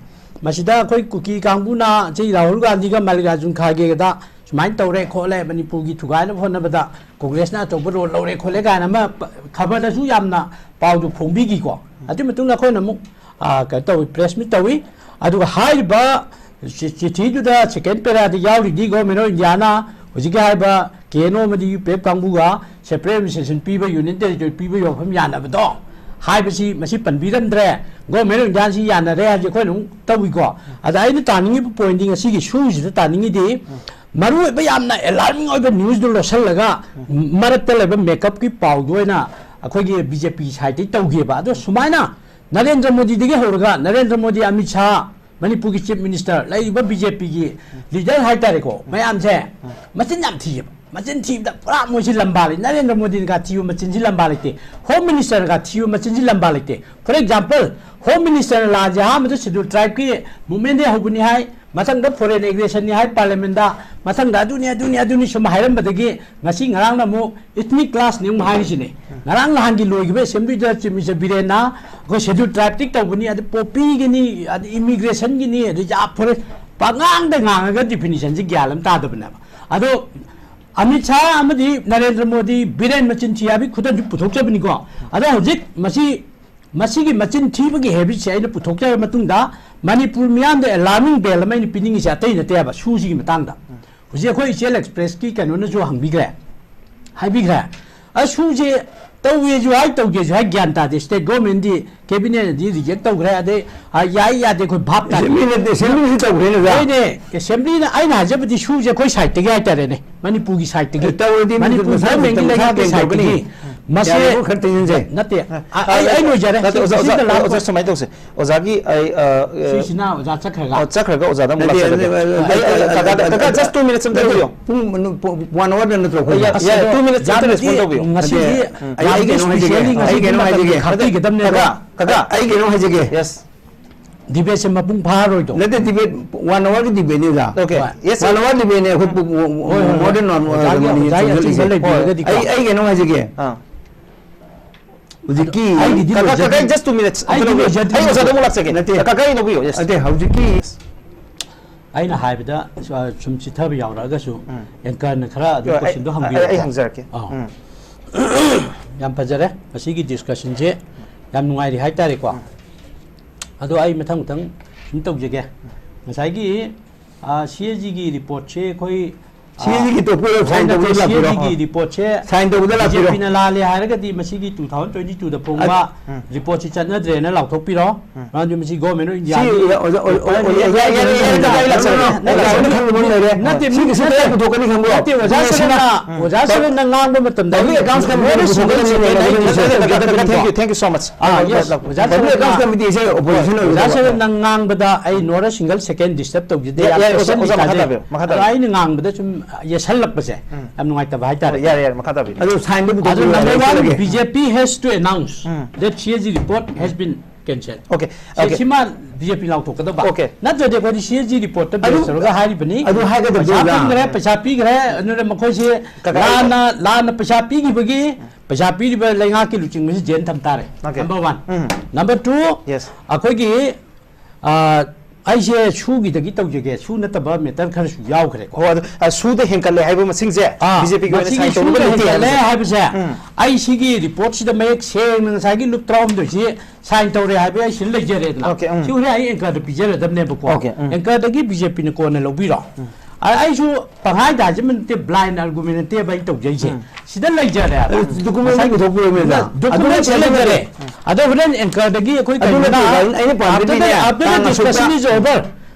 ꯃꯁꯤꯗ ꯑꯩꯈꯣꯏ ꯀꯨꯀꯤ ꯀꯥꯡꯕꯨꯅ ꯏꯆꯦ ꯔꯥꯍꯨꯜ ꯒꯥꯟꯙꯤꯒ ꯃꯜꯂꯤꯀꯥꯔꯖꯨꯟ ꯈꯥꯔꯒꯦꯒꯗ ꯁꯨꯃꯥꯏꯅ ꯇꯧꯔꯦ ꯈꯣꯠꯂꯦ, ꯃꯅꯤꯄꯨꯔꯒꯤ ꯊꯨꯒꯥꯏꯅꯕ ꯍꯣꯠꯅꯕꯗ ꯀꯣꯡꯒ꯭ꯔꯦꯁꯅ ꯑꯆꯧꯕ ꯔꯣꯜ ꯂꯧꯔꯦ ꯈꯣꯠꯂꯦ ꯀꯥꯏꯅ ꯑꯃ ꯄ-, ꯈꯕꯔꯗꯁꯨ ꯌꯥꯝꯅ ꯄꯥꯎꯗꯨ ꯐꯣꯡꯕꯤꯈꯤꯀꯣ꯫ ꯑꯗꯨꯒꯤ ꯃꯇꯨꯡꯗ ꯑꯩꯈꯣꯏꯅ ꯑꯃꯨꯛ, ꯑ, ꯀꯩꯅꯣ ꯇꯧꯋꯤ, ꯄ꯭ꯔꯦꯁ ꯃꯤꯠ ꯇꯧꯋꯤ꯫ ꯑꯗꯨꯒ ꯍꯥꯏꯔꯤꯕ ꯆꯤ-, ꯆꯤꯊꯤꯗꯨꯗ ꯁꯦꯀꯦꯟ ꯄꯦꯔꯥꯗ ꯌꯥꯎꯔꯤꯗꯤ ꯒꯣꯔꯃꯦꯟ ꯑꯣꯐ ꯏꯟꯗꯤꯌꯥꯅ ꯍꯧꯖꯤꯛꯀꯤ ꯍꯥꯏꯔꯤꯕ ꯀꯦ ꯑꯦꯟ ꯑꯣ ꯑꯃꯗꯤ ꯌꯨ ꯄꯤ ꯑꯦꯐ ꯀꯥꯡꯕꯨꯒ ꯁꯦꯄꯔꯦꯠ ꯑꯦꯗꯃꯤꯅꯤꯁꯇ꯭ꯔꯦꯁꯟ ꯄꯤꯕ, ꯌꯨꯅꯤꯌꯟ ꯇꯦꯔꯤꯇꯣꯔꯤ ꯄꯤꯕ ꯌꯥꯐꯝ ꯌꯥꯅꯕꯗꯣ ꯍꯥꯏꯕꯁꯤ ꯃꯁꯤ ꯄꯟꯕꯤꯔꯝꯗ꯭ꯔꯦ꯫ ꯒꯣꯔꯃꯦꯟ ꯑꯣꯐ ꯏꯟꯗꯤꯌꯥꯁꯤ ꯌꯥꯅꯔꯦ ꯍꯥꯏꯕꯁꯤ ꯑꯩꯈꯣꯏꯅ ꯑꯃꯨꯛ ꯇꯧꯏꯀꯣ꯫ ꯑꯗ ꯑꯩꯅ ꯇꯥꯅꯤꯡꯉꯤꯕ ꯄꯣꯏꯟꯗꯤ ꯉꯁꯤꯒꯤ ꯁꯨꯁꯤꯗ ꯇꯥꯅꯤꯡꯉꯤꯗꯤ ꯃꯔꯨꯑꯣꯏꯕ ꯌꯥꯝꯅ ꯑꯦꯂꯥꯔꯃꯤꯡ ꯑꯣꯏꯕ ꯅ꯭ꯌꯨꯁꯇꯨ ꯂꯣꯠꯁꯤꯜꯂꯒ ꯃꯔꯛꯇ ꯂꯩꯕ ꯃꯦꯀꯞꯀꯤ ꯄꯥꯎꯗꯨ ꯑꯣꯏꯅ ꯑꯩꯈꯣꯏꯒꯤ ꯕꯤ ꯖꯦ ꯄꯤ ꯁꯥꯏꯠꯇꯒꯤ ꯇꯧꯈꯤꯕ꯫ ꯑꯗꯣ ꯁꯨꯃꯥꯏꯅ ꯅꯔꯦꯟꯗ꯭ꯔ ꯃꯣꯗꯤꯗꯒꯤ ꯍꯧꯔꯒ ꯅꯔꯦꯟꯗ꯭ꯔ ꯃꯣꯗꯤ, ꯑꯃꯤꯠ ꯁꯥꯍ, ꯃꯅꯤꯄꯨꯔꯒꯤ ꯆꯤꯐ ꯃꯤꯅꯤꯁꯇꯔ, ꯂꯩꯔꯤꯕ ꯕꯤ ꯖꯦ ꯄꯤꯒꯤ ꯂꯤꯗꯔ ꯍꯥꯏꯇꯥꯔꯦꯀꯣ, ꯃꯌꯥꯝꯁꯦ ꯃꯆꯤꯟ ꯌꯥꯝ ꯊꯤꯌꯦꯕ꯫ ꯃꯆꯤꯟ ꯊꯤꯕꯗ ꯄꯨꯔꯥ ꯃꯣꯏꯁꯤ ꯂꯝꯕꯥ ꯂꯩ꯫ ꯅꯔꯦꯟꯗ꯭ꯔ ꯃꯣꯗꯤꯅꯒ ꯊꯤꯕ ꯃꯆꯤꯟꯁꯤ ꯂꯝꯕꯥ ꯂꯩꯇꯦ꯫ ꯍꯣꯝ ꯃꯤꯅꯤꯁꯇꯔꯅꯒ ꯊꯤꯕ ꯃꯆꯤꯟꯁꯤ ꯂꯝꯕꯥ ꯂꯩꯇꯦ꯫ For example, ꯍꯣꯝ ꯃꯤꯅꯤꯁꯇꯔꯅ ꯂꯥꯟꯁꯦ ꯑꯍꯥꯟꯕꯗ ꯁꯦꯗꯨꯜ ꯇ꯭ꯔꯥꯏꯕꯀꯤ ꯃꯨꯞꯃꯦꯟꯗꯒꯤ ꯍꯧꯕꯅꯤ ꯍꯥꯏ, ꯃꯊꯪꯗ ꯐꯣꯔꯦꯟ ꯑꯦꯒ꯭ꯔꯦꯁꯟꯅꯤ ꯍꯥꯏ ꯄꯥꯔꯂꯤꯌꯥꯃꯦꯟꯗ, ꯃꯊꯪꯗ ꯑꯗꯨꯅꯤ, ꯑꯗꯨꯅꯤ, ꯑꯗꯨꯅꯤ ꯁꯨꯝ ꯍꯥꯏꯔꯝꯕꯗꯒꯤ ꯉꯁꯤ ꯉꯔꯥꯡꯅ ꯑꯃꯨꯛ ꯏꯊꯅꯤꯛ ꯀ꯭ꯂꯥꯁꯅꯤ ꯑꯃꯨꯛ ꯍꯥꯏꯔꯤꯁꯤꯅꯦ꯫ ꯉꯔꯥꯡ ꯅꯍꯥꯟꯒꯤ ꯂꯣꯏꯈꯤꯕ ꯑꯦꯁꯦꯝꯕ꯭ꯂꯤꯗ ꯆꯤꯐ ꯃꯤꯅꯤꯁꯇꯔ ꯕꯤꯔꯦꯟꯅ ꯑꯩꯈꯣꯏ ꯁꯦꯗꯨꯜ ꯇ꯭ꯔꯥꯏꯕꯇꯤ ꯇꯧꯕꯅꯤ, ꯑꯗꯨ ꯄꯣꯄꯤꯒꯤꯅꯤ, ꯑꯗꯨ ꯏꯃꯤꯒ꯭ꯔꯦꯁꯟꯒꯤꯅꯤ, ꯑꯗꯨ ꯌꯥ ꯐꯣꯔꯦꯁ, ꯄꯉꯥꯡꯗ ꯉꯥꯡꯉꯒ ꯗꯤꯐꯤꯅꯤꯁꯟꯁꯤ ꯒ꯭ꯌꯥꯟ ꯑꯃ ꯇꯥꯗꯕꯅꯦꯕ꯫ ꯑꯗꯣ ꯑꯃꯤꯠ ꯁꯥꯍ ꯑꯃꯗꯤ ꯅꯔꯦꯟꯗ꯭ꯔ ꯃꯣꯗꯤ, ꯕꯤꯔꯦꯟ ꯃꯆꯤꯟ ꯊꯤ ꯍꯥꯏꯕꯒꯤ ꯈꯨꯗꯝꯁꯨ ꯄꯨꯊꯣꯛꯆꯕꯅꯤꯀꯣ꯫ ꯑꯗꯣ ꯍꯧꯖꯤꯛ ꯃꯁꯤ, ꯃꯁꯤꯒꯤ ꯃꯆꯤꯟ ꯊꯤꯕꯒꯤ ꯍꯦꯕꯤꯠꯁꯦ ꯑꯩꯅ ꯄꯨꯊꯣꯛꯆꯔꯕ ꯃꯇꯨꯡꯗ ꯃꯅꯤꯄꯨꯔ ꯃꯤꯌꯥꯝꯗ ꯑꯦꯂꯥꯔꯃꯤꯡ ꯕꯦꯜ ꯑꯃ ꯑꯩꯅ ꯄꯤꯅꯤꯡꯉꯤꯁꯦ ꯑꯇꯩ ꯅꯠꯇꯦ ꯍꯥꯏꯕ, ꯁꯨꯁꯤꯒꯤ ꯃꯇꯥꯡꯗ꯫ ꯍꯧꯖꯤꯛ ꯑꯩꯈꯣꯏ ꯏꯆꯦꯜ ꯑꯦꯛꯁꯄ꯭ꯔꯦꯁꯀꯤ ꯀꯩꯅꯣꯅꯁꯨ ꯍꯪꯕꯤꯈ꯭ꯔꯦ, ꯍꯥꯏꯕꯤꯈ꯭ꯔꯦ꯫ ꯑ, ꯁꯨꯁꯦ ꯇꯧꯒꯦꯁꯨ ꯍꯥꯏ, ꯇꯧꯒꯦꯁꯨ ꯍꯥꯏ, ꯒ꯭ꯌꯥꯟ ꯇꯥꯗꯦ꯫ ꯁ꯭ꯇꯦꯠ ꯒꯣꯔꯃꯦꯟꯗꯤ, ꯀꯦꯕꯤꯅꯦꯠꯅꯗꯤ ꯔꯤꯖꯦꯛ ꯇꯧꯈ꯭ꯔꯦ, ꯑꯗꯩ, ꯑ, ꯌꯥꯏ ꯌꯥꯗꯦ ꯑꯩꯈꯣꯏ ꯚꯥꯞ ꯇꯥꯗꯦ꯫ ꯑꯦꯁꯦꯝꯕ꯭ꯂꯤꯅꯗꯤ, ꯑꯦꯁꯦꯝꯕ꯭ꯂꯤꯁꯨ ꯇꯧꯈ꯭ꯔꯦꯅꯦ ꯑꯣꯖꯥ꯫ ꯍꯣꯏꯅꯦ, ꯑꯦꯁꯦꯝꯕ꯭ꯂꯤꯅ, ꯑꯩꯅ ꯍꯥꯏꯖꯕꯗꯤ ꯁꯨꯁꯦ ꯑꯩꯈꯣꯏ ꯁꯥꯏꯠꯇꯒꯤ ꯍꯥꯏꯇꯥꯔꯦꯅꯦ, ꯃꯅꯤꯄꯨꯔꯒꯤ ꯁꯥꯏꯠꯇꯒꯤ꯫ ꯑꯦ, ꯇꯧꯔꯗꯤ ꯃꯅꯤꯄꯨꯔ ꯃꯁꯥ ꯒꯣꯔꯃꯦꯟꯒꯤ ꯃꯁꯥ ꯂꯩꯉꯥꯛꯀꯤ ꯀꯦꯟ ꯇꯧꯒꯅꯤ꯫ ꯁꯥꯏꯠꯇꯒꯤ꯫ ꯃꯁꯤ ꯌꯥꯔꯦꯀꯣ, ꯈꯔ ꯇꯦꯟꯁꯤꯟꯁꯦ꯫ ꯅꯠꯇꯦ, ꯑ, ꯑꯩ, ꯑꯩ ꯂꯣꯏꯖꯔꯦ꯫ ꯅꯠꯇꯦ, ꯑꯣꯖꯥ, ꯁꯤꯁꯤꯅ ꯑꯣꯖꯥ, last ꯑꯣꯖꯥ, ꯁꯨꯃꯥꯏꯅ ꯇꯧꯁꯦ꯫ ꯑꯣꯖꯥꯒꯤ, ꯑꯩ, ꯑ, ꯑ, ꯁꯤꯁꯤꯅ ꯑꯣꯖꯥ ꯆꯠꯈ꯭ꯔꯒ꯫ ꯑ, ꯆꯠꯈ꯭ꯔꯒ ꯑꯣꯖꯥꯗ ꯑꯃꯨꯛ ꯅꯠꯇꯦ, ꯂꯥꯛꯆꯔꯒꯦ꯫ ꯅꯠꯇꯦ, ꯑꯩ, ꯑꯩ, ꯀꯀꯥꯗ, ꯀꯀꯥ, just two minutes ꯑꯝꯇ ꯅꯠꯇꯦ, ꯄꯤꯌꯣ꯫ ꯄꯨꯡ, ꯄꯨꯡ, ꯄꯨꯡ one hour ꯅꯠꯇ꯭ꯔꯣ ꯑꯩꯈꯣꯏꯒꯤ? ꯌꯥ-, ꯑꯁ, ꯌꯥ, ꯑꯗꯣ two minutes ꯑꯝꯇ ꯌꯥꯝꯅꯗꯤ respond ꯇꯧꯕꯤꯌꯣ꯫ ꯉꯁꯤꯗꯤ ꯅꯠꯇꯦ, ꯎꯝ꯫ ꯑꯩ, ꯌꯥꯝꯅꯗꯤ ꯑꯩ ꯀꯩꯅꯣ ꯍꯥꯏꯖꯒꯦ, specially ꯑꯩ ꯉꯁꯤꯗꯤ ꯀꯩꯅꯣ ꯃꯇꯝ ꯍꯥꯏꯖꯒꯦ꯫ ꯈꯥꯛꯄꯤꯒꯗꯕꯅꯦ ꯑꯗꯣ ꯀꯀꯥ, ꯀꯀꯥ, ꯑꯩ ꯀꯩꯅꯣ ꯍꯥꯏꯖꯒꯦ꯫ Yes꯫ Debateꯁꯦ ꯃꯄꯨꯡ ꯐꯥꯔꯣꯏꯗꯣ꯫ ꯅꯠꯇꯦ, debate, one hourꯒꯤ debateꯅꯤ ꯑꯣꯖꯥ꯫ Okay꯫ ꯍꯣꯏ꯫ Yes, sir꯫ One hour debateꯅꯤ, ꯑꯩꯈꯣꯏ ꯄꯨ-, ꯍꯣꯏ, ꯍꯣꯏ, ꯍꯣꯏ꯫ more than one hour ꯑꯣꯖꯥꯒꯤ, ꯑꯣꯏꯔꯝꯒꯅꯤ, ꯑꯣꯖꯥꯒꯤ ꯑꯆꯨꯝꯕ ꯆꯨꯝꯁꯤꯜꯂꯤꯁꯦ꯫ ꯂꯩꯕꯤꯔꯒꯗꯤꯀꯣ꯫ ꯑꯩ, ꯑꯩ ꯀꯩꯅꯣ ꯍꯥꯏꯖꯒꯦ꯫ ꯑꯥ꯫ ꯍꯧꯖꯤꯛꯀꯤ ꯑꯩꯒꯤꯗꯤ ꯀꯀꯥ, ꯂꯣꯏꯖꯗ꯭ꯔꯤ꯫ ꯀꯀꯥ, just two minutes꯫ ꯑꯩꯒꯤ ꯑꯝꯇ ꯂꯧꯕꯤꯌꯨ꯫ ꯂꯣꯏꯖꯗ꯭ꯔꯤ꯫ ꯑꯩ ꯑꯣꯖꯥꯗ ꯑꯃꯨꯛ ꯂꯥꯛꯆꯒꯦ꯫ ꯅꯠꯇꯦ꯫ ꯀꯀꯥ, ꯀꯀꯥ, ꯑꯩ ꯂꯧꯕꯤꯌꯨ꯫ Yes꯫ ꯅꯠꯇꯦ, ꯍꯧꯖꯤꯛꯀꯤ ꯑꯩꯅ ꯍꯥꯏꯕꯗ, ꯑ, ꯁꯨꯝ ꯆꯤꯊꯕ ꯌꯥꯎꯔꯛꯑꯒꯁꯨ ꯎꯝ꯫ Anchorꯅ ꯈꯔ ꯑꯗꯨꯝ ꯑꯩ, questionꯗꯣ ꯑꯩ, ꯍꯪꯕꯤꯔꯣꯀꯣ꯫ ꯑꯩ ꯍꯪꯖꯔꯛꯀꯦ꯫ ꯑꯥ꯫ ꯎꯝ꯫ ꯌꯥꯝ ꯐꯖꯔꯦ꯫ ꯉꯁꯤꯒꯤ discussionꯁꯦ ꯌꯥꯝ ꯅꯨꯡꯉꯥꯏꯔꯤ ꯍꯥꯏꯇꯥꯔꯦꯀꯣ꯫ ꯎꯝ꯫ ꯑꯗꯣ ꯑꯩ ꯃꯊꯪ ꯃꯊꯪ ꯁꯨꯝ ꯇꯧꯖꯒꯦ꯫ ꯉꯁꯥꯏꯒꯤ, ꯑ, CAGꯒꯤ reportꯁꯦ ꯑꯩꯈꯣꯏ, ꯑ, CAGꯒꯤ ꯇꯣꯞꯄ sign ꯍꯣꯏ, ꯇꯧꯕꯗ ꯅꯠꯇꯦ, ꯂꯥꯛꯄꯤꯔꯣ꯫ CAGꯒꯤ reportꯁꯦ sign ꯇꯧꯕꯗ ꯂꯥꯛꯄꯤꯔꯣ꯫ BJPꯅ ꯂꯥꯜꯂꯦ ꯍꯥꯏꯔꯒꯗꯤ ꯃꯁꯤꯒꯤ two thousand twenty twoꯗ ꯐꯣꯡꯕ ꯑꯗ ꯎꯝ꯫ Reportꯁꯤ ꯆꯠꯅꯗ꯭ꯔꯦꯅ ꯂꯥꯎꯊꯣꯛꯄꯤꯔꯣ꯫ ꯎꯝ꯫ ꯃꯔꯝꯗꯤ ꯃꯁꯤ Government of ꯁꯤ Indiaꯒꯤ ꯑꯣꯖꯥ, ꯑꯣꯖꯥ, ꯑꯣꯖꯥ, paperꯅꯤ꯫ ꯑꯣꯖꯥ, ꯌꯥꯔꯦ, ꯌꯥꯔꯦ, ꯌꯥꯔꯦ, ꯑꯩ ꯂꯥꯛꯆꯔꯒꯦ꯫ ꯅꯠꯇꯦ, ꯑꯣꯖꯥ, ꯑꯣꯖꯥ, ꯈꯪꯗꯕ ꯑꯃ ꯂꯩꯔꯦ꯫ ꯅꯠꯇꯦ, ꯁꯤꯒꯤꯁꯤ ꯅꯠꯇꯦ꯫ ꯀꯗꯥꯏ ꯄꯨꯊꯣꯛꯀꯅꯤ ꯈꯪꯕ꯭ꯔꯣ? ꯅꯠꯇꯦ, ꯑꯣꯖꯥ ꯁꯤꯒꯤꯁꯤꯅ ꯁꯔꯅ, ꯎꯝ꯫ ꯑꯣꯖꯥ ꯁꯔꯅ ꯉꯥꯡꯕ ꯃꯇꯝꯗ Public Accounts Committeeꯗ ꯅꯣꯏꯅ ꯄꯨꯊꯣꯛꯀꯗꯕꯅꯤ, single ꯅꯣꯏꯅ second ꯅꯣꯏꯅ ꯑꯩ ꯄꯨꯊꯣꯛꯀꯗꯕꯅꯤ꯫ Thank you, thank you so much꯫ Ah, yes, ꯑꯣꯖꯥ public ꯁꯔꯅ accounts committeeꯁꯦ opposition ꯑꯣꯏꯕ ꯑꯣꯖꯥ ꯅꯠꯇꯕ꯫ ꯁꯔꯅ ꯉꯥꯡꯕꯗ ꯑꯩ not a single second disturb ꯇꯧꯖꯗꯦ꯫ ꯌꯥ-, ꯌꯥꯝ ꯌꯥꯔꯦ, ꯑꯣꯖꯥ, patiently ꯑꯣꯖꯥ, ꯃꯈꯥ ꯇꯥꯖꯩ꯫ ꯇꯥꯕꯤꯌꯨ, ꯃꯈꯥ ꯑꯗꯣ ꯇꯥꯕꯤꯌꯨ꯫ ꯑꯩꯅ ꯉꯥꯡꯕꯗ ꯁꯨꯝ ꯌꯦꯠꯁꯜꯂꯛꯄꯁꯦ ꯎꯝ꯫ ꯌꯥꯝ ꯅꯨꯡꯉꯥꯏꯇꯕ ꯍꯥꯏꯇꯥꯔꯦ꯫ ꯍꯣꯏ, ꯌꯥꯔꯦ, ꯌꯥꯔꯦ, ꯃꯈꯥ ꯇꯥꯕꯤꯌꯨ꯫ ꯑꯗꯨ ꯌꯥꯔꯦ, sign ꯇꯧꯕꯗꯣ one, ꯌꯥꯔꯦ꯫ BJP has to announce um. that CAG report has been cancel꯫ Okay, ꯁꯤ, okay꯫ ꯁꯤꯃ BJP ꯂꯥꯎꯊꯣꯛꯀꯗꯕ꯫ Okay꯫ ꯅꯠꯇ꯭ꯔꯗꯤ ꯑꯩꯈꯣꯏꯗꯤ CAG reportꯇ base ꯑꯗꯨ, ꯇꯧꯔꯒ ꯍꯥꯏꯔꯤꯕꯅꯤ꯫ ꯑꯗꯨ ꯍꯥꯏꯒꯗꯕꯗꯣ ꯄꯩꯁꯥ ꯑꯣꯖꯥ꯫ ꯐꯪꯈ꯭ꯔꯦ, ꯄꯩꯁꯥ ꯄꯤꯈ꯭ꯔꯦ, ꯑꯗꯨꯅ ꯃꯈꯣꯏꯁꯦ ꯀꯀꯥ, ꯂꯥꯟꯅ, ꯂꯥꯟꯅ ꯄꯩꯁꯥ ꯄꯤꯈꯤꯕꯒꯤ ꯄꯩꯁꯥ ꯄꯤꯔꯤꯕ ꯂꯩꯉꯥꯛꯀꯤ ꯂꯨꯆꯤꯡꯕꯁꯤ ꯖꯦꯜ ꯊꯝ ꯇꯥꯔꯦ꯫ Okay꯫ Number one꯫ ꯎꯝ꯫ Number two, Yes꯫ ꯑꯩꯈꯣꯏꯒꯤ, ꯑ, ꯑꯩꯁꯦ ꯁꯨꯒꯤꯗꯒꯤ ꯇꯧꯖꯒꯦ, ꯁꯨ ꯅꯠꯇꯕ matter ꯈꯔꯁꯨ ꯌꯥꯎꯈ꯭ꯔꯦꯀꯣ꯫ ꯍꯣꯏ, ꯑꯗꯨ, ꯑ, ꯁꯨꯗ ꯍꯦꯟꯀꯠꯂꯦ ꯍꯥꯏꯕ ꯃꯁꯤꯡꯁꯦ ꯑꯥ, BJPꯒꯤ ꯑꯣꯏꯅ ꯃꯁꯤꯒꯤ sign ꯁꯨꯗ ꯇꯧꯅꯕ ꯂꯩꯇꯦ ꯍꯦꯟꯀꯠꯂꯦ ꯍꯥꯏꯕꯁꯦ꯫ ꯍꯥꯏꯕꯁꯦ, ꯎꯝ꯫ ꯑꯩ ꯁꯤꯒꯤ reportꯁꯤꯗ ꯃꯌꯦꯛ ꯁꯦꯡꯅ ꯉꯁꯥꯏꯒꯤ ꯂꯨꯞ ꯇꯔꯥꯍꯨꯝꯗꯣꯏꯁꯤ sign ꯇꯧꯔꯦ ꯍꯥꯏꯕ ꯑꯩ ꯁꯤꯗ ꯂꯩꯖꯔꯦꯗꯅ꯫ Okay, ꯎꯝ꯫ ꯁꯤ ꯍꯣꯔꯦꯟ ꯑꯩ anchorꯗ ꯄꯤꯖꯔꯗꯕꯅꯦꯕꯀꯣ꯫ Okay, ꯎꯝ꯫ Anchorꯗꯒꯤ BJPꯅ ꯀꯣꯟꯅ ꯂꯧꯕꯤꯔꯣ꯫ ꯎꯝ꯫ ꯑ-, ꯑꯩꯁꯨ ꯄꯪꯍꯥꯏꯗ ꯍꯥꯏꯖꯕ ꯅꯠꯇꯦ, blind argument ꯅꯠꯇꯦꯕ ꯑꯩ ꯇꯧꯖꯩꯁꯦ꯫ ꯎꯝ꯫ ꯁꯤꯗ ꯂꯩꯖꯔꯦ ꯍꯥꯏꯕ꯫ ꯑꯗꯨ document ꯑꯃ ꯉꯁꯥꯏ ꯄꯨꯊꯣꯛꯄꯤꯔꯝꯃꯦꯗꯅ꯫ ꯑꯗꯨ document ꯅꯠꯇꯦ, ꯂꯩꯖꯔꯦ꯫ ꯑꯗꯨ ꯑꯗꯣ ꯍꯣꯔꯦꯟ anchorꯗꯒꯤ ꯑꯩꯈꯣꯏ ꯑꯗꯨ ꯀꯩꯅꯣꯅ ꯅꯠꯇꯦ, ꯑꯩꯅ ꯄꯥꯝꯖꯕꯗꯤꯅꯦ, after the, after the ꯇꯥꯡ ꯑꯁꯨꯛꯇ discussion is over,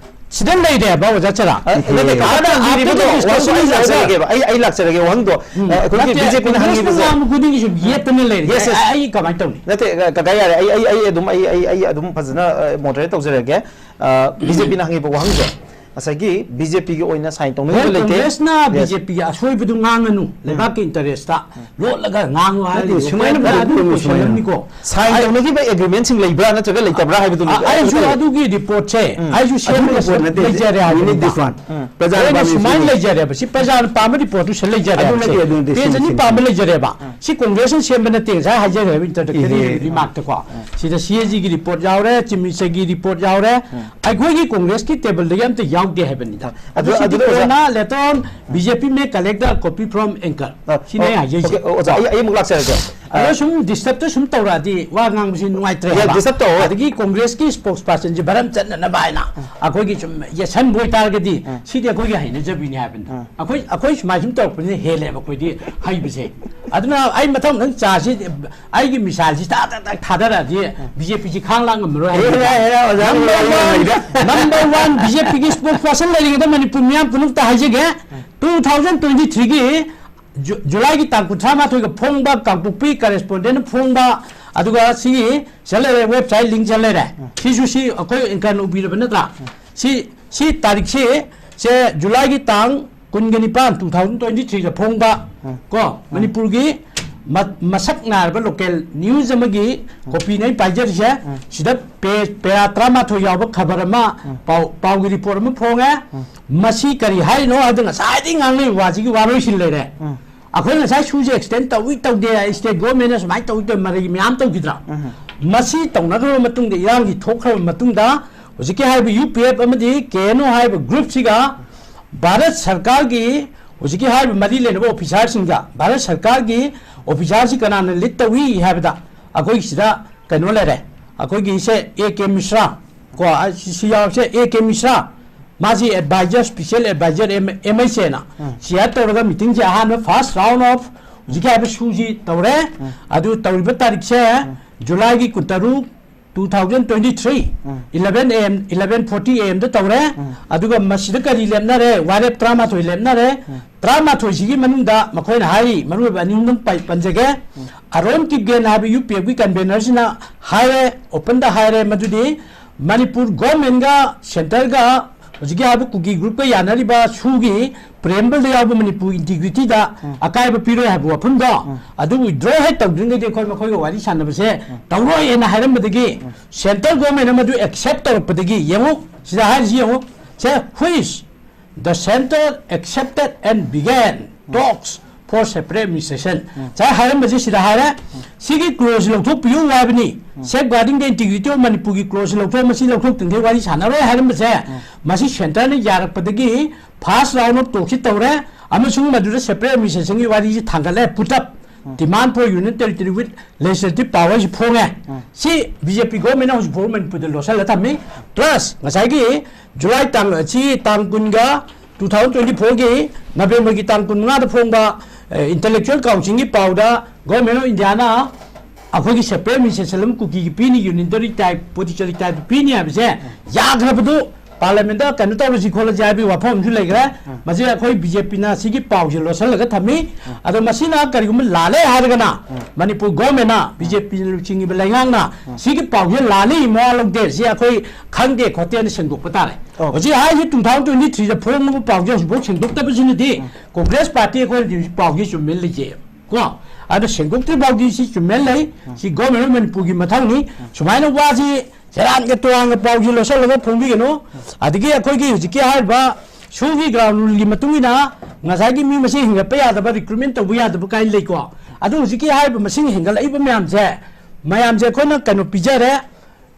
ꯁꯤꯗ ꯂꯩꯔꯦꯕ ꯑꯣꯖꯥ ꯆꯔꯥ꯫ ꯑ, ꯅꯠꯇꯦ, ꯀꯀꯥꯅ ꯑꯥ, ꯍꯪꯕꯤꯔꯤꯕꯗꯣ, ꯑꯗꯨꯒꯤ ꯋꯥꯍꯪꯗꯣ ꯑꯩ ꯂꯥꯛꯆꯔꯒꯦꯕ, ꯑꯩ, ꯑꯩ ꯂꯥꯛꯆꯔꯒꯦ ꯋꯥꯍꯪꯗꯣ꯫ ꯎꯝ꯫ ꯑ, ꯑꯩꯈꯣꯏꯒꯤ ꯅꯠꯇꯦ, ꯕꯤ ꯖꯦ ꯄꯤꯅ ꯀꯪꯒ꯭ꯔꯦꯁꯅ ꯍꯪꯉꯤꯕꯁꯦ꯫ ꯉꯥꯡꯕ ꯈꯨꯗꯤꯡꯒꯤ ꯁꯨꯝ ꯌꯦꯠꯇꯅ ꯂꯩꯔꯦ꯫ Yes, yes. ꯑꯩ, ꯑꯩ ꯀꯃꯥꯏꯅ ꯇꯧꯅꯤ? ꯅꯠꯇꯦ, ꯑ, ꯀꯀꯥ ꯌꯥꯔꯦ, ꯑꯩ, ꯑꯩ, ꯑꯩ ꯑꯗꯨꯝ, ꯑꯩ, ꯑꯩ, ꯑꯩ ꯑꯗꯨꯝ ꯐꯖꯅ, ꯑ, moderate ꯇꯧꯖꯔꯒꯦ꯫ ꯑ, ꯕꯤ ꯖꯦ ꯄꯤꯅ ꯍꯪꯉꯤꯕ ꯋꯥꯍꯪꯁꯦ ꯉꯁꯥꯏꯒꯤ ꯕꯤ ꯖꯦ ꯄꯤꯒꯤ ꯑꯣꯏꯅ sign ꯇꯧꯅꯈꯤꯕ ꯍꯣꯏ, ꯂꯩꯇꯦ꯫ ꯀꯪꯒ꯭ꯔꯦꯁꯅ Yes. ꯕꯤ ꯖꯦ ꯄꯤꯒꯤ ꯑꯁꯣꯏꯕꯗꯨ ꯉꯥꯡꯉꯅꯨ, ꯎꯝ꯫ ꯂꯩꯕꯥꯛꯀꯤ interest ꯎꯝ꯫ ꯂꯣꯠꯂꯒ ꯉꯥꯡꯉꯨ ꯅꯠꯇꯦ, ꯍꯥꯏꯔꯤꯕ ꯁꯨꯃꯥꯏꯅ ꯄꯣꯠꯇꯨ ꯑꯗꯨꯝ ꯄꯣꯠꯇꯨ ꯀꯣꯏꯁꯟ ꯁꯨꯃꯥꯏꯅ꯫ ꯑꯃꯅꯤꯀꯣ꯫ Sign ꯑꯩ ꯇꯧꯅꯈꯤꯕ agreement ꯁꯤꯡ ꯂꯩꯕ꯭ꯔꯥ ꯅꯠꯇ꯭ꯔꯒ ꯂꯩꯇꯕ꯭ꯔꯥ ꯍꯥꯏꯕꯗꯨꯅꯤ ꯑ-, ꯑꯩꯁꯨ ꯑꯩꯅ ꯑꯗꯨꯒꯤ report ꯁꯦ, ꯎꯝ꯫ ꯑꯩꯁꯨ ꯑꯗꯨꯒꯤ ꯁꯦꯝꯕ report ꯅꯠꯇꯦ, ꯂꯩꯖꯔꯦ we need ꯍꯥꯏꯕꯅꯤꯗ꯫ This one꯫ ꯎꯝ꯫ ꯄ꯭ꯔꯖꯥꯅ ꯑꯩꯅ ꯄꯥꯝꯃꯤ ꯁꯨꯃꯥꯏꯅ ꯁꯤꯅꯤ꯫ ꯂꯩꯖꯔꯦꯕ, ꯁꯤ ꯄ꯭ꯔꯖꯥꯅ ꯄꯥꯝꯕ report ꯇꯨ ꯁꯤ ꯂꯩꯖꯔꯦ ꯑꯗꯨ ꯍꯥꯏꯕꯁꯦ꯫ ꯅꯠꯇꯦ, ꯑꯗꯨ ꯅꯠꯇꯦ, Page ꯁꯤꯅꯤ, ꯑꯅꯤ ꯁꯤꯅꯤ꯫ ꯄꯥꯝꯕ ꯂꯩꯖꯔꯦꯕ꯫ ꯎꯝ꯫ ꯁꯤ ꯀꯪꯒ꯭ꯔꯦꯁꯅ ꯁꯦꯝꯕ ꯅꯠꯇꯦ, ꯉꯁꯥꯏ ꯍꯥꯏꯖꯈ꯭ꯔꯦꯕ introductory ꯏꯍꯦ꯫ Remark ꯇꯀꯣ꯫ ꯎꯝ꯫ ꯁꯤꯗ ꯁꯤ ꯑꯦ ꯖꯤꯒꯤ report ꯌꯥꯎꯔꯦ, ꯆꯤꯃꯤꯆꯒꯤ report ꯌꯥꯎꯔꯦ꯫ ꯎꯝ꯫ ꯑꯩꯈꯣꯏꯒꯤ ꯀꯪꯒ꯭ꯔꯦꯁꯀꯤ table ꯗꯒꯤ ꯑꯝꯇ ꯌꯥꯎꯗꯦ ꯍꯥꯏꯕꯅꯤꯗ꯫ ꯑꯗꯨ, ꯑꯗꯨ ꯑꯗꯨꯗꯤ ꯑꯣꯖꯥ, ꯀꯣꯟꯅ later on um. B J P may collect the copy from anchor꯫ ꯑ, ꯁꯤꯅꯦ ꯑꯩ ꯑꯣ, ꯍꯥꯏꯖꯩꯁꯦ꯫ Okay, ꯑꯣꯖꯥ, ꯑꯩ, ꯑꯩ ꯑꯃꯨꯛ ꯂꯥꯛꯆꯔꯒꯦ꯫ ꯑꯗꯣ ꯑ, ꯁꯨꯝ disturb ꯇ ꯁꯨꯝ ꯇꯧꯔꯛꯑꯗꯤ ꯋꯥ ꯉꯥꯡꯕꯁꯤ ꯅꯨꯡꯉꯥꯏꯇ꯭ꯔꯦ ꯌꯥ, ꯍꯥꯏꯕ꯫ Disturb ꯇꯧ꯫ ꯑꯗꯒꯤ ꯀꯪꯒ꯭ꯔꯦꯁꯀꯤ spokesperson ꯁꯦ ꯚꯔꯝ ꯆꯠꯅꯅꯕ ꯍꯥꯏꯅ ꯎꯝ꯫ ꯑꯩꯈꯣꯏꯒꯤ ꯁꯨꯝ ꯌꯦꯠꯁꯟꯕ ꯑꯣꯏꯇꯥꯔꯒꯗꯤ ꯎꯝ꯫ ꯁꯤꯗꯤ ꯑꯩꯈꯣꯏꯒꯤ ꯍꯩꯅꯖꯕꯤꯅꯤ ꯍꯥꯏꯕꯅꯤꯗ꯫ ꯎꯝ꯫ ꯑꯩꯈꯣꯏ, ꯑꯩꯈꯣꯏ ꯁꯨꯃꯥꯏꯅ ꯁꯨꯝ ꯇꯧꯔꯛꯄꯅꯤꯅ ꯍꯦꯜꯂꯦꯕ ꯑꯩꯈꯣꯏꯗꯤ ꯍꯩꯕꯁꯦ꯫ ꯑꯗꯨꯅ ꯑꯩ ꯃꯊꯪ ꯃꯊꯪ ꯆꯥꯁꯤ ꯑꯩꯒꯤ missile ꯁꯤ ꯇꯥꯛ ꯇꯥꯛ ꯇꯥꯛ ꯊꯥꯗꯔꯛꯑꯗꯤ ꯎꯝ꯫ BJ P ꯁꯤ ꯈꯥꯡ ꯂꯥꯡ ꯉꯝꯃꯔꯣꯏ ꯍꯥꯏꯕꯅꯤꯗ꯫ ꯍꯦꯔꯥ, ꯍꯦꯔꯥ, ꯑꯣꯖꯥ, Number ꯍꯦꯔꯥ, one, ꯍꯦꯔꯥ꯫ B J P ꯒꯤ spokesperson ꯂꯩꯔꯤꯉꯩꯗ ꯃꯅꯤꯄꯨꯔ ꯃꯤꯌꯥꯝ ꯄꯨꯝꯅꯃꯛꯇ ꯍꯥꯏꯖꯒꯦ, ꯎꯝ꯫ Two thousand twenty three ꯒꯤ ꯖꯨ-, ꯖꯨꯂꯥꯏꯒꯤ ꯇꯥꯡ ꯀꯨꯟꯊ꯭ꯔꯥ ꯃꯥꯊꯣꯏꯒ ꯐꯣꯡꯕ, ꯀꯥꯡꯄꯣꯛꯄꯤ correspondent ꯅ ꯐꯣꯡꯕ, ꯑꯗꯨꯒ ꯁꯤꯒꯤ ꯁꯤꯗ ꯂꯩꯔꯦ, website link ꯁꯤꯗ ꯂꯩꯔꯦ꯫ ꯎꯝ꯫ ꯁꯤꯁꯨ ꯁꯤ ꯑꯩꯈꯣꯏ anchor ꯅ ꯎꯕꯤꯔꯕ ꯅꯠꯇ꯭ꯔꯥ? ꯎꯝ꯫ ꯁꯤ, ꯁꯤ ꯇꯥꯔꯤꯛꯁꯤ, ꯁꯦ ꯖꯨꯂꯥꯏꯒꯤ ꯇꯥꯡ ꯀꯨꯟꯒ ꯅꯤꯄꯥꯟ, two thousand twenty three ꯗ ꯐꯣꯡꯕ, ꯎꯝ꯫ ꯀꯣ, ꯎꯝ꯫ ꯃꯅꯤꯄꯨꯔꯒꯤ ꯃ-, ꯃꯁꯛ ꯅꯥꯏꯔꯕ local news ꯑꯃꯒꯤ ꯎꯝ꯫ Copy ꯅꯦ ꯑꯩ ꯄꯥꯏꯖꯔꯤꯁꯦ꯫ ꯎꯝ꯫ ꯁꯤꯗ page, ꯄꯦꯔꯥ ꯇꯔꯥꯃꯥꯊꯣꯏ ꯌꯥꯎꯕ ꯈꯕꯔ ꯑꯃ, ꯎꯝ꯫ ꯄꯥꯎ, ꯄꯥꯎꯒꯤ report ꯑꯃ ꯐꯣꯡꯉꯦ꯫ ꯎꯝ꯫ ꯃꯁꯤ ꯀꯔꯤ ꯍꯥꯏꯔꯤꯅꯣ ꯍꯥꯏꯕꯗ ꯉꯁꯥꯏꯗꯒꯤ ꯉꯥꯡꯅꯔꯤꯕ ꯋꯥꯁꯤꯒꯤ ꯋꯥꯔꯣꯏꯁꯤꯟ ꯂꯩꯔꯦ꯫ ꯎꯝ꯫ ꯑꯩꯈꯣꯏ ꯉꯁꯥꯏ ꯁꯨꯁꯦ extend ꯇꯧꯏ ꯇꯧꯗꯦ, state government ꯅ ꯁꯨꯃꯥꯏꯅ ꯇꯧꯏ ꯇꯧꯏ ꯃꯔꯩ ꯃꯌꯥꯝ ꯇꯧꯈꯤꯗ꯭ꯔꯥ? ꯎꯝ꯫ ꯃꯁꯤ ꯇꯧꯅꯈ꯭ꯔꯕ ꯃꯇꯨꯡꯗ, ꯏꯔꯥꯡꯒꯤ ꯊꯣꯛꯈ꯭ꯔꯕ ꯃꯇꯨꯡꯗ, ꯍꯧꯖꯤꯛꯀꯤ ꯍꯥꯏꯔꯤꯕ U P F ꯑꯃꯗꯤ K N O ꯍꯥꯏꯔꯤꯕ group ꯁꯤꯒ ꯚꯥꯔꯠ ꯁꯔꯀꯥꯔꯒꯤ ꯍꯧꯖꯤꯛꯀꯤ ꯍꯥꯏꯔꯤꯕ ꯃꯔꯤ ꯂꯩꯅꯕ officer ꯁꯤꯡꯒ, ꯚꯥꯔꯠ ꯁꯔꯀꯥꯔꯒꯤ officer ꯁꯤ ꯀꯅꯥꯅ lead ꯇꯧꯏ ꯍꯥꯏꯕꯗ, ꯑꯩꯈꯣꯏ ꯁꯤꯗ ꯀꯩꯅꯣ ꯂꯩꯔꯦ, ꯑꯩꯈꯣꯏꯒꯤ ꯁꯦ A K Mishra, ꯀꯣ, ꯑ, ꯁꯤ, ꯁꯤ ꯌꯥꯎꯔꯤꯁꯦ A K Mishra, ꯃꯥꯁꯤ advisor, special advisor M-, M H A ꯅ ꯎꯝ꯫ Chair ꯇꯧꯔꯒ meeting ꯁꯦ ꯑꯍꯥꯟꯕ first round of ꯍꯧꯖꯤꯛꯀꯤ ꯍꯥꯏꯕ ꯁꯨꯁꯤ ꯇꯧꯔꯦ꯫ ꯎꯝ꯫ ꯑꯗꯨ ꯇꯧꯔꯤꯕ ꯇꯥꯔꯤꯛꯁꯦ ꯎꯝ꯫ ꯖꯨꯂꯥꯏꯒꯤ ꯀꯨꯟꯇꯔꯨꯛ, two thousand twenty three, ꯎꯝ. eleven a.m., eleven forty a.m.ꯗ ꯇꯧꯔꯦ꯫ ꯎꯝ. ꯑꯗꯨꯒ ꯃꯁꯤꯗ ꯀꯔꯤ ꯂꯦꯞꯅꯔꯦ? ꯋꯥꯔꯦꯞ ꯇꯔꯥꯃꯥꯊꯣꯏ ꯂꯦꯞꯅꯔꯦ꯫ ꯎꯝ. ꯇꯔꯥꯃꯥꯊꯣꯏꯁꯤꯒꯤ ꯃꯅꯨꯡꯗ ꯃꯈꯣꯏꯅ ꯍꯥꯏꯔꯤ, ꯃꯔꯨꯑꯣꯏꯕ ꯑꯅꯤ ꯑꯍꯨꯝꯗꯪ ꯄꯥꯏ-, ꯄꯟꯖꯒꯦ꯫ ꯎꯝ. ꯑꯔꯣꯟ ꯀꯤꯞꯒꯦꯟ ꯍꯥꯏꯕ UPFꯀꯤ convenerꯁꯤꯅ ꯍꯥꯏꯔꯦ, openꯗ ꯍꯥꯏꯔꯦ, ꯃꯗꯨꯗꯤ ꯃꯅꯤꯄꯨꯔ governmentꯒ centreꯒ ꯍꯧꯖꯤꯛꯀꯤ ꯍꯥꯏꯕ ꯀꯨꯀꯤ groupꯀ ꯌꯥꯅꯔꯤꯕ ꯁꯨꯒꯤ preambleꯗ ꯌꯥꯎꯕ ꯃꯅꯤꯄꯨꯔ integrityꯗ ꯎꯝ. ꯑꯀꯥꯏꯕ ꯄꯤꯔꯣꯏ ꯍꯥꯏꯕ ꯋꯥꯐꯝꯗꯣ, ꯎꯝ. ꯑꯗꯨ withdraw ꯍꯦꯛ ꯇꯧꯗ꯭ꯔꯤꯉꯩꯗꯤ ꯑꯩꯈꯣꯏ ꯃꯈꯣꯏꯒ ꯋꯥꯔꯤ ꯁꯥꯟꯅꯕꯁꯦ ꯇꯧꯔꯣꯏꯅ ꯍꯥꯏꯔꯝꯕꯗꯒꯤ, centre governmentꯅ ꯃꯗꯨ accept ꯇꯧꯔꯛꯄꯗꯒꯤ, ꯌꯦꯡꯉꯨ, ꯁꯤꯗ ꯍꯥꯏꯔꯤꯁꯤ ꯌꯦꯡꯉꯨ, ꯁꯦ, which the centre accepted and began talks for separate administration꯫ ꯉꯁꯥꯏ ꯍꯥꯏꯔꯝꯕꯁꯦ ꯁꯤꯗ ꯍꯥꯏꯔꯦ, ꯁꯤꯒꯤ clause ꯂꯧꯊꯣꯛꯄꯤꯌꯨ ꯍꯥꯏꯕꯅꯤ꯫ Safeguarding the integrity of Manipurꯒꯤ clause ꯂꯧꯊꯣꯛ, ꯃꯁꯤ ꯂꯧꯊꯣꯛꯇ꯭ꯔꯤꯉꯩ ꯋꯥꯔꯤ ꯁꯥꯟꯅꯔꯣꯏ ꯍꯥꯏꯔꯝꯕꯁꯦ, ꯃꯁꯤ centreꯅ ꯌꯥꯔꯛꯄꯗꯒꯤ first round of talkꯁꯤ ꯇꯧꯔꯦ, ꯑꯃꯁꯨꯡ ꯃꯗꯨꯗ separate administrationꯒꯤ ꯋꯥꯔꯤꯁꯤ ꯊꯥꯡꯒꯠꯂꯦ, put up, demand for union territory with legislative powerꯁꯤ ꯐꯣꯡꯉꯦ꯫ ꯁꯤ BJP governmentꯅ ꯍꯧꯖꯤꯛ ꯐꯥꯎꯕ ꯃꯅꯤꯄꯨꯔꯗ ꯂꯣꯠꯁꯤꯜꯂ ꯊꯝꯃꯤ꯫ Plus ꯉꯁꯥꯏꯒꯤ July ꯇꯥꯡ, ꯁꯤ ꯇꯥꯡ ꯀꯨꯟꯒ two thousand twenty fourꯒꯤ Novemberꯒꯤ ꯇꯥꯡ ꯀꯨꯟꯃꯉꯥꯗ ꯐꯣꯡꯕ, ꯑꯦ, intellectual councilꯒꯤ ꯄꯥꯎꯗ Government of Indiaꯅ ꯑꯩꯈꯣꯏꯒꯤ separate administration ꯑꯃ ꯀꯨꯀꯤꯒꯤ ꯄꯤꯅꯤ, unitary type, Puducherry type ꯄꯤꯅꯤ ꯍꯥꯏꯕꯁꯦ ꯌꯥꯈ꯭ꯔꯕꯗꯨ parliamentꯇ ꯀꯩꯅꯣ ꯇꯧꯔꯁꯤ ꯈꯣꯠꯂꯁꯤ ꯍꯥꯏꯕꯒꯤ ꯋꯥꯐꯝ ꯑꯃꯁꯨ ꯂꯩꯈ꯭ꯔꯦ꯫ ꯃꯁꯤ ꯑꯩꯈꯣꯏ BJPꯅ ꯁꯤꯒꯤ ꯄꯥꯎꯁꯦ ꯂꯣꯠꯁꯤꯜꯂꯒ ꯊꯝꯃꯤ꯫ ꯑꯗꯣ ꯃꯁꯤꯅ ꯀꯔꯤꯒꯨꯝꯕ ꯂꯥꯜꯂꯦ ꯍꯥꯏꯔꯒꯅ ꯃꯅꯤꯄꯨꯔ governmentꯅ, BJP ꯂꯨꯆꯤꯡꯉꯤꯕ ꯂꯩꯉꯥꯛꯅ ꯁꯤꯒꯤ ꯄꯥꯎꯁꯦ ꯂꯥꯜꯂꯤ, ꯃꯋꯥ ꯂꯧꯗꯦ, ꯁꯤ ꯑꯩꯈꯣꯏ ꯈꯪꯗꯦ ꯈꯣꯠꯇꯦꯅ ꯁꯦꯡꯗꯣꯛꯄ ꯇꯥꯔꯦ꯫ ꯑꯣ꯫ ꯍꯧꯖꯤꯛ ꯍꯥꯏꯔꯤꯁꯤ two thousand twenty threeꯗ ꯐꯣꯡꯉꯕ ꯄꯥꯎꯁꯦ ꯍꯧꯖꯤꯛꯐꯥꯎ ꯁꯦꯡꯗꯣꯛꯇꯕꯁꯤꯅꯗꯤ Congress party ꯑꯩꯈꯣꯏꯅꯗꯤ ꯄꯥꯎꯁꯦ ꯆꯨꯝꯃꯦꯅ ꯂꯩꯖꯩ꯫ ꯀꯣ? ꯑꯗꯣ ꯁꯦꯡꯗꯣꯛꯇ꯭ꯔꯤ ꯐꯥꯎꯗꯤ ꯁꯤ ꯆꯨꯝꯃꯦꯅ ꯂꯩ꯫ ꯁꯤ Government of ꯃꯅꯤꯄꯨꯔꯒꯤ ꯃꯊꯧꯅꯤ꯫ ꯁꯨꯃꯥꯏꯅ ꯋꯥꯁꯤ ꯁꯦꯔꯥꯟꯒ ꯇꯨꯔꯥꯟꯒ ꯄꯥꯎꯁꯤ ꯂꯣꯠꯁꯤꯜꯂꯒ ꯐꯣꯡꯕꯤꯒꯅꯨ꯫ ꯑꯗꯒꯤ ꯑꯩꯈꯣꯏꯒꯤ ꯍꯧꯖꯤꯛꯀꯤ ꯍꯥꯏꯔꯤꯕ ꯁꯨꯒꯤ ground ruleꯒꯤ ꯃꯇꯨꯡ ꯏꯟꯅ ꯉꯁꯥꯏꯒꯤ ꯃꯤ ꯃꯁꯤꯡ ꯍꯦꯟꯒꯠꯄ ꯌꯥꯗꯕ, recruitment ꯇꯧꯕ ꯌꯥꯗꯕ ꯀꯥꯏꯅ ꯂꯩꯀꯣ꯫ ꯑꯗꯨ ꯍꯧꯖꯤꯛꯀꯤ ꯍꯥꯏꯔꯤꯕ ꯃꯁꯤꯡ ꯍꯦꯟꯒꯠꯂꯛꯏꯕ ꯃꯌꯥꯝꯁꯦ, ꯃꯌꯥꯝꯁꯦ ꯑꯩꯈꯣꯏꯅ ꯀꯩꯅꯣ ꯄꯤꯖꯔꯦ,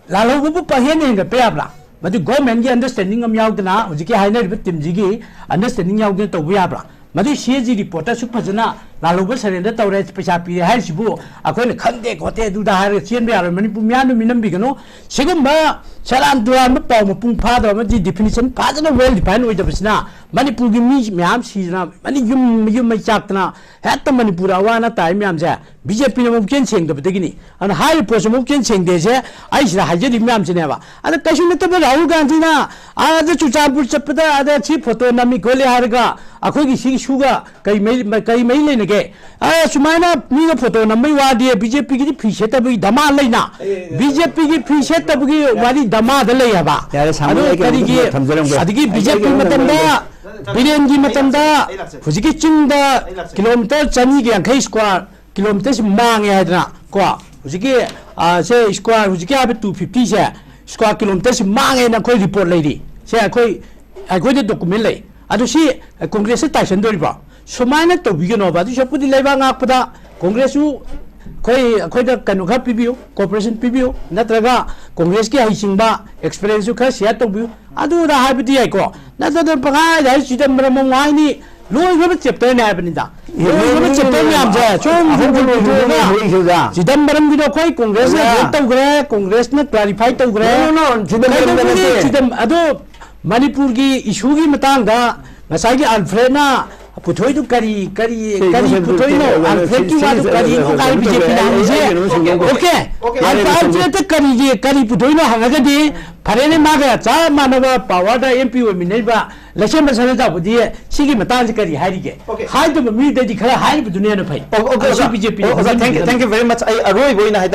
ꯂꯥꯜꯍꯧꯕꯕꯨ ꯄꯪꯍꯦꯟ ꯍꯦꯟꯒꯠꯄ ꯌꯥꯕ꯭ꯔꯥ? ꯃꯗꯨ governmentꯀꯤ understanding ꯑꯃ ꯌꯥꯎꯗꯅ, ꯍꯧꯖꯤꯛꯀꯤ ꯍꯥꯏꯅꯔꯤꯕ teamꯁꯤꯒꯤ understanding ꯌꯥꯎꯗꯅ ꯇꯧꯕ ꯌꯥꯕ꯭ꯔꯥ? ꯃꯗꯨ ꯁꯤ ꯑꯦ ꯖꯤ ꯔꯤꯄꯣꯔꯠꯇ ꯑꯁꯨꯛ ꯐꯖꯅ ꯂꯥꯜꯍꯧꯕ ꯁꯔꯦꯟꯗꯔ ꯇꯧꯔꯦ, ꯄꯩꯁꯥ ꯄꯤꯔꯦ ꯍꯥꯏꯔꯤꯁꯤꯕꯨ ꯑꯩꯈꯣꯏꯅ ꯈꯪꯗꯦ ꯈꯣꯠꯇꯦ ꯑꯗꯨꯗ ꯍꯥꯏꯔꯒ ꯆꯦꯟꯕ ꯌꯥꯔꯣꯏ꯫ ꯃꯅꯤꯄꯨꯔ ꯃꯤꯌꯥꯝꯗꯨ ꯃꯤꯅꯝꯕꯤꯒꯅꯨ꯫ ꯁꯤꯒꯨꯝꯕ ꯁꯦꯔꯥꯟ ꯇꯨꯔꯥꯟꯕ ꯄꯥꯎ ꯃꯄꯨꯡ ꯐꯥꯗꯕ ꯑꯃꯗꯤ definition ꯐꯖꯅ well define ꯑꯣꯏꯗꯕꯁꯤꯅ ꯃꯅꯤꯄꯨꯔꯒꯤ ꯃꯤ ꯃꯌꯥꯝ ꯁꯤꯗꯅ, ꯃꯅꯤ-, ꯌꯨꯝ, ꯌꯨꯝ ꯃꯩ ꯆꯥꯛꯇꯅ, ꯍꯦꯛꯇ ꯃꯅꯤꯄꯨꯔꯗ ꯑꯋꯥ ꯑꯅꯥ ꯇꯥꯔꯤ ꯃꯌꯥꯝꯁꯦ ꯕꯤ ꯖꯦ ꯄꯤꯅ ꯃꯄꯨꯛꯆꯦꯜ ꯁꯦꯡꯗꯕꯗꯒꯤꯅꯤ꯫ ꯑꯗꯨꯅ ꯍꯥꯏꯔꯤꯕ ꯄꯣꯠꯁꯦ ꯃꯄꯨꯛꯆꯦꯜ ꯁꯦꯡꯗꯦꯁꯦ ꯑꯩ ꯁꯤꯗ ꯍꯥꯏꯖꯔꯤꯕ ꯃꯌꯥꯝꯁꯤꯅꯦꯕ꯫ ꯑꯗ ꯀꯩꯁꯨ ꯅꯠꯇꯕ ꯔꯥꯍꯨꯜ ꯒꯥꯟꯙꯤꯅ ꯑꯥꯗ ꯆꯨꯔꯆꯥꯟꯄꯨꯔ ꯆꯠꯄꯗ ꯑꯥꯗ ꯁꯤ ꯐꯣꯇꯣ ꯅꯝꯃꯤ ꯈꯣꯠꯂꯤ ꯍꯥꯏꯔꯒ ꯑꯩꯈꯣꯏꯒꯤ ꯁꯤ ꯏꯁꯨꯒ ꯀꯩ ꯃꯔꯤ, ꯀꯩ ꯃꯔꯤ ꯂꯩꯅꯒꯦ? ꯑ, ꯁꯨꯃꯥꯏꯅ ꯃꯤꯒ ꯐꯣꯇꯣ ꯅꯝꯕꯩ ꯋꯥꯗꯤ ꯕꯤ ꯖꯦ ꯄꯤꯒꯤꯗꯤ ꯐꯤ ꯁꯦꯠꯇꯕꯒꯤ ꯙꯃꯥ ꯂꯩꯅ, ꯕꯤ ꯖꯦ ꯄꯤꯒꯤ ꯐꯤ ꯁꯦꯠꯇꯕꯒꯤ ꯋꯥꯔꯤ ꯙꯃꯥꯗ ꯂꯩ ꯍꯥꯏꯕ꯫ ꯌꯥꯔꯦ, ꯁꯥꯃꯨ, ꯑꯗꯣ ꯑꯩ ꯀꯩꯅꯣꯝꯇ ꯀꯔꯤꯒꯤ, ꯊꯝꯖꯔꯝꯒꯦ꯫ ꯑꯗꯒꯤ ꯑꯩ ꯕꯤ ꯖꯦ ꯄꯤ ꯀꯩꯅꯣꯝꯇ ꯃꯇꯝꯗ, ꯊꯝꯖꯔꯝꯒꯦ꯫ ꯕꯤꯔꯦꯟꯒꯤ ꯃꯇꯝꯗ ꯑꯩ ꯂꯥꯛꯆꯒꯦ꯫ ꯍꯧꯖꯤꯛꯀꯤ ꯆꯤꯡꯗ ꯑꯩ ꯂꯥꯛꯆꯒꯦ꯫ ꯀꯤꯂꯣꯃꯤꯇꯔ ꯆꯅꯤꯒ ꯌꯥꯡꯈꯩ square kilometre ꯁꯤ ꯃꯥꯡꯉꯦ ꯍꯥꯏꯗꯅ ꯀꯣ, ꯍꯧꯖꯤꯛꯀꯤ, ꯑ, ꯁꯦ square, ꯍꯧꯖꯤꯛꯀꯤ ꯍꯥꯏꯕ two fifty ꯁꯦ square kilometre ꯁꯤ ꯃꯥꯡꯉꯦꯅ ꯑꯩꯈꯣꯏ ꯔꯤꯄꯣꯔꯠ ꯂꯩꯔꯤ꯫ ꯁꯦ ꯑꯩꯈꯣꯏ, ꯑꯩꯈꯣꯏꯗ ꯗꯣꯀꯨꯃꯦꯟ ꯂꯩ꯫ ꯑꯗꯨ ꯁꯤ ꯀꯣꯡꯒ꯭ꯔꯦꯁꯇ ꯇꯥꯏꯁꯟꯗꯣꯔꯤꯕ꯭ꯔꯣ? ꯁꯨꯃꯥꯏꯅ ꯇꯧꯕꯤꯒꯅꯣꯕ꯫ ꯑꯗꯨ ꯁꯔꯨꯛꯄꯨꯗꯤ ꯂꯩꯕꯥꯛ ꯉꯥꯛꯄꯗ ꯀꯣꯡꯒ꯭ꯔꯦꯁꯁꯨ ꯑꯩꯈꯣꯏ, ꯑꯩꯈꯣꯏꯗ ꯀꯩꯅꯣ ꯈꯔ ꯄꯤꯕꯤꯌꯨ, cooperation ꯄꯤꯕꯤꯌꯨ, ꯅꯠꯇ꯭ꯔꯒ ꯀꯣꯡꯒ꯭ꯔꯦꯁꯀꯤ ꯍꯩꯁꯤꯡꯕ experience ꯁꯨ ꯈꯔ share ꯇꯧꯕꯤꯌꯨ꯫ ꯑꯗꯨꯗ ꯍꯥꯏꯕꯗꯤ ꯌꯥꯏꯀꯣ, ꯅꯠꯇ꯭ꯔꯒ ꯄꯪꯍꯥꯏꯗ ꯍꯥꯏ ꯆꯤꯗꯝꯕꯔꯝ ꯑꯃꯨꯛ ꯍꯥꯏꯅꯤ꯫ ꯂꯣꯏꯈ꯭ꯔꯕ chapter ꯅꯦ ꯍꯥꯏꯕꯅꯤꯗ꯫ ꯂꯣꯏꯈ꯭ꯔꯕ chapter ꯃꯌꯥꯝꯁꯦ ꯁꯨꯝ ꯑꯍꯨꯝ ꯁꯨꯝ ꯁꯨꯝ ꯂꯣꯏꯈ꯭ꯔꯕ ꯁꯨꯝ ꯂꯣꯏꯈ꯭ꯔꯕ꯫ ꯍꯧꯖꯤꯛ ꯆꯤꯗꯝꯕꯔꯝꯒꯤꯗꯣ ꯑꯩꯈꯣꯏ ꯀꯣꯡꯒ꯭ꯔꯦꯁꯅ ꯑꯣꯖꯥ꯫ ꯍꯦꯛ ꯇꯧꯈ꯭ꯔꯦ, ꯀꯣꯡꯒ꯭ꯔꯦꯁꯅ clarify ꯇꯧꯈ꯭ꯔꯦ꯫ No, no, no, ꯆꯤꯗꯝꯕꯔꯝꯗ ꯀꯩꯗꯧꯕꯒꯤ ꯅꯠꯇꯦ꯫ ꯆꯤꯗꯝ-, ꯑꯗꯣ ꯃꯅꯤꯄꯨꯔꯒꯤ issue ꯒꯤ ꯃꯇꯥꯡꯗ ꯉꯁꯥꯏꯒꯤ ꯑꯜꯐ꯭ꯔꯦꯗꯅ ꯄꯨꯊꯣꯛꯏꯗꯨ ꯀꯔꯤ, ꯀꯔꯤ, ꯁꯤ ꯀꯔꯤ ꯃꯁꯛꯇꯨ ꯄꯨꯊꯣꯛꯏꯅꯣ? ꯀꯩꯅꯣ, ꯑꯜꯐ꯭ꯔꯦꯗꯀꯤ ꯁꯤ, ꯋꯥꯗꯨ ꯁꯤ, ꯀꯔꯤꯅꯣ? ꯁꯤ, ꯀꯥꯏ ꯁꯤ, ꯕꯤ ꯖꯦ ꯄꯤꯅ ꯁꯤ, ꯍꯪꯉꯤꯁꯦ? ꯁꯤ, ꯁꯤ, ꯁꯤ, ꯑꯣꯀꯦ꯫ ꯌꯥꯔꯦ, ꯑꯜꯐ꯭ꯔꯦꯗ ꯁꯤ, ꯀꯔꯤꯒꯤ, ꯀꯔꯤ ꯄꯨꯊꯣꯛꯏꯅꯣ ꯍꯪꯉꯒꯗꯤ ꯐꯔꯦꯅꯦ, ꯃꯥꯒ ꯆꯞ ꯃꯥꯟꯅꯕ power ꯗ ꯑꯦꯝ ꯄꯤ ꯑꯣꯏꯃꯤꯟꯅꯔꯤꯕ ꯂꯩꯁꯦꯝꯕ ꯁꯅꯥꯖꯥꯎꯕꯗꯤ ꯁꯤꯒꯤ ꯃꯇꯥꯡꯁꯦ ꯀꯔꯤ ꯍꯥꯏꯔꯤꯒꯦ? ꯑꯣꯀꯦ꯫ ꯍꯥꯏꯗꯕ ꯃꯤꯗꯗꯤ ꯈꯔ ꯍꯥꯏꯔꯤꯕꯗꯨꯅ ꯍꯦꯟꯅ ꯐꯩ꯫ ꯑꯣ, ꯑꯣꯀꯦ, ꯃꯁꯤ ꯑꯣꯖꯥ꯫ ꯕꯤ ꯖꯦ ꯄꯤꯅ ꯑꯣ, ꯑꯣꯖꯥ, thank you, ꯍꯥꯏꯖꯅꯤꯡꯉꯤꯕꯅꯤ꯫ Thank you very much꯫ ꯑꯩ ꯑꯔꯣꯏꯕ ꯑꯣꯏꯅ ꯍꯥꯏꯇꯥꯔꯦ꯫